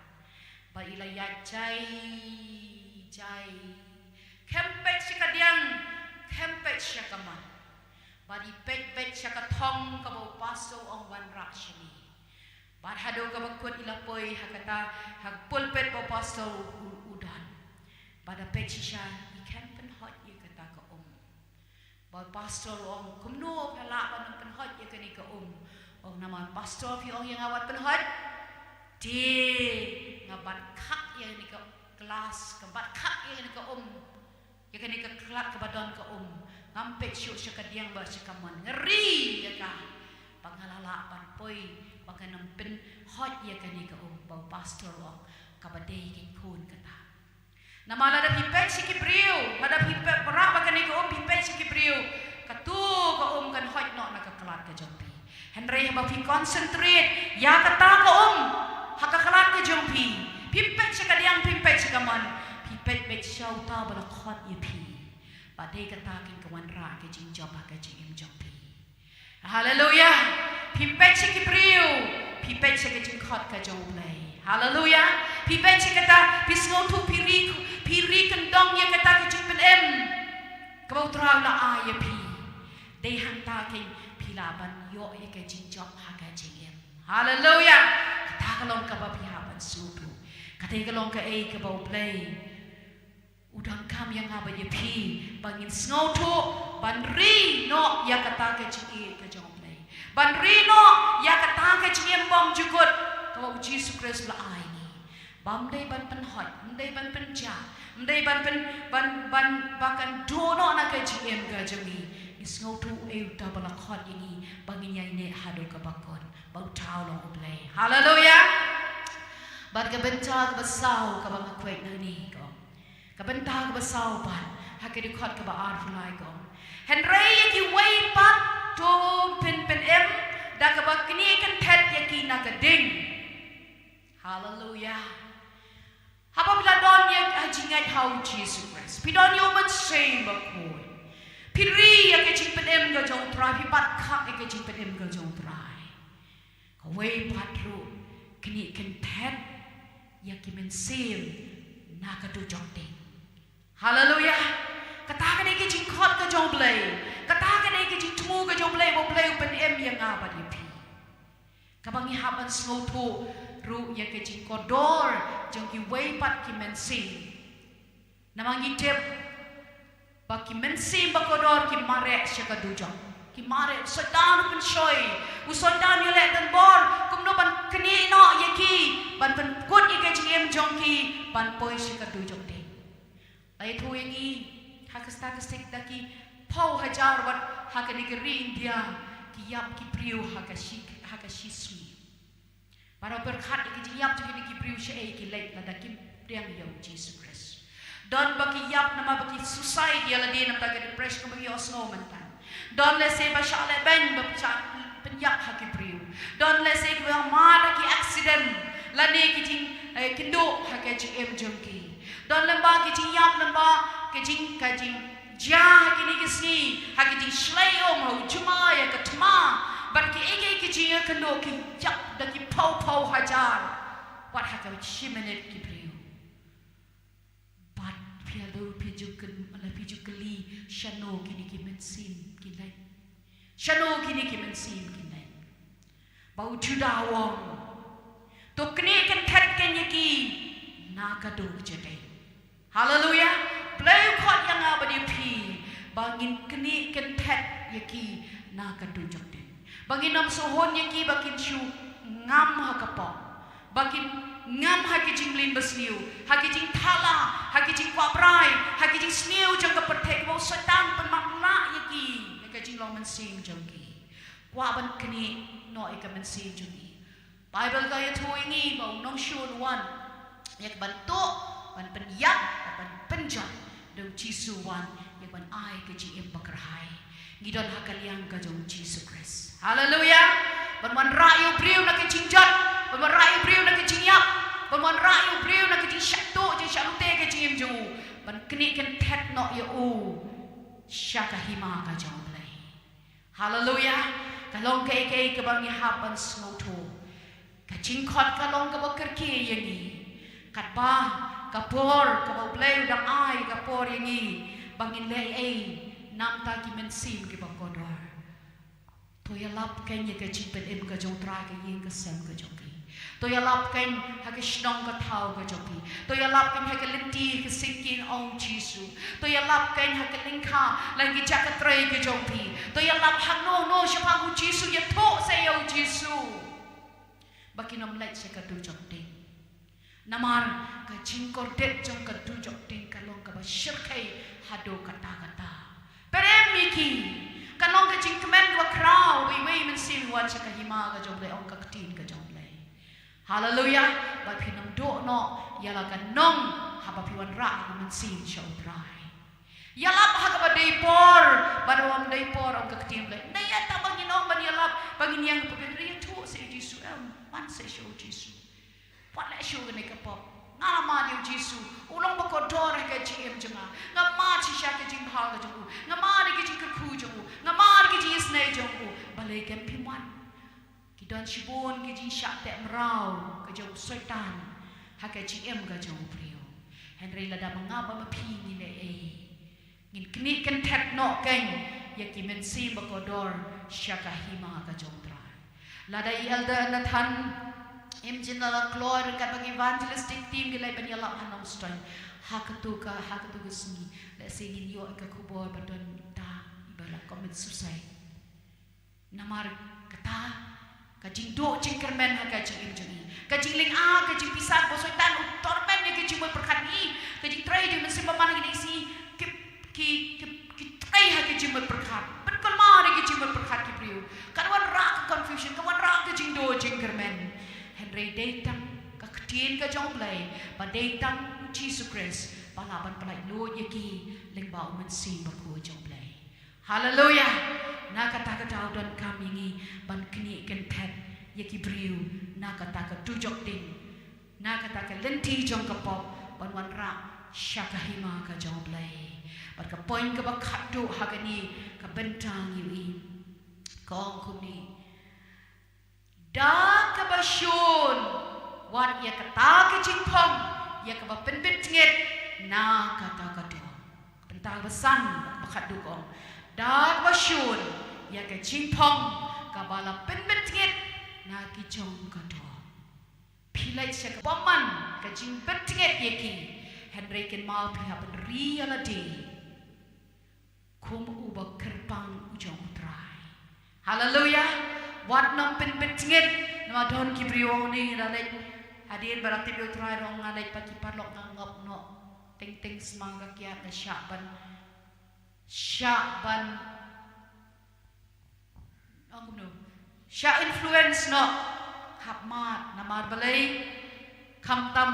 Bad i la ïaid jai jai. Khlem peit sha ka diang, khlem peit sha ka mon. Bad i peit beit sha ka thong kaba u pastor u ong wanrah shane. Bad haduh kaba kut i la poi ha kata, ha ka pulpit ba u pastor u, u, u don. Bad da peit shisha, i khlem pynhoit ïa kata ka um. Ba pastor u ong, kumno phi lah ban pynhoit ïa kane ka um? U ong, namar pastor phi ong ïa nga wat pynhoit, te nga bat khak ïa kane ka glass, ka bat khak ïa kane ka um, ïa kane ka klat kaba don ka um. Ngam peit shuh sha ka diang bad sha ka mon, nga ri ïa ka. Ba nga la lah ban poi, ba ngan ym pynhoit ïa kane ka um. Ba u pastor u ong, kaba dei kein khun kata. Namar lada phi peit sha ki briew, lada phi peit, ba rah bad kane ka um phi peit sha ki briew, kato ka um kan hoit noh na ka klat ka jong phi. Hynrei haba phi concentrate ïa kata ka um ha ka klat ka jong phi, phim peit sha ka diang, phim peit sha ka mon, phi peit beit sha uta ba la khot ïa phi. Ba dei kata kein ka wanrah ka jingjop ha ka jingim jong phi. Haleluya. Phim peit sha ki briew, phi peit sha ka jingkhot ka jong U Blei. Haleluya. Phi peit sha kata, phi sngewthuh, phi ri, phi ri kyndong ïa kata ka jingpynim kaba U Trai u la ai ïa phi. Dei hangta kein phi lah ban ïoh ïa ka jingjop ha ka jingim. Haleluya. Kata ka long kaba phi hap ban sngewthuh. Kata ka long kaei kaba U Blei u donkam ïa nga bad ïa phi, ba ngin sngewthuh ban ri noh ïa kata ka jingïeit ka jong U Blei, ban ri noh ïa kata ka jingim bymjukut kaba U Jisu Khrist u la ai ngi. Ba ym dei ban pynhoit, ym dei ban pynjah, ym dei ban pyn, ban, ban, ba kan duh noh na ka jingim ka jong ngi. Ngi sngewthuh uei uta ba la khot ïa ngi ba ngin ïaineh haduh kaba kut, ba uta u long U Blei. Haleluya. Bad ka bynta kaba saw kaba nga kwah nangne ka ong, ka bynta kaba saw pat ha ka dkhot kaba arphew lai ka ong, hynrei ïa kiwei pat to pynpynim da kaba knieh kynthet ïa ki na ka ding. Haleluya. Haba phi la don ïa ka jingngeit ha U Jisu Khrist, phi don ïa U Mynsiem Bakhuid, phi ri ïa ka jingpynim ka jong U Trai, phi bat khak ïa ka jingpynim ka jong U Trai. Kawei pat ruh, knieh kynthet ïa ki mynsiem na ka dujok ding. Haleluya. Kata ka dei ka jingkhot ka jong U Blei. Kata ka dei ka jingthmu ka jong U Blei, ba U Blei u pynim ïa nga bad ïa phi. Kaba ngi hap ban sngewthuh ruh ïa ka jingkordor jong kiwei pat ki mynsiem. Namar ngi tip ba ki mynsiem bakordor ki mareh sha ka dujok. Ki mareh, u Soitan u pynshoi, u Soitan u leh donbor kumno ban knieh noh ïa ki, ban pynkut ïa ka jingim jong ki ban poi sha ka dujok ding. Lada ïathuh ïa ngi ha ka statistic, da ki phew hajar wat ha kane ka ri India ki ïap ki briew ha ka shi, ha ka shi sngi. Bad pyrkhat ïa ki jingïap jong kine ki briew, shaei ki leit lada kim pdiang ïa U Jisu Khrist. Don ba ki ïap namar ba ki suicide ïa lade na bynta ka depression kaba ngi ïohsngew mynta. Don lehse ba shah lehbeiñ ba shah pynïap ha ki briew. Don lehse kiba mad ha ki accident lane ki jing, eh, kynduh ha ka jingim jong ki. Don lem ba ki jingïap lem ba ki jing, ka jing jia ha kine ki sngi, ha ki jingshlei um, ha u jumai, ha ka thma, bad kiei kiei ki jingïakynduh ki ïap da ki phew phew hajar wat ha ka shi minit ki briew. Bad phi ïa, lada phi ju kylli, lada phi ju kylli shano kine ki mynsiem kin leit, shano kine ki mynsiem kin leit, ba u Judah u ong, to knieh kynthet keiñ ïa ki na ka dujok ding. Haleluya. Blei u khot ïa nga bad ïa phi ba ngin knieh kynthet ïa ki na ka dujok ding, ba ngin ym shu hun ïa ki ba kin shu ngam ha ka pop, ba kin ngam ha ki jingmlien basniew, ha ki jingthala, ha ki jingkwah brai, ha ki jingsniew jong ka pyrthei, ba u Soitan pynmatlah ïa ki, ïa ka jinglong mynsiem jong ki. Kwah ban knieh noh ïa ka mynsiem jong ki. Baibl ka ïathuh ïa ngi ba u nongshun u wan ïa ka ban tuh, ban pynïap, ban pynjot. Da u Jisu u wan ïa ka ban ai ka jingim bakyrhai. Ngi don ha ka liang ka jong u Jisu Khrist. Haleluya. Ban wanrah ïa u briew na ka jingjot, ban wanrah ïa u briew na ka jingïap, ban wanrah ïa u briew na ka jingshah tuh, jingshah lute ka jingim jong u, ban knieh kynthet noh ïa u sha ka hima ka jong U Blei. Haleluya. Ka long kaei kaei kaba ngi hap ban sngewthuh. Ka jingkhot ka long kaba kyrkieh ïa ngi. Katba ka por kaba U Blei u dang ai ka por ïa ngi ba ngin leh ei namar ki mynsiem kiba kordor. To ïalap keiñ ïa ka jingpynim ka jong U Trai ha ka ïing ka sem ka jong ngi. To ïalap kein ha ka shnong ka thaw ka jong phi. To ïalap kein ha ka lynti ka syngkien, O Jisu. To ïalap kein ha ka lyngkha lane ki jaka trei ka jong phi. To ïalap hangno hangno shaphang, O Jisu, ïathuh sa ïa U Jisu ba kin ym leit sha ka dujok ding. Namar ka jingkordit jong ka dujok ding ka long kaba shyrkhei haduh katta katta. Pyrem ïa ki. Ka long ka jingkmen kaba khraw ba iwei i mynsiem i wan sha ka hima ka jong U Blei, ong ka ktien ka jong U Blei. Haleluya. Bad phin ym duh noh ïa la ka nong haba phi wanrah ïa ka mynsiem sha U Trai. Ïalap ha kaba dei por, bad haba ym dei por, ong ka ktien U Blei. Nangta ba ngin ong ban ïalap, ba ngin ïeng, ba ngin ïathuh sa ïa U Jisu, em, wan sa sha U Jisu. Wat leh shuh kane ka pop. Nga la mad ïa U Jisu. U long ba kordor ha ka jingim jong nga. Nga mad shisha ka jingbha ka jong u. Nga mad ïa ka jingkyrkhu jong u. Nga mad ïa ka jingisynei jong u. Balei kem phim wan? Ki don shibun ki jingshah teh mraw ka jong u Soitan ha ka jingim ka jong u briew. Hynrei lada ma nga bad ma phi ngi leh ei, ngin knieh kynthet noh kein ïa ki mynsiem ba kordor sha ka hima ka jong U Trai. Lada i Elder Nathan Imjin la kloi ryngkat bad ki evangelistic team ki leit ban ïalap ha Nongstoiñ, ha kato ka, ha kato ka sngi, lehse ngin ïoh ïa ka khubor ba don uta iba la commit suicide. Namar kata ka jingduh jingkyrmen ha ka jingim jong i, ka jinglynga, ka jingpisa, ba u Soitan u torment ïa ka jingmut pyrkhat i, ka jingtrei jong i mynsiem bymman ha kine ki sngi, ki, ki, ki, ki trei ha ka jingmut pyrkhat, ban kulmar ïa ka jingmut pyrkhat ki briew. Ka wanrah ka confusion, ka wanrah ka jingduh jingkyrmen. Hynrei dei tang ka ktien ka jong U Blei, ba dei tang U Jisu Khrist ba lah ban pyllait luid ïa ki lyngba U Mynsiem Bakhuid jong U Blei. Haleluya. Na kata ka daw donkam ïa ngi ban knieh kynthet ïa ki briew na kata ka dujok ding, na kata ka lynti jong ka pop, ban wanrah sha ka hima ka jong U Blei. Bad ka point kaba khatduh ha kane ka bynta ngi ïohi, ka ong kumne: Da kaba shun wat ïa kata ka jingphong ïa kaba pynbit jingit na kata ka doh. Bynta ba san, ba khatduh ka ong: Da kaba shun ïa ka jingphong kaba la pynbit jingit na ki jong ka doh. Phi leit sha ka bymman ka jingbit jingit ïa ki, hynrei kynmaw phi hap ban ri ïa lade kum uba kyrpang u jong U Trai. Haleluya. Wat nym pynbit jingit. Namar don ki briew ong, ni nga da leit, hadien ba da tip ïa U Trai ruh nga leit bad ki paralok nga ngop noh. Teng teng sma ka kiad, nga shah ban, shah ban, ong kumno, shah influence noh. Hap mad, namar balei? Khamtam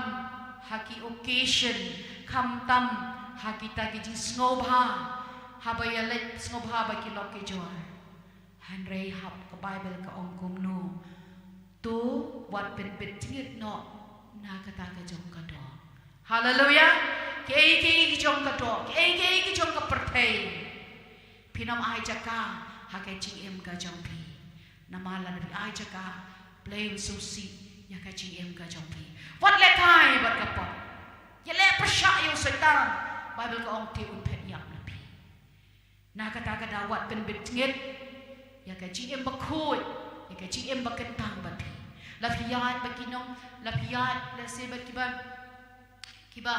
ha ki occasion, khamtam ha kita ki jingsngewbha, haba ïaleit sngewbha bad ki lok ki jor. Hynrei hap ka Baibl ka ong kumno? To wat pynbit jingit noh na kata ka jong ka doh. Haleluya. Kiei kiei ki jong ka doh, kiei kiei ki jong ka pyrthei, phin ym ai jaka ha ka jingim ka jong phi. Namar lada phi ai jaka, Blei un sngewsih ïa ka jingim ka jong phi. Wat lehkai bad ka pop. Ïaleh pyrshah ïa u Soitan. Baibl ka ong te un phet ïap na phi. Na kata ka daw wat pynbit jingit ïa ka jingim bakhuid, ïa ka jingim bakyntang bad phi. La phi ïaid bad ki nong, la phi ïaid, lehse bad kiba, kiba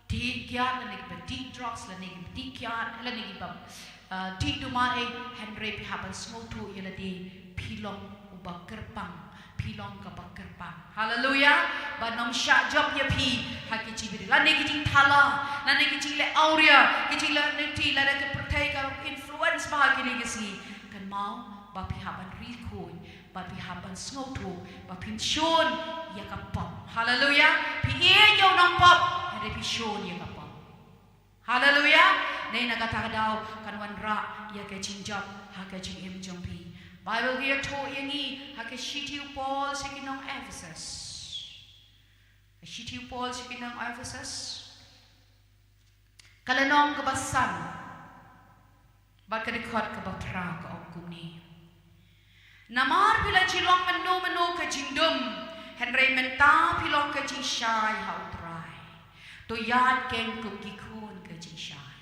dih kiad, lane kiba dih drugs, lane kiba dih kiad, lane kiba, uh, dih duma, eh, hynrei phi hap ban sngewthuh ïa lade phi long uba kyrpang, phi long kaba kyrpang. Haleluya. Ba nym shah jop ïa phi ha ki jingbitar, lane ki jingthala, lane ki jingleh awria, ki jingleh niti, lane ka pyrthei ka influence bha ha kine ki sngi. Kynmaw ba phi hap ban ri khuid, ba phi hap ban sngewthuh ba phin shun ïa ka pop. Haleluya. Phi ïeit ïa u nongpop, hynrei phi shun ïa ka pop. Haleluya. Dei na kata ka daw kan wanrah ïa ka jingjop ha ka jingim jong phi. Baibl ka ïathuh ïa ngi ha ka shithi u Paul sha ki nong Ephesus. Ka shithi u Paul sha ki nong Ephesus, ka lynnong kaba san bad ka dkhot kaba phra, ka ong kumne: Namar phi la ju long mynno mynno ka jingdum, hynrei mynta phi long ka jingshai ha U Trai. To ïaid kein kum ki khun ka jingshai.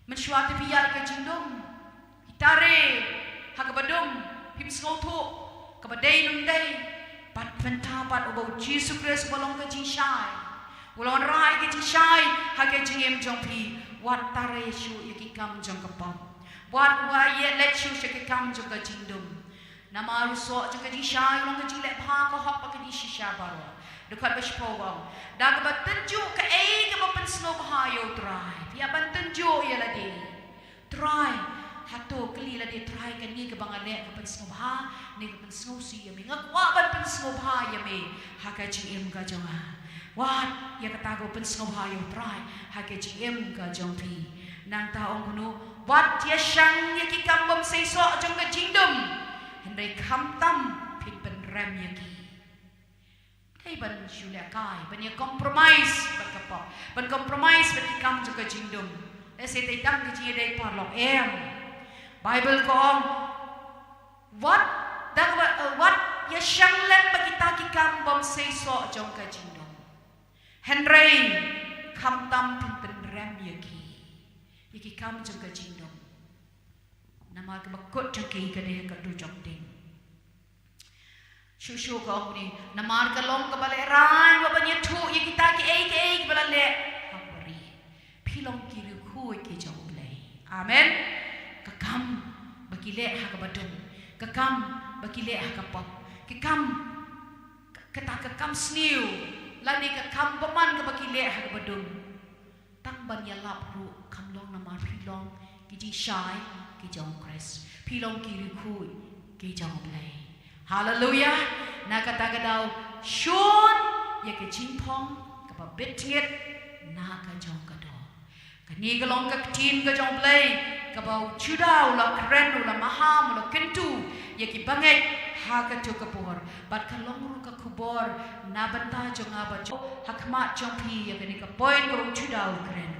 Mynshuwa te phi ïaid ka jingdum, phi tare ha kaba dum, phim sngewthuh kaba dei ne ym dei. Bad mynta pat uba u Jisu Khrist uba long ka jingshai, u long rai ka jingshai ha ka jingim jong phi. Wat tare shuh ïa ki kam jong ka pop. Wat wa ïa leit shuh sha ki kam jong ka jingdum. Namar u soh jong ka jingshai u long ka jingleh bha, ka hok bad ka jingshisha baroh. Dkhot ba shiphew u ong, da kaba tynjuh kaei kaba pynsngewbha ïa u Trai. Phi hap ban tynjuh ïa lade. Trai, hato kylli lade, Trai, kane kaba nga leh ka pynsngewbha ne ka pynsngewsih ïa me? Nga kwah ban pynsngewbha ïa me ha ka jingim ka jong nga. Wat ïa kata kaba pynsngewbha ïa u Trai ha ka jingim ka jong phi. Nangta ong kumno, wat ïa shang ïa ki kam bym seisoh jong ka jingdum, hynrei khamtam phin pynrem ïa ki. Dei ban shu lehkai ban ïa compromise bad ka pop, ban compromise bad ki kam jong ka jingdum. Lehse dei tang ka jingïadei paralok, em. Baibl ka ong, wat da kaba, eh, wat ïa shang lem bad kita ki kam bym seisoh jong ka jingdum, hynrei khamtam phin pynrem ïa ki, ïa ki kam jong ka jingdum. Namar kaba kut jong ki ka dei ha ka dujok ding. Shuh shuh ka ong kumne, namar ka long kaba lehraiñ ban ïathuh ïa kita kiei kiei kiba la leh ha ka bari. Phi long ki riewkhuid ki jong U Blei. Amen. Ka kam ba ki leh ha kaba dum, ka kam ba ki leh ha ka pop, ki kam, ka, kata ka kam sniew lane ka kam bymman kaba ki leh ha kaba dum, tang ban ïalap ruh kam long namar phi long ki jingshai ki jong U Khrist, phi long ki riewkhuid ki jong U Blei. Haleluia. Na kata ka daw, shun ïa ka jingphong kaba bit ngit na ka jong ka doh. Kane ka long ka ktien ka jong U Blei kaba u Judah u la kren, u la maham, u la kyntu ïa ki bangeit ha kato ka por. Bad ka long ruh ka khubor na bynta jong nga bad jong, ha khmat jong phi ïa kane ka point kaba u Judah u kren.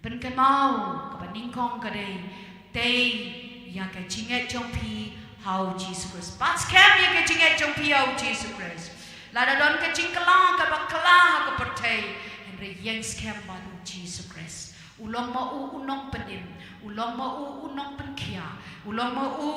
Pynkynmaw kaba nyngkong ka dei, tei ïa ka jingngeit jong phi ha u Jisu Khrist. Pat skhem ïa ka jingngeit jong phi ha u Jisu Khrist. Lada don ka jingkylla kaba kylla ha ka pyrthei, hynrei ïeng skhem bad u Jisu Khrist. U long ma u u nongpynim, u long ma u u nongpynkhiah, u long ma u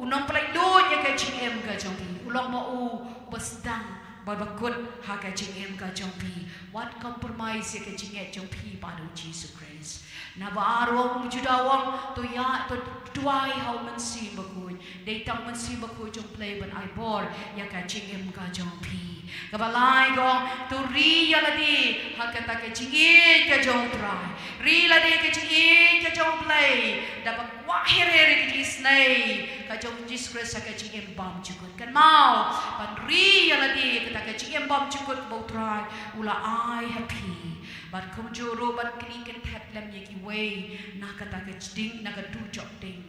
u nongpynlait lut ïa ka jingim ka jong phi, u long ma u uba sdang bad ba kut ha ka jingim ka jong phi. Wat compromise ïa ka jingngeit jong phi bad u Jisu Khrist. Naba ar u ong, u Judah u ong, to ïa, to duwai ha u Mynsiem Bakhuid. Dei tang u Mynsiem Bakhuid jong U Blei ban ai bor ïa ka jingim ka jong phi. Kaba lai ka ong, to ri ïa lade ha kata ka jingïeit ka jong U Trai. Ri lade ka jingïeit ka jong U Blei da ba kwah her her ïa ka jingisynei ka jong u Jisu Khrist ha ka jingim bymjukut. Kynmaw ban ri ïa lade ïa kata ka jingim bymjukut ba U Trai u la ai ha phi. Bad kumjuh ruh ban kynthih kynthet lem ïa kiwei na kata ka jingding, na ka dujok ding.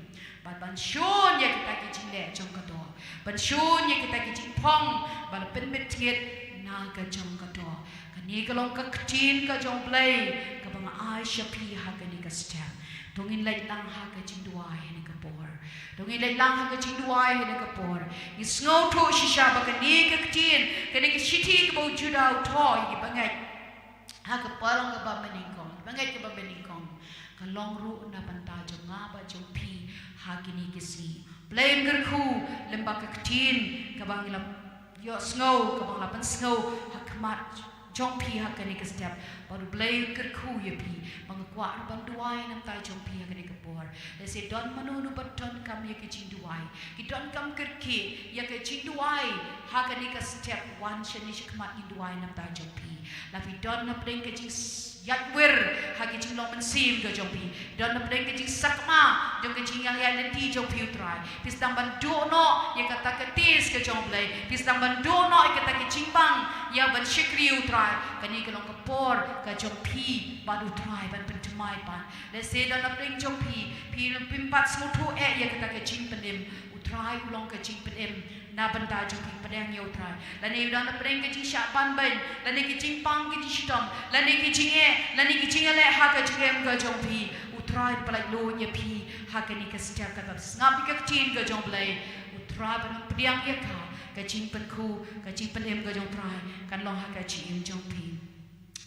Bad ban shun ïa kita ki jingleh jong ka doh, ban shun ïa kita ki jingphong ba la pynbit ngit na ka jong ka doh. Kane ka long ka ktien ka jong U Blei kaba nga ai sha phi ha kane ka step. To ngin leit lang ha ka jingduwai ha kane ka por. To ngin leit lang ha ka jingduwai ha kane ka por. Ngi sngewthuh shisha ba kane ka ktien, kane ka shithi kaba u Judah u thoh ïa ki bangeit ha ka por kaba mynnyngkong, bangeit kaba mynnyngkong, ka long ruh na bynta jong nga bad jong phi ha kine ki sngi. Blei un kyrkhu lem bad ka ktien kaba ngi la ïohsngew, kaba ngi la pynsngew ha khmat jong phi ha kane ka step. Bad U Blei un kyrkhu ïa phi. Ba nga kwah ruh ban duwai na bynta jong phi ha kane ka por. Lehse don mano mano ba donkam ïa ka jingduwai, ki donkam kyrkieh ïa ka jingduwai ha kane ka step. Wan shane shakhmat, ngin duwai na bynta jong phi. La phi don na pdeng ka jing s-, ïaid wir ha ka jinglong mynsiem ka jong phi, don na pdeng ka jingsakma jong ka jingïaid lynti jong phi, U Trai. Phi sdang ban duh noh ïa kata ka test ka jong U Blei. Phi sdang ban duh noh ïa kata ka jingbang ïa ban shakri, U Trai. Kane ka long ka por ka jong phi bad U Trai ban pynthymmai pat. Lehse don na pdeng jong phi, phi, phim pat sngewthuh eh ïa kata ka jingpynim. U Trai u long ka jingpynim na bynta jong phi. Pdiang ïa U Trai. Lane don na pdeng ka jingshah banbeiñ, lane ka jingpang ka jingshitom, lane ka jingeh, lane ka jingïaleh ha ka jingim ka jong phi, U Trai un pyllait lut ïa phi ha kane ka step. Katba sngap ïa ka ktien ka jong U Blei, U Trai un pdiang ïa ka, ka jingpynkhuid, ka jingpynim ka jong U Trai kan long ha ka jingim jong phi.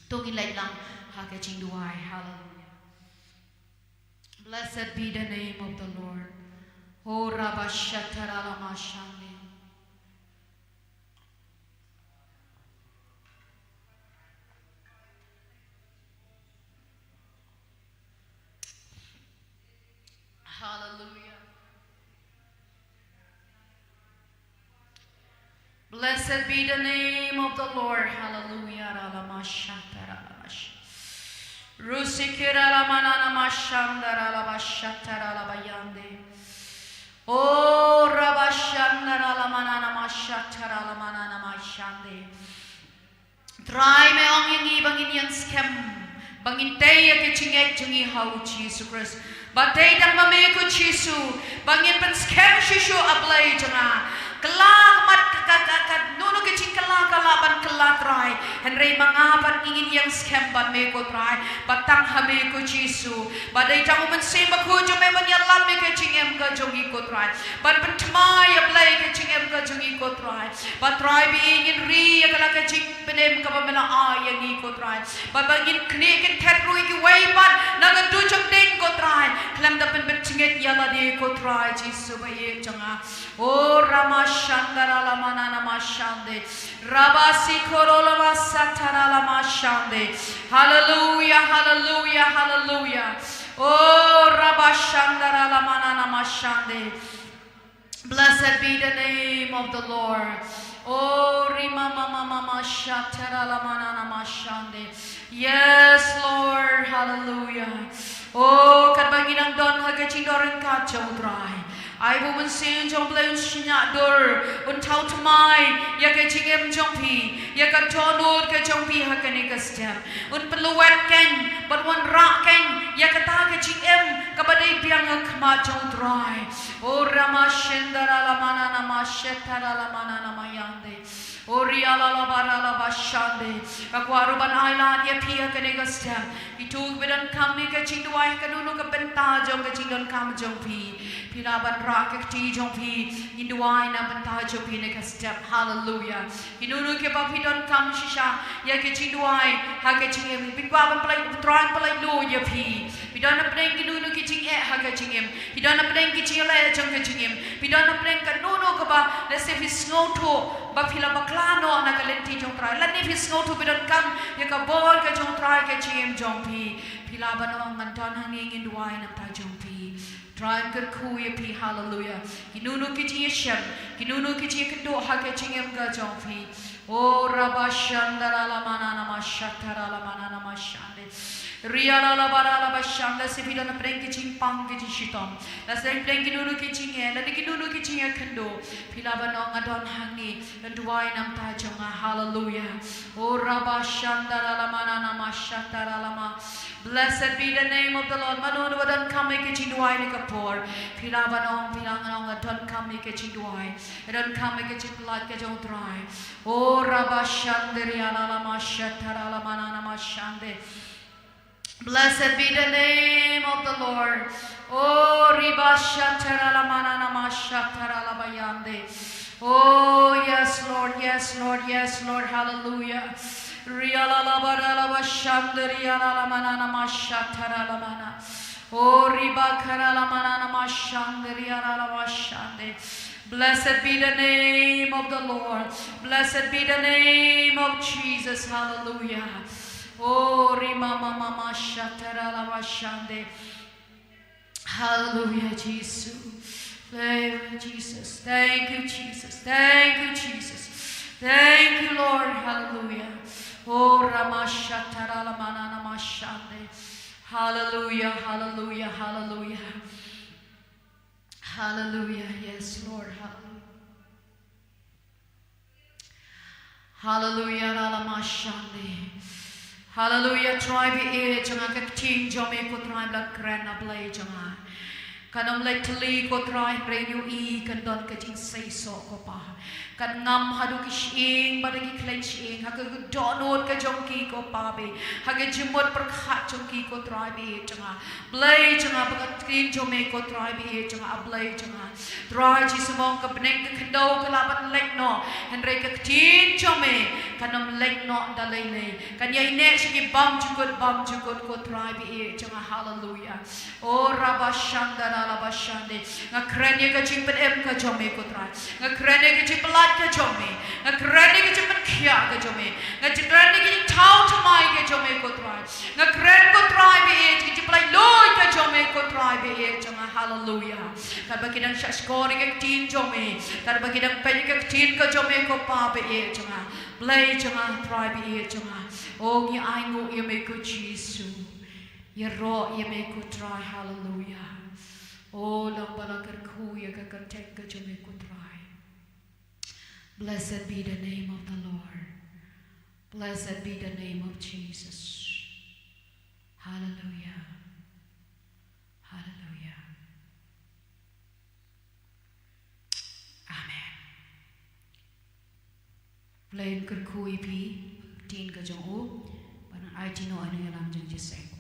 To ngin leit lang ha ka jingduwai. Haleluia. Blessed be the name of the Lord. Ho rabashataralamashandim. Blessed be the name of the Lord. Hallelujah. Ralamashatara lamash. Rusikira lamanana mashandara labashatara labayande. O rabashandara lamanana mashatara lamanana mashande. Trai me ong ïa ngi ba ngin ïeng skhem, ba ngin tei ïa ka jingngeit jong ngi ha u Jisu Khrist. Ba tei dang ma me ko Jisu, ba ngin pynskhem shisha, A Blei jong nga. Kylla mat ka, ka, ka, ka, kano kano ka jingkylla ka lah ban kylla Trai. Hynrei ma nga bad ngi ngin ïeng skhem bad me ko Trai. Ba tang ha me ko Jisu. Ba dei tang u Mynsiem Bakhuid jong me ban ïalam ïa ka jingim ka jong ngi ko Trai. Ban pynthymmai, A Blei, ka jingim ka jong ngi ko Trai. Ba Trai ba ngin ri ïa ka la ka jingpynim kaba me la ai ïa ngi ko Trai. Ba ba ngin knieh kynthet ruh ïa kiwei pat na ka duh jingding ko Trai. Khlem da pynbeit jingngeit ïa lade ko Trai Jisu ba ïeit jong nga. O ramashandara lamanana mashande. Rabasi korolo masatara lamashande. Hallelujah, hallelujah, hallelujah. O rabashandara lamanana mashande. Blessed be the name of the Lord. O rima mama mama shatara lamanana mashande. Yes, Lord. Hallelujah. O katba ngi nang don ha ka jingdon ryngkat jong u Trai. Ai ba u Mynsiem jong u Blei un shñiuh dur, un thaw thymmai ïa ka jingim jong phi, ïa ka dohnud ka jong phi ha kane ka step. Un pynlwet kein, bad un wanrah kein ïa kata ka jingim kaba dei biang ha khmat jong u Trai. O ramashendara lamanana mashetara lamanana mayande. O riala labara labashande. Nga kwah ruh ban ai lad ïa phi ha kane ka step. Kito kiba donkam ïa ka jingduwai ha kano kano ka bynta jong ka jingdonkam jong phi. Phi lah ban rah ka kti jong phi. Ngin duwai na bynta jong phi ha kane ka step. Hallelujah. Kino kino kiba phi donkam shisha ïa ka jingduwai ha ka jingim. Phi kwah ban pynlait, Trai pynlait noh ïa phi. Phi don hapdeng kino kino ki jingeh ha ka jingim. Phi don hapdeng ki jingeh jong ka jingim. Phi don hapdeng kano kano kaba lehse phi sngewthuh ba phi la bakla noh na ka lynti jong u Trai. Lane phi sngewthuh phi donkam ïa ka bor ka jong u Trai ha ka jingim jong phi. Phi lah ban ong ngan don hangne ngin duwai na bynta jong phi. Trai un kyrkhu ïa phi, hallelujah. Kino kino ki jingïashem, kino kino ki jingïakynduh ha ka jingim ka jong phi. O rabashandara lamanana mashatara lamanana mashande. Riala labara labashande, lehse phi don hapdeng ki jingpang ki jingshitom. Lehse hapdeng kino kino ki jingeh, lane kino kino ki jingïakynduh. Phi lah ban ong nga don hangne, ngan duwai na bynta jong nga, hallelujah. O rabashandara lamanana mashatara lama. Blessed be the name of the Lord. Mano mano ba donkam ïa ka jingduwai ha kane ka por. Phi lah ban ong, phi lah ban ong, nga donkam ïa ka jingduwai. Nga donkam ïa ka jingpyllait ka jong u Trai. O rabashandere ala lama shatara lamanana mashande. Blessed be the name of the Lord. O ribashatara lamanana mashatara labayande. Oh, yes, Lord, yes, Lord, yes, Lord, hallelujah. Riala labara labashande, riala lamanana mashatara lamana. Oh, ribakara lamanana mashande, riala labashande. Blessed be the name of the Lord. Blessed be the name of Jesus. Hallelujah. Oh, rima mama mashatara labashande. Hallelujah, Jesus. Thank you, Jesus. Thank you, Jesus. Thank you, Jesus. Thank you, Lord. Hallelujah. Oh, ramashatara lamanana mashande. Hallelujah, hallelujah, hallelujah. Hallelujah. Yes, Lord. Hallelujah. Hallelujah, rala mashande. Hallelujah, Trai ba ïeit jong nga, ka ktien jong me ko Trai ba la kren, A Blei jong nga. Kan ym leit tylli ko Trai, hynrei ïohi kan don ka jingseisoh ko Pa. Kan ngam haduh ki shyieng bad ki khlaiñ shyieng, ha ka dohnud ka jong ki ko Pa ba ïeit. Ha ka jingmut pyrkhat jong ki ko Trai ba ïeit jong nga. Blei jong nga, ba ka ktien jong me ko Trai ba ïeit jong nga, A Blei jong nga. Trai Jisu, mo ka bneng ka khyndew ka lah ban leit noh, hynrei ka ktien jong me kan ym leit noh da lei lei. Kan ïaineh sha ki bymjukut bymjukut ko Trai ba ïeit jong nga. Hallelujah. O rabashandara Labashande. Nga kren ïa ka jingpynim ka jong me ko Trai. Nga kren ïa ka jingpyllait ka jong me. Nga kren ïa ka jingpynkhiah ka jong me. Nga kren ïa ka jingthaw thymmai ka jong me ko Trai. Nga kren ko Trai baieit ka jingpyllait loi ka jong me ko Trai baieit jong nga. Haleluya. Katba ki dang shahshkor ïa ka ktien jong me. Katba ki dang peit ïa ka ktien ka jong me ko Pa baieit jong nga. Blei jong nga Trai baieit jong nga. O ngi ainguh ïa me ko Jisu. Ïaroh ïa me ko Trai. Haleluya. O long ba la kyrkhu ïa ka kyrteng ka jong me ko Trai. Blessed be the name of the Lord. Blessed be the name of Jesus. Haleluya. Haleluya. Amen. Blei un kyrkhu ïa phi, ktien ka jong u, ban ai ïa ngi ïa ka jingïaseng.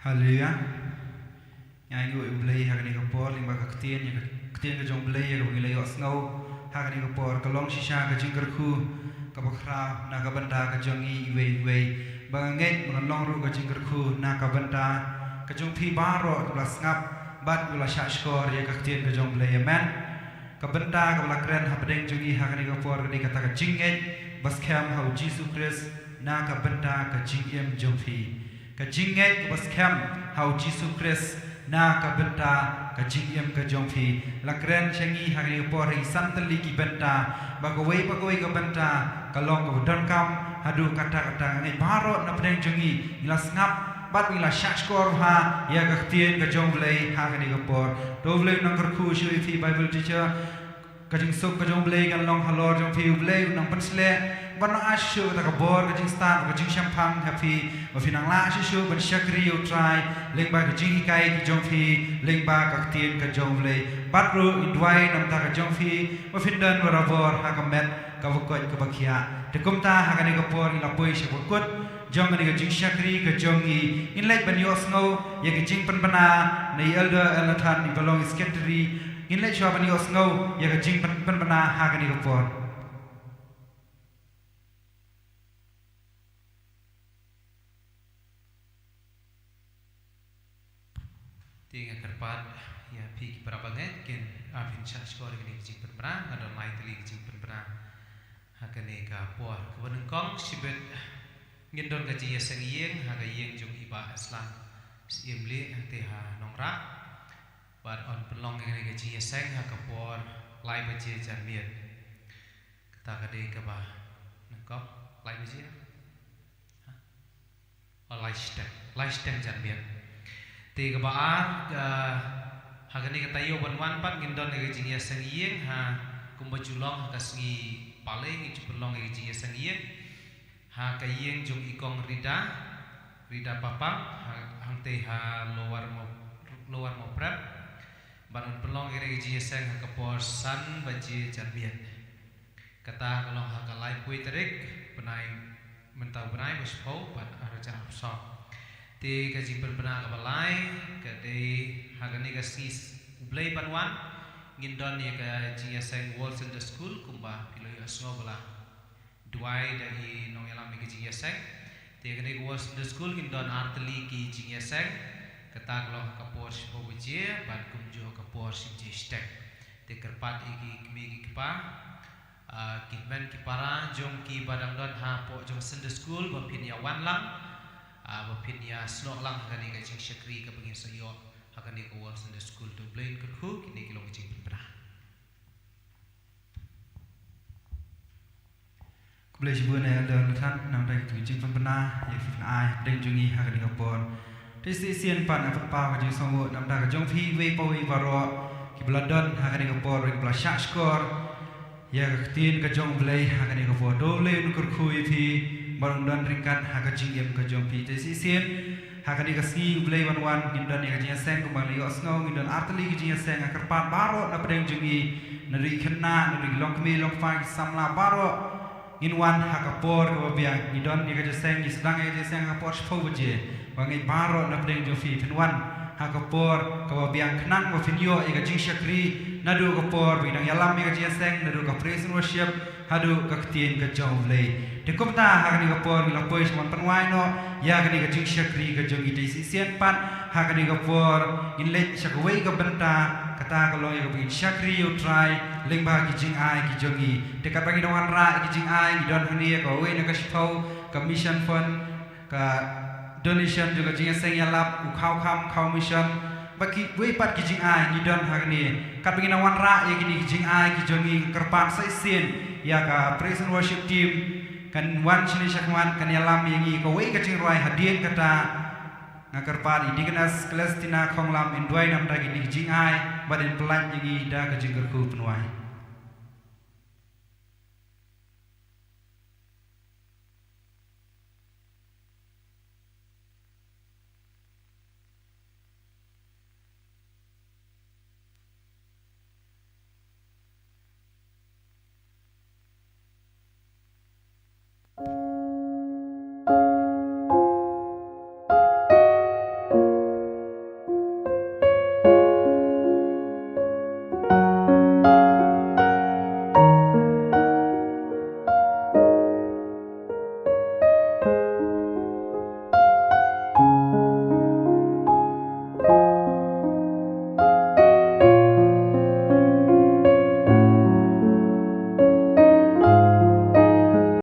Haleluya. Ngi ainguh ïa u Blei ha kane ka por lyngba ka ktien, ïa ka ktien ka jong u Blei ïa kaba ngi la ïohsngew ha kane ka por, ka long shisha ka jingkyrkhu kaba khraw na ka bynta ka jong ngi iwei iwei. Ba nga ngeit ba kan long ruh ka jingkyrkhu na ka bynta ka jong phi baroh kiba la sngap bad kiba la shahshkor ïa ka ktien ka jong u Blei. Amen. Ka bynta kaba la kren hapdeng jong ngi ha kane ka por ka dei kata ka jingngeit ba skhem ha u Jisu Khrist na ka bynta ka jingim jong phi. Ka jingngeit kaba skhem ha u Jisu Khrist na ka bynta ka jingim ka jong phi. La kren sha ngi ha kane ka por ha ki san tylli ki bynta, ba kawei pa kawei ka bynta ka long kaba donkam haduh katta katta. Nga ngeit baroh na pdeng jong ngi ngi la sngap bad ngi la shahshkor bha ïa ka ktien ka jong u Blei ha kane ka por. To u Blei un nang kyrkhu shuh ïa phi Bible teacher. Ka jingsuk ka jong u Blei kan long halor jong phi, u Blei un nang pynsleh ban nang ai shuh kata ka bor, ka jingstad, ka jingshemphang ha phi, ba phin nang lah shuh shuh ban shakri ïa u Trai lyngba ka jinghikai ka jong phi, lyngba ka ktien ka jong u Blei. Bad ruh ngi duwai na ka bynta ka jong phi ba phin don barabor ha ka met kaba koit kaba khiah. Te kumta ha kane ka por ngi la poi sha ka kut jong kane ka jingshakri ka jong ngi, ngin leit ban ïohsngew ïa ka jingpynbna na i Elder Elnathan iba long i Secretary. Ngin leit shuwa ban ïohsngew ïa ka jingpynbna ha kane ka por. Te nga kyrpad ïa phi ki para bangeit, kin, ah, phin shahshkor ïa kane ka jingpynbna. Nga don lai tylli ka jingpynbna ha kane ka por. Kaba nyngkong shibit ngin don ka jingïaseng ïing ha ka ïing jong i Bah Aslan Syiemlieh hangtei ha Nongrah. Bad yn pynlong ïa kane ka jingïaseng ha ka por lai baje janmiet. Kata ka dei kaba nyngkong, lai baje. Ha? Oh, lai shiteng, lai shiteng janmiet. Te kaba ar, ah, ha kane ka taïew ban wan pat ngin don ïa ka jingïaseng ïing ha, kumba ju long ha ka sngi Palei ngi ju pynlong ïa ka jingïaseng ïing ha ka ïing jong i Kong Rida, Rida Papang, ha, hangtei ha Lower Mo-, Lower Mawprem. Bad yn pynlong ïa kane ka jingïaseng ha ka por san baje janmiet. Kata ka long ha ka laiphew tarik bnai, mynta u bnai, ba shiphew bad arhajar arphew saw. Te ka jingpynbna kaba lai ka dei ha kane ka sngi s-, U Blei ban wan, ngin don ïa ka jingïaseng World Sunday School kumba phi la ïohsngew ba la duwai da i nongïalam ïa ka jingïaseng. Te kane ka World Sunday School ngin don ar tylli ki jingïaseng. Kata ka long ha ka por shiphew baje bad kumjuh ha ka por shi baje shiteng. Te kyrpad ïa ki kmie ki kpa, ah, ki hynmen ki para jong kiba dang don hapoh jong Sunday School ba phin ïa wan lang, ah, ba phin ïa snoh lang ha kane ka jingshakri kaba ngin sa ïoh ha kane ka World Sunday School. To U Blei un kyrkhu. Kine ki long ki jingpynbna. Khublei shibun ïa Elder Nathan na ka bynta kito ki jingpynbna ïa phi phin ai hapdeng jong ngi ha kane ka por. Te shisien pat nga pynpaw ka jingsngewnguh na ka bynta ka jong phi iwei pa iwei baroh kiba la don ha kane ka por, kiba la shahshkor ïa ka ktien ka jong U Blei ha kane ka por. To U Blei un kyrkhu ïa phi bad un don ryngkat ha ka jingim ka jong phi. Te shisien ha kane ka sngi U Blei ban wan, ngin don ïa ka jingïaseng kumba la ïohsngew, ngin don ar tylli ki jingïaseng. Nga kyrpad baroh na pdeng jong ngi, naduh ki khynnah, naduh ki longkmie longkpa, ki samla baroh, ngin wan ha ka por kaba biang. Ngi don ïa ka jingïaseng, ngi sdang ïa ka jingïaseng ha ka por shiphew baje. Ba ngeit baroh na pdeng jong phi phin wan Ha ka por kaba biang khnang ba phin ïoh ïa ka jingshakri naduh ka por ba ngi dang ïalam ïa ka jingïaseng, naduh ka praise and worship haduh ka ktien ka jong U Blei. Te kumta ha kane ka por ngi la poi sha ban pynwai noh ïa kane ka jingshakri ka jong ngi. Te shisien pat ha kane ka por ngin leit sha kawei ka bynta, kata ka long ïa kaba ngin shakri ïa U Trai lyngba ki jingai ki jong ngi. Te katba ngi dang wanrah ïa ki jingai, ngi don hangne kawei na ka shiphew ka mission fund, ka donation jong ka jingïaseng ïalap u Khaw Kham Khaw Mission, bad kiwei pat ki jingai ngi don hangne. Katba ngi dang wanrah ïa kine ki jingai ki jong ngi, nga kyrpad sa shisien ïa ka praise and worship team kan wan shane shakhmat, kan ïalam ïa ngi kawei ka jingrwai. Hadien kata nga kyrpad ïa i Deaconess Celestina Khonglam in duwai namar kine ki jingai bad in pyllait ïa ngi da ka jingkyrkhu pynwai.